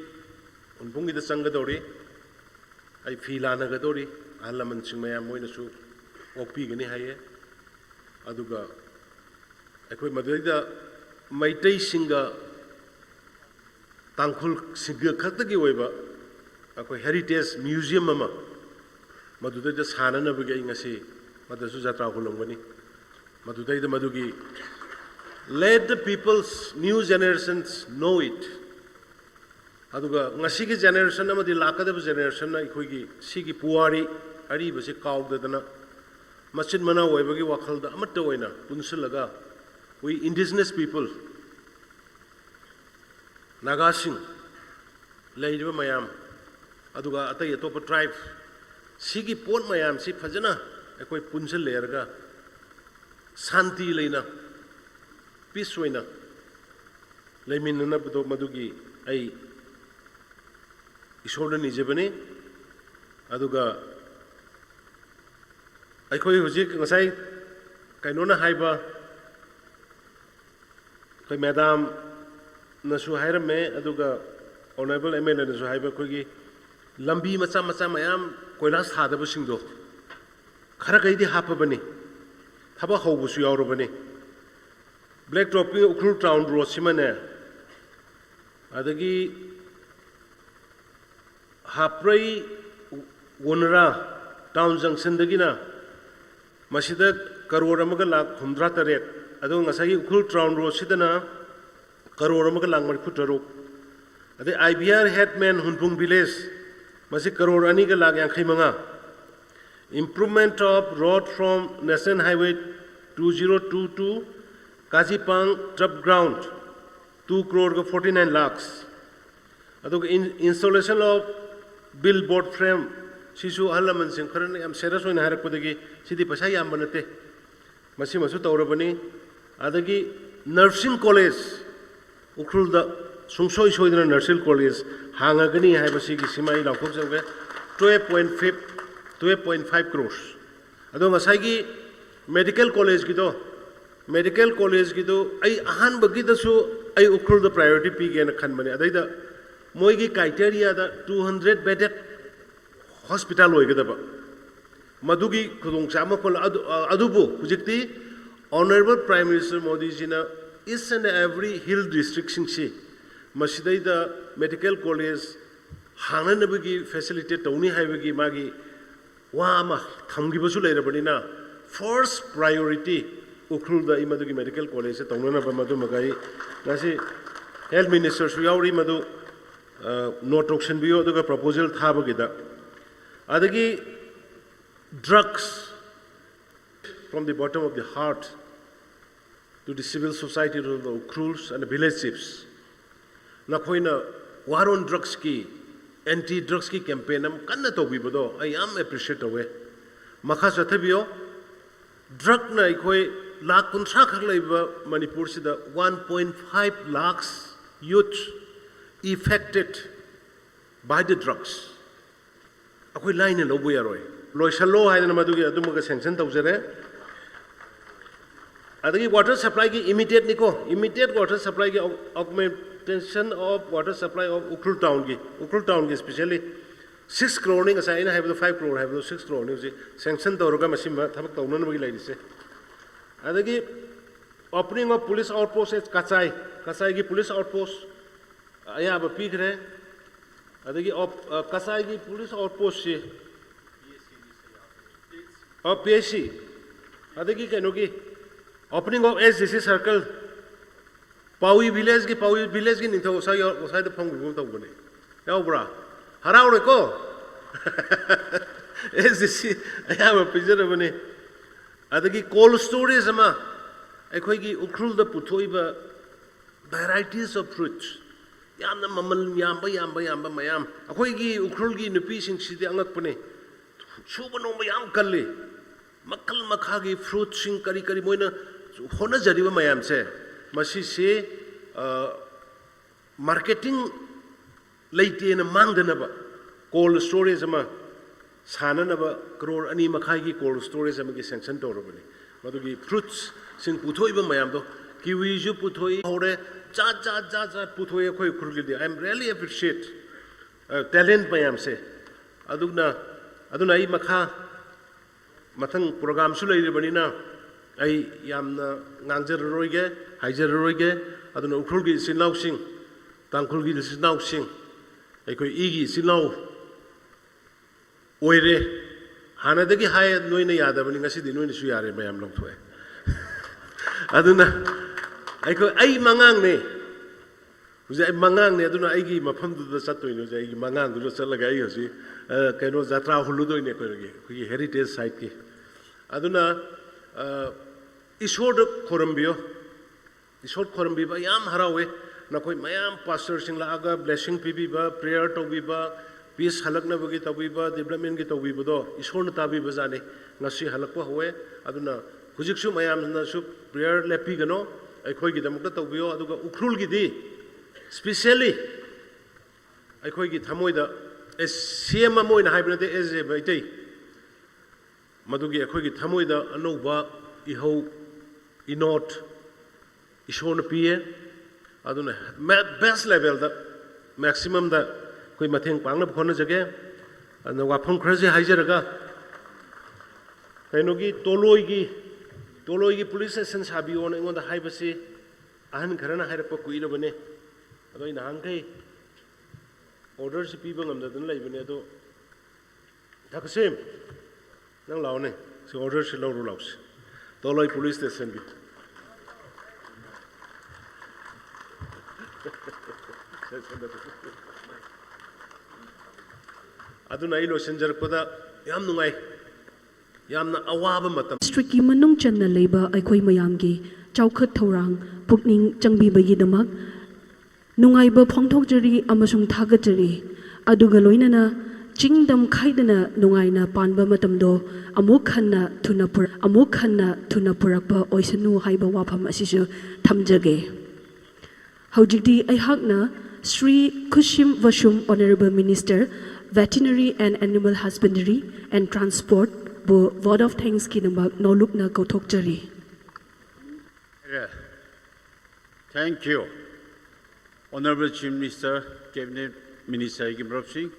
ꯍꯨꯟꯄꯨꯡꯒꯤꯗ ꯆꯪꯒꯗꯧꯔꯤ, ꯑꯩ ꯐꯤ ꯂꯥꯟꯅꯒꯗꯧꯔꯤ꯫ ꯑꯍꯜ ꯂꯃꯟꯁꯤꯡ ꯃꯌꯥꯝ ꯃꯣꯏꯅꯁꯨ ꯑꯣꯛꯄꯤꯒꯅꯤ ꯍꯥꯏꯌꯦ꯫ ꯑꯗꯨꯒ ꯑꯩꯈꯣꯏ ꯃꯗꯨꯗꯩꯗ ꯃꯩꯇꯩꯁꯤꯡꯒ ꯇꯥꯡꯈꯨꯜꯁꯤꯡꯒ ꯈꯛꯇꯒꯤ ꯑꯣꯏꯕ ꯑꯩꯈꯣꯏ heritage museum ꯑꯃ ꯃꯗꯨꯗꯩꯗ ꯁꯥꯅꯅꯕꯒꯤ ꯑꯩ ꯉꯁꯤ ꯃꯗꯨꯁꯨ ꯖꯇ꯭ꯔꯥ ꯍꯨꯜꯂꯝꯒꯅꯤ꯫ ꯃꯗꯨꯗꯩꯗ ꯃꯗꯨꯒꯤ let the people's new generations know it꯫ ꯑꯗꯨꯒ ꯉꯁꯤꯒꯤ generation ꯑꯃꯗꯤ ꯂꯥꯛꯀꯗꯕ generation ꯅ ꯑꯩꯈꯣꯏꯒꯤ ꯁꯤꯒꯤ ꯄꯨꯋꯥꯔꯤ ꯑꯔꯤꯕꯁꯤ ꯀꯥꯎꯗꯗꯅ ꯃꯆꯤꯟ ꯃꯅꯥꯎ ꯑꯣꯏꯕꯒꯤ ꯋꯥꯈꯜꯗ ꯑꯃꯠꯇ ꯑꯣꯏꯅ ꯄꯨꯟꯁꯤꯜꯂꯒ we indigenous people, ꯅꯥꯒꯥꯁꯤꯡ, ꯂꯩꯔꯤꯕ ꯃꯌꯥꯝ, ꯑꯗꯨꯒ ꯑꯇꯩ ꯑꯇꯣꯞꯄ tribe, ꯁꯤꯒꯤ ꯄꯣꯠ ꯃꯌꯥꯝꯁꯤ ꯐꯖꯅ ꯑꯩꯈꯣꯏ ꯄꯨꯟꯁꯤꯜꯂꯦꯔꯒ ꯁꯥꯟꯇꯤ ꯂꯩꯅ, peace ꯑꯣꯏꯅ ꯂꯩꯃꯤꯟꯅꯅꯕꯗꯣ ꯃꯗꯨꯒꯤ ꯑꯩ ꯏꯁꯣꯔꯗ ꯅꯤꯖꯕꯅꯤ꯫ ꯑꯗꯨꯒ ꯑꯩꯈꯣꯏ ꯍꯧꯖꯤꯛ ꯉꯁꯥꯏ ꯀꯩꯅꯣꯅ ꯍꯥꯏꯕ, ꯑꯩꯈꯣꯏ madam ꯅꯁꯨ ꯍꯥꯏꯔꯝꯃꯦ, ꯑꯗꯨꯒ honourable M L A ꯅꯁꯨ ꯍꯥꯏꯕ, ꯑꯩꯈꯣꯏꯒꯤ ꯂꯝꯕꯤ ꯃꯆꯥ ꯃꯆꯥ ꯃꯌꯥꯝ ꯀꯣꯏꯂꯥꯁ ꯊꯥꯗꯕꯁꯤꯡꯗꯣ ꯈꯔ ꯈꯩꯗꯤ ꯍꯥꯞꯄꯕꯅꯤ, ꯊꯕꯛ ꯍꯧꯕꯁꯨ ꯌꯥꯎꯔꯕꯅꯤ꯫ Black top ꯀꯤ ꯎꯈ꯭ꯔꯨꯜ town road ꯁꯤꯃꯅꯦ, ꯑꯗꯒꯤ ꯍꯥꯞꯄ꯭ꯔꯩ ꯋꯣꯅꯔꯥ town junction ꯗꯒꯤꯅ ꯃꯁꯤꯗ ꯀꯔꯣꯔ ꯑꯃꯒ ꯂꯥꯛ ꯍꯨꯝꯗ꯭ꯔꯥ ꯇꯔꯦꯠ, ꯑꯗꯨꯒ ꯉꯁꯥꯏꯒꯤ ꯎꯈ꯭ꯔꯨꯜ town road ꯁꯤꯗꯅ ꯀꯔꯣꯔ ꯑꯃꯒ ꯂꯥꯛ ꯃꯔꯤꯐꯨ ꯇꯔꯨꯛ, ꯑꯗꯩ I B R headman ꯍꯨꯟꯄꯨꯡ village, ꯃꯁꯤ ꯀꯔꯣꯔ ꯑꯅꯤꯒ ꯂꯥꯛ ꯌꯥꯡꯈꯩ ꯃꯉꯥ, improvement of road from National Highway two zero two two Kazipang turf ground, two crore forty nine lakhs, ꯑꯗꯨꯒ in-, installation of billboard frame, ꯁꯤꯁꯨ ꯑꯍꯜ ꯂꯃꯟꯁꯤꯡ ꯈꯔꯅ ꯌꯥꯝ serious ꯑꯣꯏꯅ ꯍꯥꯏꯔꯛꯄꯗꯒꯤ ꯁꯤꯗꯤ ꯄꯩꯁꯥ ꯌꯥꯝꯕ ꯅꯠꯇꯦ, ꯃꯁꯤꯃꯁꯨ ꯇꯧꯔꯕꯅꯤ꯫ ꯑꯗꯒꯤ nursing college, ꯎꯈ꯭ꯔꯨꯜꯗ ꯁꯨꯡꯁꯣꯏ ꯁꯣꯏꯗꯅ nursing college ꯍꯥꯡꯉꯒꯅꯤ ꯍꯥꯏꯕꯁꯤꯒꯤ ꯁꯤꯃ ꯑꯩ ꯂꯥꯎꯊꯣꯛꯆꯒꯦ, twelve point five, twelve point five crores꯫ ꯑꯗꯣ ꯉꯁꯥꯏꯒꯤ medical college ꯀꯤꯗꯣ, medical college ꯀꯤꯗꯣ ꯑꯩ ꯑꯍꯥꯟꯕꯒꯤꯗꯁꯨ ꯑꯩ ꯎꯈ꯭ꯔꯨꯜꯗ priority ꯄꯤꯒꯦꯅ ꯈꯟꯕꯅꯦ꯫ ꯑꯗꯩꯗ ꯃꯣꯏꯒꯤ criteria ꯗ two hundred bedded hospital ꯑꯣꯏꯒꯗꯕ, ꯃꯗꯨꯒꯤ ꯈꯨꯗꯣꯡꯆꯥꯕ ꯑꯃ ꯐꯪꯂ-, ꯑꯗꯨ-, ꯑ-, ꯑꯗꯨꯕꯨ ꯍꯧꯖꯤꯛꯇꯤ Honourable Prime Minister ꯃꯣꯗꯤꯖꯤꯅ each and every hill district ꯁꯤꯡꯁꯤ ꯃꯁꯤꯗꯩꯗ medical college ꯍꯥꯡꯅꯅꯕꯒꯤ facilitate ꯇꯧꯅꯤ ꯍꯥꯏꯕꯒꯤ ꯃꯥꯒꯤ ꯋꯥ ꯑꯃ ꯊꯝꯈꯤꯕꯁꯨ ꯂꯩꯔꯕꯅꯤꯅ, first priority ꯎꯈ꯭ꯔꯨꯜꯗ ꯑꯩ ꯃꯗꯨꯒꯤ medical college ꯁꯦ ꯇꯧꯅꯅꯕ ꯃꯗꯨꯃꯒ ꯑꯩ ꯉꯁꯤ health minister ꯁꯨ ꯌꯥꯎꯔꯤ, ꯃꯗꯨ, ꯑ, note ꯇꯧꯁꯤꯟꯕꯤꯌꯨ, ꯑꯗꯨꯒ proposal ꯊꯥꯕꯒꯤꯗ꯫ ꯑꯗꯒꯤ drugs, from the bottom of the heart to the civil society, to the Ukhrul and the village chiefs, ꯅꯈꯣꯏꯅ war on drugs ꯀꯤ, anti drugs ꯀꯤ campaign ꯑꯃ ꯀꯟꯅ ꯇꯧꯕꯤꯕꯗꯣ ꯑꯩ ꯌꯥꯝ appreciate ꯇꯧꯋꯦ꯫ ꯃꯈꯥ ꯆꯠꯊꯕꯤꯌꯣ꯫ Drug ꯅ ꯑꯩꯈꯣꯏ ꯂꯥꯈ ꯀꯨꯟꯊ꯭ꯔꯥ ꯈꯛ ꯂꯩꯕ ꯃꯅꯤꯄꯨꯔꯁꯤꯗ one point five lakhs youth affected by the drugs꯫ ꯑꯩꯈꯣꯏ ꯂꯥꯏꯅ ꯂꯧꯕ ꯌꯥꯔꯣꯏ꯫ ꯂꯣꯏꯁꯜꯂꯣ ꯍꯥꯏꯗꯅ ꯃꯗꯨꯒꯤ ꯑꯗꯨꯃꯒ sanction ꯇꯧꯖꯔꯦ꯫ ꯑꯗꯒꯤ water supply ꯒꯤ immediate ꯅꯤꯀꯣ, immediate water supply ꯒꯤ aug-, augmentation of water supply of Ukhrul town ꯒꯤ, Ukhrul town ꯒꯤ specially six crore ꯅꯤ, ꯉꯁꯥꯏ ꯑꯩꯅ ꯍꯥꯏꯕꯗꯣ five crore ꯍꯥꯏꯕꯗꯣ six crore ꯅꯤ ꯍꯧꯖꯤꯛ sanction ꯇꯧꯔꯒ ꯃꯁꯤꯃ ꯊꯕꯛ ꯇꯧꯅꯅꯕꯒꯤ ꯂꯩꯔꯤꯁꯦ꯫ ꯑꯗꯒꯤ opening of police outpost at Kachai, ꯀꯆꯥꯏꯒꯤ police outpost ꯑꯌꯥꯕ ꯄꯤꯈ꯭ꯔꯦ꯫ ꯑꯗꯒꯤ op-, ꯑ, ꯀꯆꯥꯏꯒꯤ police outpost ꯁꯤ, ꯑ, P H C, ꯑꯗꯒꯤ ꯀꯩꯅꯣꯒꯤ opening of S D C circle, ꯄꯥꯎꯏ village ꯀꯤ, ꯄꯥꯎꯏ village ꯀꯤ ꯅꯤꯡꯊꯧ ꯉꯁꯥꯏ ꯌꯥꯎ-, ꯉꯁꯥꯏꯗ ꯐꯝꯈꯤꯕꯒꯨꯝ ꯇꯧꯕꯅꯦ꯫ ꯌꯥꯎꯕ꯭ꯔꯥ? ꯍꯔꯥꯎꯔꯦꯀꯣ? S D C ꯑꯌꯥꯕ ꯄꯤꯖꯔꯕꯅꯤ꯫ ꯑꯗꯒꯤ cold storage ꯑꯃ, ꯑꯩꯈꯣꯏꯒꯤ ꯎꯈ꯭ꯔꯨꯜꯗ ꯄꯨꯊꯣꯛꯏꯕ varieties of fruits, ꯌꯥꯝꯅ ꯃꯃꯜ ꯌꯥꯝꯕ, ꯌꯥꯝꯕ, ꯌꯥꯝꯕ ꯃꯌꯥꯝ꯫ ꯑꯩꯈꯣꯏꯒꯤ ꯎꯈ꯭ꯔꯨꯜꯒꯤ ꯅꯨꯄꯤꯁꯤꯡꯁꯤꯗꯤ ꯑꯉꯛꯄꯅꯦ, ꯁꯨꯕ ꯅꯣꯝꯕ ꯌꯥꯝ ꯀꯜꯂꯤ꯫ ꯃꯈꯜ ꯃꯈꯥꯒꯤ fruit ꯁꯤꯡ ꯀꯔꯤ ꯀꯔꯤ ꯃꯣꯏꯅ ꯍꯣꯠꯅꯖꯔꯤꯕ ꯃꯌꯥꯝꯁꯦ, ꯃꯁꯤꯁꯦ, ꯑ, marketing ꯂꯩꯇꯦꯅ ꯃꯥꯡꯗꯅꯕ cold storage ꯑꯃ ꯁꯥꯅꯅꯕ crore ꯑꯅꯤ ꯃꯈꯥꯏꯒꯤ cold storage ꯑꯃꯒꯤ sanction ꯇꯧꯔꯕꯅꯤ꯫ ꯃꯗꯨꯒꯤ fruits ꯁꯤꯡ ꯄꯨꯊꯣꯛꯏꯕ ꯃꯌꯥꯝꯗꯣ, kiwi ꯁꯨ ꯄꯨꯊꯣꯛꯏ ꯍꯧꯔꯦ, ꯖꯥꯠ ꯖꯥꯠ ꯖꯥꯠ ꯖꯥꯠ ꯄꯨꯊꯣꯛꯏ ꯑꯩꯈꯣꯏ ꯎꯈ꯭ꯔꯨꯜꯒꯤꯗꯤ꯫ I am really appreciate, ꯑ, talent ꯃꯌꯥꯝꯁꯦ꯫ ꯑꯗꯨꯅ, ꯑꯗꯨꯅ ꯑꯩ ꯃꯈꯥ ꯃꯊꯪ program ꯁꯨ ꯂꯩꯔꯤꯕꯅꯤꯅ ꯑꯩ ꯌꯥꯝꯅ ꯉꯥꯡꯖꯔꯔꯣꯏꯒꯦ, ꯍꯥꯏꯖꯔꯔꯣꯏꯒꯦ꯫ ꯑꯗꯨꯅ ꯎꯈ꯭ꯔꯨꯜꯒꯤ ꯏꯆꯤꯜ ꯏꯅꯥꯎꯁꯤꯡ, ꯇꯥꯡꯈꯨꯜꯒꯤ ꯏꯆꯤꯜ ꯏꯅꯥꯎꯁꯤꯡ, ꯑꯩꯈꯣꯏ ꯏꯒꯤ ꯏꯆꯤꯜ ꯏꯅꯥꯎ ꯑꯣꯏꯔꯦ꯫ ꯍꯥꯟꯅꯗꯒꯤ ꯍꯥꯏ, ꯅꯣꯏꯅ ꯌꯥꯗꯕꯅꯤ, ꯉꯁꯤꯗꯤ ꯅꯣꯏꯅꯁꯨ ꯌꯥꯔꯦ, ꯃꯌꯥꯝ ꯂꯧꯊꯣꯛꯑꯦ꯫ ꯑꯗꯨꯅ ꯑꯩꯈꯣꯏ, ꯑꯩ ꯃꯉꯥꯡꯅꯦ, ꯍꯧꯖꯤꯛ ꯑꯩ ꯃꯉꯥꯡꯅꯦ, ꯑꯗꯨꯅ ꯑꯩꯒꯤ ꯃꯐꯝꯗꯨꯗ ꯆꯠꯇꯣꯏꯅꯦ꯫ ꯍꯧꯖꯤꯛ ꯑꯩꯒꯤ ꯃꯉꯥꯡꯗꯨꯗ ꯆꯠꯂꯒ ꯑꯩ ꯍꯧꯖꯤꯛ, ꯑ, ꯀꯩꯅꯣ, ꯖꯇ꯭ꯔꯥ ꯍꯨꯜꯂꯨꯗꯣꯏꯅꯦ ꯑꯩꯈꯣꯏꯒꯤ, ꯑꯩꯈꯣꯏꯒꯤ heritage site ꯀꯤ꯫ ꯑꯗꯨꯅ, ꯑ, ꯏꯁꯣꯔꯗ ꯈꯣꯏꯔꯝꯕꯤꯌꯣ꯫ ꯏꯁꯣꯔ ꯈꯣꯏꯔꯝꯕꯤꯕ ꯌꯥꯝ ꯍꯔꯥꯎꯋꯦ꯫ ꯅꯈꯣꯏ ꯃꯌꯥꯝ pastor ꯁꯤꯡ ꯂꯥꯛꯑꯒ blessing ꯄꯤꯕꯤꯕ, prayer ꯇꯧꯕꯤꯕ, peace ꯍꯜꯂꯛꯅꯕꯒꯤ ꯇꯧꯕꯤꯕ, development ꯀꯤ ꯇꯧꯕꯤꯕꯗꯣ ꯏꯁꯣꯔꯅ ꯇꯥꯕꯤꯕ ꯖꯥꯠꯅꯤ꯫ ꯉꯁꯤ ꯍꯜꯂꯛꯄ ꯍꯧꯋꯦ꯫ ꯑꯗꯨꯅ ꯍꯧꯖꯤꯛꯁꯨ ꯃꯌꯥꯝꯅꯁꯨ prayer ꯂꯦꯞꯄꯤꯒꯅꯣ, ꯑꯩꯈꯣꯏꯒꯤꯗꯃꯛꯇ ꯇꯧꯕꯤꯌꯣ꯫ ꯑꯗꯨꯒ ꯎꯈ꯭ꯔꯨꯜꯒꯤꯗꯤ specially ꯑꯩꯈꯣꯏꯒꯤ ꯊꯃꯣꯏꯗ, as C M ꯑꯃ ꯑꯣꯏꯅ ꯍꯥꯏꯕ ꯅꯠꯇꯦ, as a ꯃꯩꯇꯩ, ꯃꯗꯨꯒꯤ ꯑꯩꯈꯣꯏꯒꯤ ꯊꯃꯣꯏꯗ ꯑꯅꯧꯕ ꯏꯍꯧ, ꯏꯅꯣꯠ ꯏꯁꯣꯔꯅ ꯄꯤꯌꯦ꯫ ꯑꯗꯨꯅ ꯃꯦ-, best level ꯗ, maximum ꯗ ꯑꯩꯈꯣꯏ ꯃꯇꯦꯡ ꯄꯥꯡꯅꯕ ꯍꯣꯠꯅꯖꯒꯦ꯫ ꯑꯗꯨꯅ ꯋꯥꯐꯝ ꯈꯔꯁꯤ ꯍꯥꯏꯖꯔꯒ, ꯀꯩꯅꯣꯒꯤ ꯇꯣꯂꯣꯏꯒꯤ, ꯇꯣꯂꯣꯏꯒꯤ police station ꯁꯥꯕꯤꯌꯣꯅ ꯑꯩꯉꯣꯟꯗ ꯍꯥꯏꯕꯁꯤ ꯑꯍꯟ ꯈꯔꯅ ꯍꯥꯏꯔꯛꯄ ꯀꯨꯏꯔꯕꯅꯦ꯫ ꯑꯗꯣ ꯑꯩ ꯅꯍꯥꯟꯈꯩ order ꯁꯤ ꯄꯤꯕ ꯉꯝꯗꯗꯅ ꯂꯩꯕꯅꯦ꯫ ꯑꯗꯣ ꯊꯥꯀꯁꯦꯝ, ꯅꯪ ꯂꯥꯛꯑꯣꯅꯦ, ꯁꯤ order ꯁꯤ ꯂꯧꯔꯨ ꯂꯥꯛꯁꯤ꯫ ꯇꯣꯂꯣꯏ police station ꯒꯤ꯫ ꯑꯗꯨꯅ ꯑꯩ ꯂꯣꯏꯁꯤꯟꯖꯔꯛꯄꯗ ꯌꯥꯝ ꯅꯨꯡꯉꯥꯏ, ꯌꯥꯝꯅ ꯑꯋꯥꯕ ꯃꯇꯝ꯫ District ꯀꯤ ꯃꯅꯨꯡ ꯆꯟꯅ ꯂꯩꯕ ꯑꯩꯈꯣꯏ ꯃꯌꯥꯝꯒꯤ ꯆꯥꯎꯈꯠ ꯊꯧꯔꯥꯡ ꯄꯨꯛꯅꯤꯡ ꯆꯪꯕꯤꯕꯒꯤꯗꯃꯛ ꯅꯨꯡꯉꯥꯏꯕ ꯐꯣꯡꯗꯣꯛꯆꯔꯤ ꯑꯃꯁꯨꯡ ꯊꯥꯒꯠꯆꯔꯤ꯫ ꯑꯗꯨꯒ ꯂꯣꯏꯅꯅ ꯆꯤꯡꯗꯝ ꯈꯥꯏꯗꯅ ꯅꯨꯡꯉꯥꯏꯅ ꯄꯥꯟꯕ ꯃꯇꯝꯗꯣ ꯑꯃꯨꯛ ꯍꯟꯅ ꯊꯨꯅ ꯄꯨꯔ-, ꯑꯃꯨꯛ ꯍꯟꯅ ꯊꯨꯅ ꯄꯨꯔꯛꯄ ꯑꯣꯏꯁꯅꯨ ꯍꯥꯏꯕ ꯋꯥꯐꯝ ꯑꯁꯤꯁꯨ ꯊꯝꯖꯒꯦ꯫ ꯍꯧꯖꯤꯛꯇꯤ ꯑꯩꯍꯥꯛꯅ ꯁ꯭ꯔꯤ ꯈꯨꯁꯤꯝ ꯋꯥꯁꯨꯝ, Honourable Minister, Veterinary and Animal Husbandry and Transport ꯕꯨ vote of thanks ꯀꯤꯗꯃꯛ ꯅꯧꯂꯨꯛꯅ ꯀꯧꯊꯣꯛꯆꯔꯤ꯫ Thank you, Honourable Chief Minister, Cabinet Minister ꯒꯤ ꯃꯔꯨꯞꯁꯤꯡ,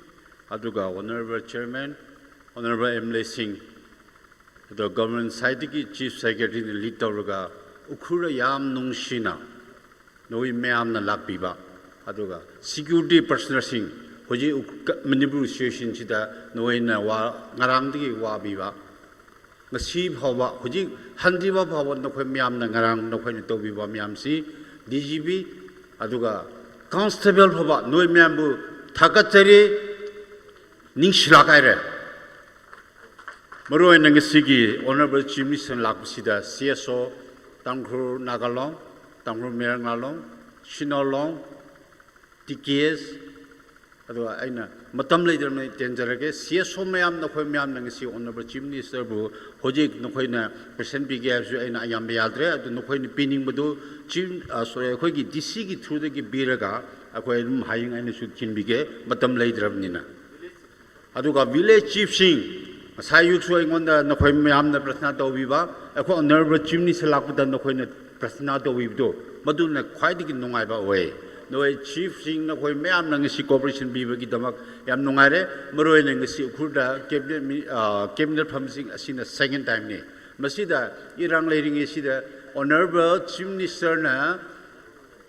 ꯑꯗꯨꯒ Honourable Chairman, Honourable M L A ꯁꯤꯡ, ꯑꯗꯣ Government side ꯇꯒꯤ Chief Secretary ꯅ lead ꯇꯧꯔꯒ ꯎꯈ꯭ꯔꯨꯜꯗ ꯌꯥꯝ ꯅꯨꯡꯁꯤꯅ ꯅꯣꯏ ꯃꯌꯥꯝꯅ ꯂꯥꯛꯄꯤꯕ, ꯑꯗꯨꯒ security personnel ꯁꯤꯡ, ꯍꯧꯖꯤꯛ ꯎꯈ-, ꯀ-, ꯃꯅꯤꯄꯨꯔ situation ꯁꯤꯗ ꯅꯣꯏꯅ ꯋꯥ-, ꯉꯔꯥꯡꯗꯒꯤ ꯋꯥꯕꯤꯕ, ꯉꯁꯤ ꯐꯥꯎꯕ, ꯍꯧꯖꯤꯛ ꯍꯟꯗ꯭ꯔꯤꯕ ꯐꯥꯎꯕ ꯅꯈꯣꯏ ꯃꯌꯥꯝꯅ ꯉꯔꯥꯡ ꯅꯈꯣꯏꯅ ꯇꯧꯕꯤꯕ ꯃꯌꯥꯝꯁꯤ, D G P, ꯑꯗꯨꯒ Constable ꯐꯥꯎꯕ ꯅꯣꯏ ꯃꯌꯥꯝꯕꯨ ꯊꯥꯒꯠꯆꯔꯤ, ꯅꯤꯡꯁꯤꯜꯂꯛ ꯍꯥꯏꯔꯦ꯫ ꯃꯔꯨꯑꯣꯏꯅ ꯉꯁꯤꯒꯤ Honourable Chief Minister ꯂꯥꯛꯄꯁꯤꯗ C S O, ꯇꯥꯡꯈꯨꯜ ꯅꯥꯒꯥ ꯂꯣꯡ, ꯇꯥꯡꯈꯨꯜ ꯃꯌꯥꯡ ꯂꯥꯂꯣꯡ, ꯁꯤꯅꯣ ꯂꯣꯡ, T K S, ꯑꯗꯨꯒ ꯑꯩꯅ ꯃꯇꯝ ꯂꯩꯇ꯭ꯔꯕꯅꯤꯅ ꯇꯦꯟꯖꯔꯒꯦ꯫ C S O ꯃꯌꯥꯝ, ꯅꯈꯣꯏ ꯃꯌꯥꯝꯅ ꯉꯁꯤ Honourable Chief Minister ꯕꯨ ꯍꯧꯖꯤꯛ ꯅꯈꯣꯏꯅ present ꯄꯤꯒꯦ ꯍꯥꯏꯕꯁꯨ ꯑꯩꯅ ꯑꯌꯥꯝꯕ ꯌꯥꯗ꯭ꯔꯦ꯫ ꯑꯗꯨ ꯅꯈꯣꯏꯅ ꯄꯤꯅꯤꯡꯕꯗꯨ Chief, ꯑ, sorry, ꯑꯩꯈꯣꯏꯒꯤ D C ꯒꯤ through ꯗꯒꯤ ꯄꯤꯔꯒ ꯑꯩꯈꯣꯏ ꯑꯗꯨꯝ ꯍꯌꯦꯡ ꯑꯩꯅꯁꯨ ꯊꯤꯟꯕꯤꯒꯦ, ꯃꯇꯝ ꯂꯩꯇ꯭ꯔꯕꯅꯤꯅ꯫ ꯑꯗꯨꯒ village chief ꯁꯤꯡ, ꯉꯁꯥꯏ ꯑꯌꯨꯛꯁꯨ ꯑꯩꯉꯣꯟꯗ ꯅꯈꯣꯏ ꯃꯌꯥꯝꯅ ꯄ꯭ꯔꯊꯅꯥ ꯇꯧꯕꯤꯕ, ꯑꯩꯈꯣꯏ Honourable Chief Minister ꯂꯥꯛꯄꯗ ꯅꯈꯣꯏꯅ ꯄ꯭ꯔꯊꯅꯥ ꯇꯧꯕꯤꯕꯗꯣ, ꯃꯗꯨꯅ ꯈ꯭ꯋꯥꯏꯗꯒꯤ ꯅꯨꯡꯉꯥꯏꯕ ꯑꯣꯏ꯫ ꯅꯈꯣꯏ chief ꯁꯤꯡ, ꯅꯈꯣꯏ ꯃꯌꯥꯝꯅ ꯉꯁꯤ cooperation ꯄꯤꯕꯒꯤꯗꯃꯛ ꯌꯥꯝ ꯅꯨꯡꯉꯥꯏꯔꯦ꯫ ꯃꯔꯨꯑꯣꯏꯅ ꯉꯁꯤ ꯎꯈ꯭ꯔꯨꯜꯗ cabinet ꯃꯤ-, ꯑ, cabinet ꯐꯝꯕꯁꯤꯡ ꯑꯁꯤꯅ second time ꯅꯤ꯫ ꯃꯁꯤꯗ ꯏꯔꯥꯡ ꯂꯩꯔꯤꯉꯩꯁꯤꯗ Honourable Chief Minister ꯅ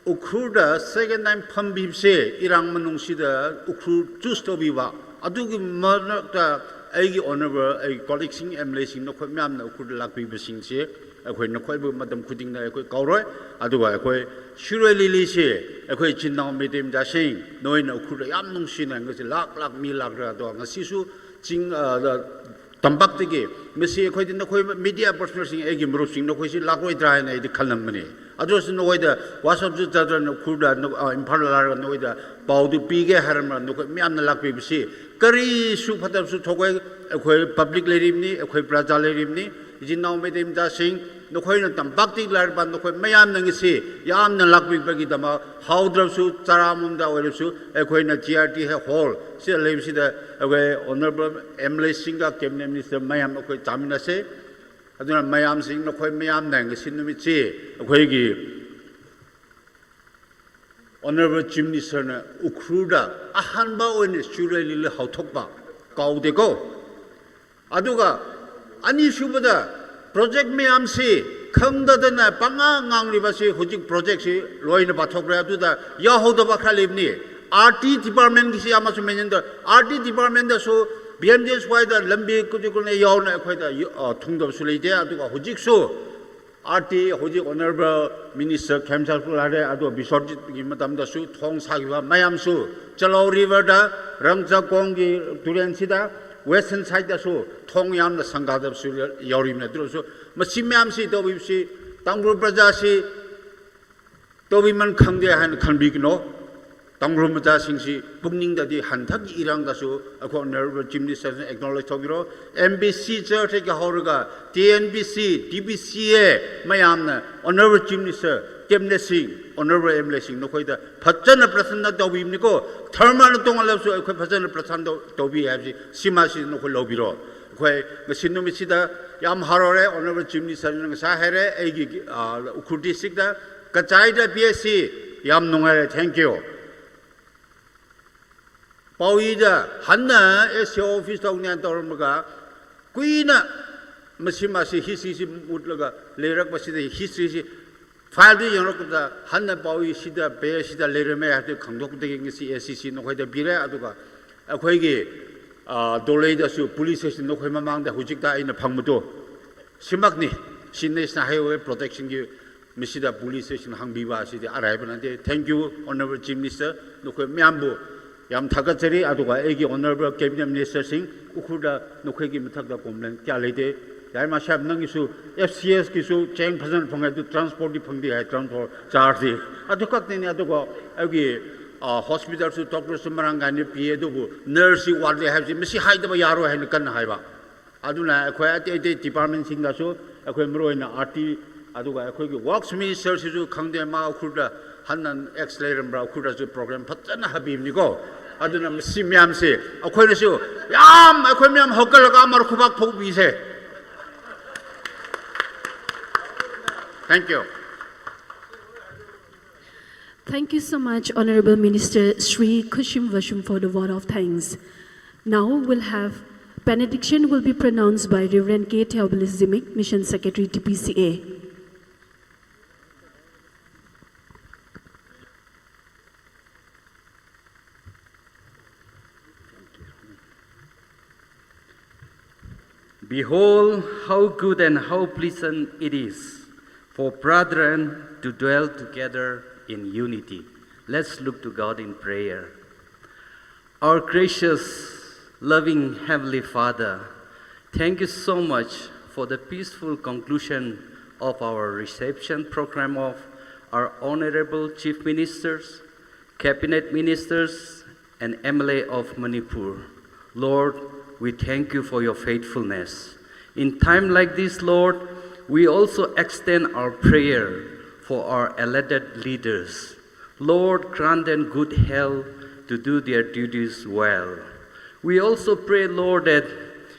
ꯎꯈ꯭ꯔꯨꯜꯗ second time ꯐꯝꯕꯤꯕꯁꯦ, ꯏꯔꯥꯡ ꯃꯅꯨꯡꯁꯤꯗ ꯎꯈ꯭ꯔꯨꯜ choose ꯇꯧꯕꯤꯕ, ꯑꯗꯨꯒꯤ ꯃꯔꯛꯇ ꯑꯩꯒꯤ Honourable, ꯑꯩꯒꯤ colleague ꯁꯤꯡ, M L A ꯁꯤꯡ, ꯅꯈꯣꯏ ꯃꯌꯥꯝꯅ ꯎꯈ꯭ꯔꯨꯜꯗ ꯂꯥꯛꯄꯤꯕꯁꯤꯡꯁꯦ, ꯑꯩꯈꯣꯏ ꯅꯈꯣꯏꯕꯨ ꯃꯇꯝ ꯈꯨꯗꯤꯡꯗ ꯑꯩꯈꯣꯏ ꯀꯥꯎꯔꯣꯏ꯫ ꯑꯗꯨꯒ ꯑꯩꯈꯣꯏ ꯁꯤꯔꯣꯏ ꯂꯤꯂꯤꯁꯦ, ꯑꯩꯈꯣꯏ ꯏꯆꯤꯟ ꯏꯅꯥꯎ ꯃꯩꯇꯩ ꯃꯆꯥꯁꯤꯡ, ꯅꯣꯏꯅ ꯎꯈ꯭ꯔꯨꯜꯗ ꯌꯥꯝ ꯅꯨꯡꯁꯤꯅ ꯉꯁꯤ ꯂꯥꯛ ꯂꯥꯛ ꯃꯤ ꯂꯥꯛꯂꯒ, ꯑꯗꯣ ꯉꯁꯤꯁꯨ ꯆꯤꯡ, ꯑ, ꯇꯝꯄꯥꯛꯇꯒꯤ, ꯃꯁꯤ ꯑꯩꯈꯣꯏꯗꯤ ꯅꯈꯣꯏ media personnel ꯁꯤꯡ, ꯑꯩꯒꯤ ꯃꯔꯨꯞꯁꯤꯡ, ꯅꯈꯣꯏꯁꯤ ꯂꯥꯛꯂꯣꯏꯗ꯭ꯔꯥ ꯍꯥꯏꯅ ꯑꯩꯗꯤ ꯈꯜꯂꯝꯕꯅꯤ꯫ ꯑꯗꯨ ꯑꯣꯏꯔꯁꯨ ꯅꯈꯣꯏꯗ WhatsApp ꯁꯨ ꯆꯠꯇ꯭ꯔꯅ ꯎꯈ꯭ꯔꯨꯜꯗ ꯅ-, ꯑ, ꯏꯝꯐꯥꯜꯗ ꯂꯥꯛꯂꯒ ꯅꯈꯣꯏꯗ ꯄꯥꯎꯗꯨ ꯄꯤꯒꯦ ꯍꯥꯏꯔꯝꯃꯒ ꯅꯈꯣꯏ ꯃꯌꯥꯝꯅ ꯂꯥꯛꯄꯤꯕꯁꯤ ꯀꯔꯤꯁꯨ ꯐꯠꯇꯕꯁꯨ ꯊꯣꯛꯑꯣꯏ꯫ ꯑꯩꯈꯣꯏ public ꯂꯩꯔꯤꯕꯅꯤ, ꯑꯩꯈꯣꯏ ꯄ꯭ꯔꯖꯥ ꯂꯩꯔꯤꯕꯅꯤ, ꯏꯆꯤꯟ ꯏꯅꯥꯎ ꯃꯩꯇꯩ ꯃꯆꯥꯁꯤꯡ, Nakhoina tampakta lairik pa nakhoi mayamna ngasi, yamna lakpipagidama, haodrapsu, charamumda oidrapsu, ꯑꯩꯈꯣꯏꯅ G R T hall, ꯁꯤꯗ ꯂꯩꯕꯁꯤꯗ, ꯑꯩꯈꯣꯏ Honourable M L A ꯁꯤꯡꯒ Cabinet Minister ꯃꯌꯥꯝ ꯑꯩꯈꯣꯏ ꯆꯥꯃꯤꯟꯅꯁꯦ꯫ ꯑꯗꯨꯅ ꯃꯌꯥꯝꯁꯤꯡ, ꯅꯈꯣꯏ ꯃꯌꯥꯝꯅ ꯉꯁꯤ ꯅꯨꯃꯤꯠꯁꯤ ꯑꯩꯈꯣꯏꯒꯤ Honourable Chief Minister ꯅ ꯎꯈ꯭ꯔꯨꯜꯗ ꯑꯍꯥꯟꯕ ꯑꯣꯏꯅ ꯆꯨꯔꯦꯂꯤꯂꯤ ꯍꯧꯊꯣꯛꯄ ꯀꯥꯎꯗꯦꯀꯣ꯫ ꯑꯗꯨꯒ ꯑꯅꯤꯁꯨꯕꯗ project ꯃꯌꯥꯝꯁꯤ ꯈꯪꯗꯗꯅ ꯄꯉꯥꯡ ꯉꯥꯡꯂꯤꯕꯁꯤ ꯍꯧꯖꯤꯛ project ꯁꯤ ꯂꯣꯏꯅ ꯄꯥꯊꯣꯛꯈ꯭ꯔꯦ꯫ ꯑꯗꯨꯗ ꯌꯥꯎꯍꯧꯗꯕ ꯈꯔ ꯂꯩꯕꯅꯤ꯫ R T department ꯒꯤꯁꯤ ꯑꯃꯁꯨ mention ꯇꯧ-, R T department ꯗꯁꯨ B M G S Y ꯗ ꯂꯝꯕꯤ ꯀꯨꯖꯨ ꯀꯨꯅ ꯌꯥꯎꯅ ꯑꯩꯈꯣꯏꯗ ꯌ-, ꯑ, ꯊꯨꯡꯗꯕꯁꯨ ꯂꯩꯇꯦ꯫ ꯑꯗꯨꯒ ꯍꯧꯖꯤꯛꯁꯨ R T ꯍꯧꯖꯤꯛ Honourable Minister ꯈꯦꯝꯆꯥꯟ ꯁ꯭ꯀꯨꯜ ꯍꯥꯏꯔꯦ, ꯑꯗꯣ ꯕꯤꯁ꯭ꯋꯖꯤꯠꯀꯤ ꯃꯇꯝꯗꯁꯨ ꯊꯣꯡ ꯁꯥꯈꯤꯕ ꯃꯌꯥꯝꯁꯨ ꯆꯂꯥꯎ river ꯗ, ꯔꯪꯆꯥꯈꯣꯡꯒꯤ ꯇꯨꯔꯦꯟꯁꯤꯗ, western side ꯗꯁꯨ ꯊꯣꯡ ꯌꯥꯝꯅ ꯁꯪꯒꯥꯗꯕꯁꯨ ꯌꯥꯎꯔꯤꯕꯅꯤ꯫ ꯑꯗꯨ ꯑꯣꯏꯔꯁꯨ ꯃꯁꯤ ꯃꯌꯥꯝꯁꯤ ꯇꯧꯕꯤꯕꯁꯤ ꯇꯥꯡꯈꯨꯜ ꯄ꯭ꯔꯖꯥꯁꯤ ꯇꯧꯕꯤꯃꯟ ꯈꯪꯗꯦ ꯍꯥꯏꯅ ꯈꯟꯕꯤꯒꯅꯨ꯫ ꯇꯥꯡꯈꯨꯜ ꯃꯆꯥꯁꯤꯡꯁꯤ ꯄꯨꯛꯅꯤꯡꯗꯗꯤ ꯍꯟꯗꯛꯀꯤ ꯏꯔꯥꯡꯗꯁꯨ ꯑꯩꯈꯣꯏ Honourable Chief Minister ꯅ acknowledge ꯇꯧꯕꯤꯔꯣ꯫ M B C ꯆꯔꯆꯇꯒꯤ ꯍꯧꯔꯒ T N B C, T B C A ꯃꯌꯥꯝꯅ Honourable Chief Minister, Cabinet ꯁꯤꯡ, Honourable M L A ꯁꯤꯡ ꯅꯈꯣꯏꯗ ꯐꯖꯅ ꯄ꯭ꯔꯊꯅꯥ ꯇꯧꯕꯤꯕꯅꯤꯀꯣ꯫ ꯙꯔꯃꯅ ꯇꯣꯉꯥꯜꯂꯕꯁꯨ ꯑꯩꯈꯣꯏ ꯐꯖꯅ ꯄ꯭ꯔꯊꯅꯥ ꯇꯧ-, ꯇꯧꯕꯤ ꯍꯥꯏꯕꯁꯤ ꯁꯤꯃꯁꯤ ꯅꯈꯣꯏ ꯂꯧꯕꯤꯔꯣ꯫ ꯑꯩꯈꯣꯏ ꯉꯁꯤ ꯅꯨꯃꯤꯠꯁꯤꯗ ꯌꯥꯝ ꯍꯔꯥꯎꯔꯦ, Honourable Chief Minister ꯅ ꯉꯁꯥꯏ ꯍꯥꯏꯔꯦ, ꯑꯩꯒꯤ, ꯑ, ꯎꯈ꯭ꯔꯨꯜ district ꯇ ꯀꯆꯥꯏꯗ P H C ꯌꯥꯝ ꯅꯨꯡꯉꯥꯏꯔꯦ, thank you꯫ ꯄꯥꯎꯏꯗ ꯍꯟꯅ S C office ꯇꯧꯅꯤ ꯍꯥꯏꯅ ꯇꯧꯔꯝꯃꯒ, ꯀꯨꯏꯅ ꯃꯁꯤ, ꯃꯁꯤ history ꯁꯤ ꯃꯨꯠꯂꯒ ꯂꯩꯔꯛꯄꯁꯤꯗ history ꯁꯤ file ꯗ ꯌꯦꯡꯂꯛꯄꯗ ꯍꯟꯅ ꯄꯥꯎꯏꯁꯤꯗ, page ꯁꯤꯗ ꯂꯩꯔꯝꯃꯦ ꯍꯥꯏꯕꯗꯨ ꯈꯪꯗꯣꯛꯄꯗꯒꯤ ꯉꯁꯤ S C ꯁꯤ ꯅꯈꯣꯏꯗ ꯄꯤꯔꯦ꯫ ꯑꯗꯨꯒ ꯑꯩꯈꯣꯏꯒꯤ, ꯑ, ꯗꯣꯂꯩꯗꯁꯨ police station ꯅꯈꯣꯏ ꯃꯃꯥꯡꯗ ꯍꯧꯖꯤꯛꯇ ꯑꯩꯅ ꯐꯪꯕꯗꯨ ꯁꯤꯃꯛꯅꯤ꯫ ꯁꯤ National Highway Protection ꯒꯤ ꯃꯁꯤꯗ police station ꯍꯥꯡꯕꯤꯕ ꯑꯁꯤꯗꯤ ꯑꯔꯥꯏꯕ ꯅꯠꯇꯦ꯫ Thank you, Honourable Chief Minister, ꯅꯈꯣꯏ ꯃꯌꯥꯝꯕꯨ ꯌꯥꯝ ꯊꯥꯒꯠꯆꯔꯤ꯫ ꯑꯗꯨꯒ ꯑꯩꯒꯤ Honourable Cabinet Minister ꯁꯤꯡ, ꯎꯈ꯭ꯔꯨꯜꯗ ꯅꯈꯣꯏꯒꯤ ꯃꯊꯛꯇ complain ꯀꯌꯥ ꯂꯩꯇꯦ꯫ ꯌꯥꯏꯃ ꯁꯥꯍꯦꯕ, ꯅꯪꯒꯤꯁꯨ F C S ꯀꯤꯁꯨ ꯆꯦꯡ ꯐꯖꯅ ꯐꯪꯉꯦ, ꯑꯗꯨ transport ꯇꯤ ꯐꯪꯗꯦ ꯍꯥꯏ, transport charge ꯇꯤ꯫ ꯑꯗꯨ ꯈꯛꯇꯅꯤ꯫ ꯑꯗꯨꯒ ꯑꯩꯒꯤ, ꯑ, hospital ꯁꯨ doctor ꯁꯨ ꯃꯔꯥꯡ ꯀꯥꯏꯅ ꯄꯤꯌꯦ, ꯑꯗꯨꯕꯨ nurse ꯁꯤ ꯋꯥꯠꯂꯦ ꯍꯥꯏꯕꯁꯤ ꯃꯁꯤ ꯍꯥꯏꯗꯕ ꯌꯥꯔꯣꯏ ꯍꯥꯏꯅ ꯀꯟꯅ ꯍꯥꯏꯕ꯫ ꯑꯗꯨꯅ ꯑꯩꯈꯣꯏ ꯑꯇꯩ ꯑꯇꯩ department ꯁꯤꯡꯗꯁꯨ ꯑꯩꯈꯣꯏ ꯃꯔꯨꯑꯣꯏꯅ R T, ꯑꯗꯨꯒ ꯑꯩꯈꯣꯏꯒꯤ Works Minister ꯁꯤꯁꯨ ꯈꯪꯗꯦ, ꯃꯥ ꯎꯈ꯭ꯔꯨꯜꯗ ꯍꯟꯅ ex ꯂꯩꯔꯝꯕ꯭ꯔꯥ, ꯎꯈ꯭ꯔꯨꯜꯗꯁꯨ program ꯐꯖꯅ ꯍꯥꯞꯄꯤꯕꯅꯤꯀꯣ꯫ ꯑꯗꯨꯅ ꯃꯁꯤ ꯃꯌꯥꯝꯁꯦ ꯑꯩꯈꯣꯏꯅꯁꯨ ꯌꯥꯝ, ꯑꯩꯈꯣꯏ ꯃꯌꯥꯝ ꯍꯧꯒꯠꯂꯒ ꯑꯃꯔꯛ ꯈꯨꯕꯥꯛ ꯊꯧꯕꯤꯁꯦ꯫ Thank you. Thank you so much, Honourable Minister Shri Khashim Vashum, for the vote of thanks. Now we'll have benediction will be pronounced by Reverend K Theophilus Zimik, Mission Secretary, T P C A. Behold, how good and how pleasant it is for brethren to dwell together in unity. Let's look to God in prayer. Our gracious, loving Heavenly Father, thank you so much for the peaceful conclusion of our reception program of our Honorable Chief Ministers, Cabinet Ministers, and M L A of Manipur. Lord, we thank you for your faithfulness. In time like this, Lord, we also extend our prayer for our elected leaders. Lord, grant them good health to do their duties well. We also pray, Lord, that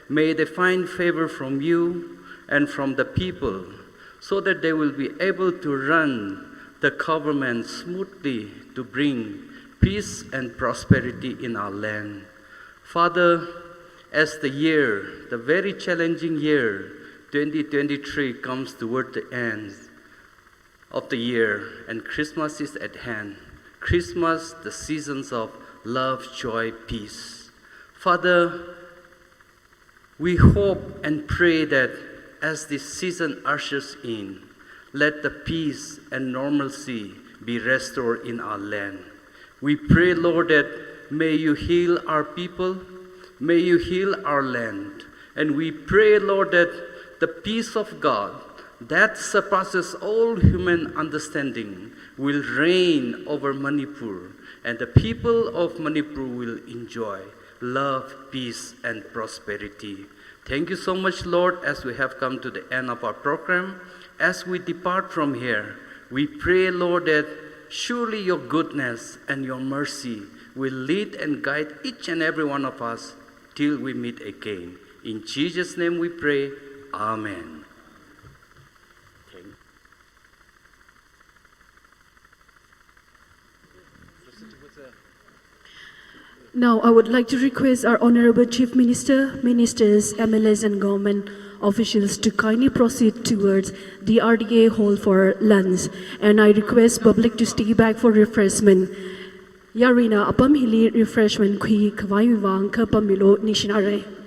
may they find favor from you and from the people, so that they will be able to run the government smoothly to bring peace and prosperity in our land. Father, as the year, the very challenging year twenty twenty-three comes toward the end of the year and Christmas is at hand. Christmas, the seasons of love, joy, peace. Father, we hope and pray that as this season ushers in, let the peace and normalcy be restored in our land. We pray, Lord, that may you heal our people, may you heal our land. And we pray, Lord, that the peace of God that surpasses all human understanding will reign over Manipur, and the people of Manipur will enjoy love, peace, and prosperity. Thank you so much, Lord, as we have come to the end of our program. As we depart from here, we pray, Lord, that surely your goodness and your mercy will lead and guide each and every one of us till we meet again. In Jesus' name we pray. Amen. Now, I would like to request our Honorable Chief Minister, Ministers, M L As and government officials to kindly proceed towards the R D A hall for lunch. And I request public to stay back for refreshment. Yaruina apam hili refreshment khuikhavai vang khapammilu, ningshinare.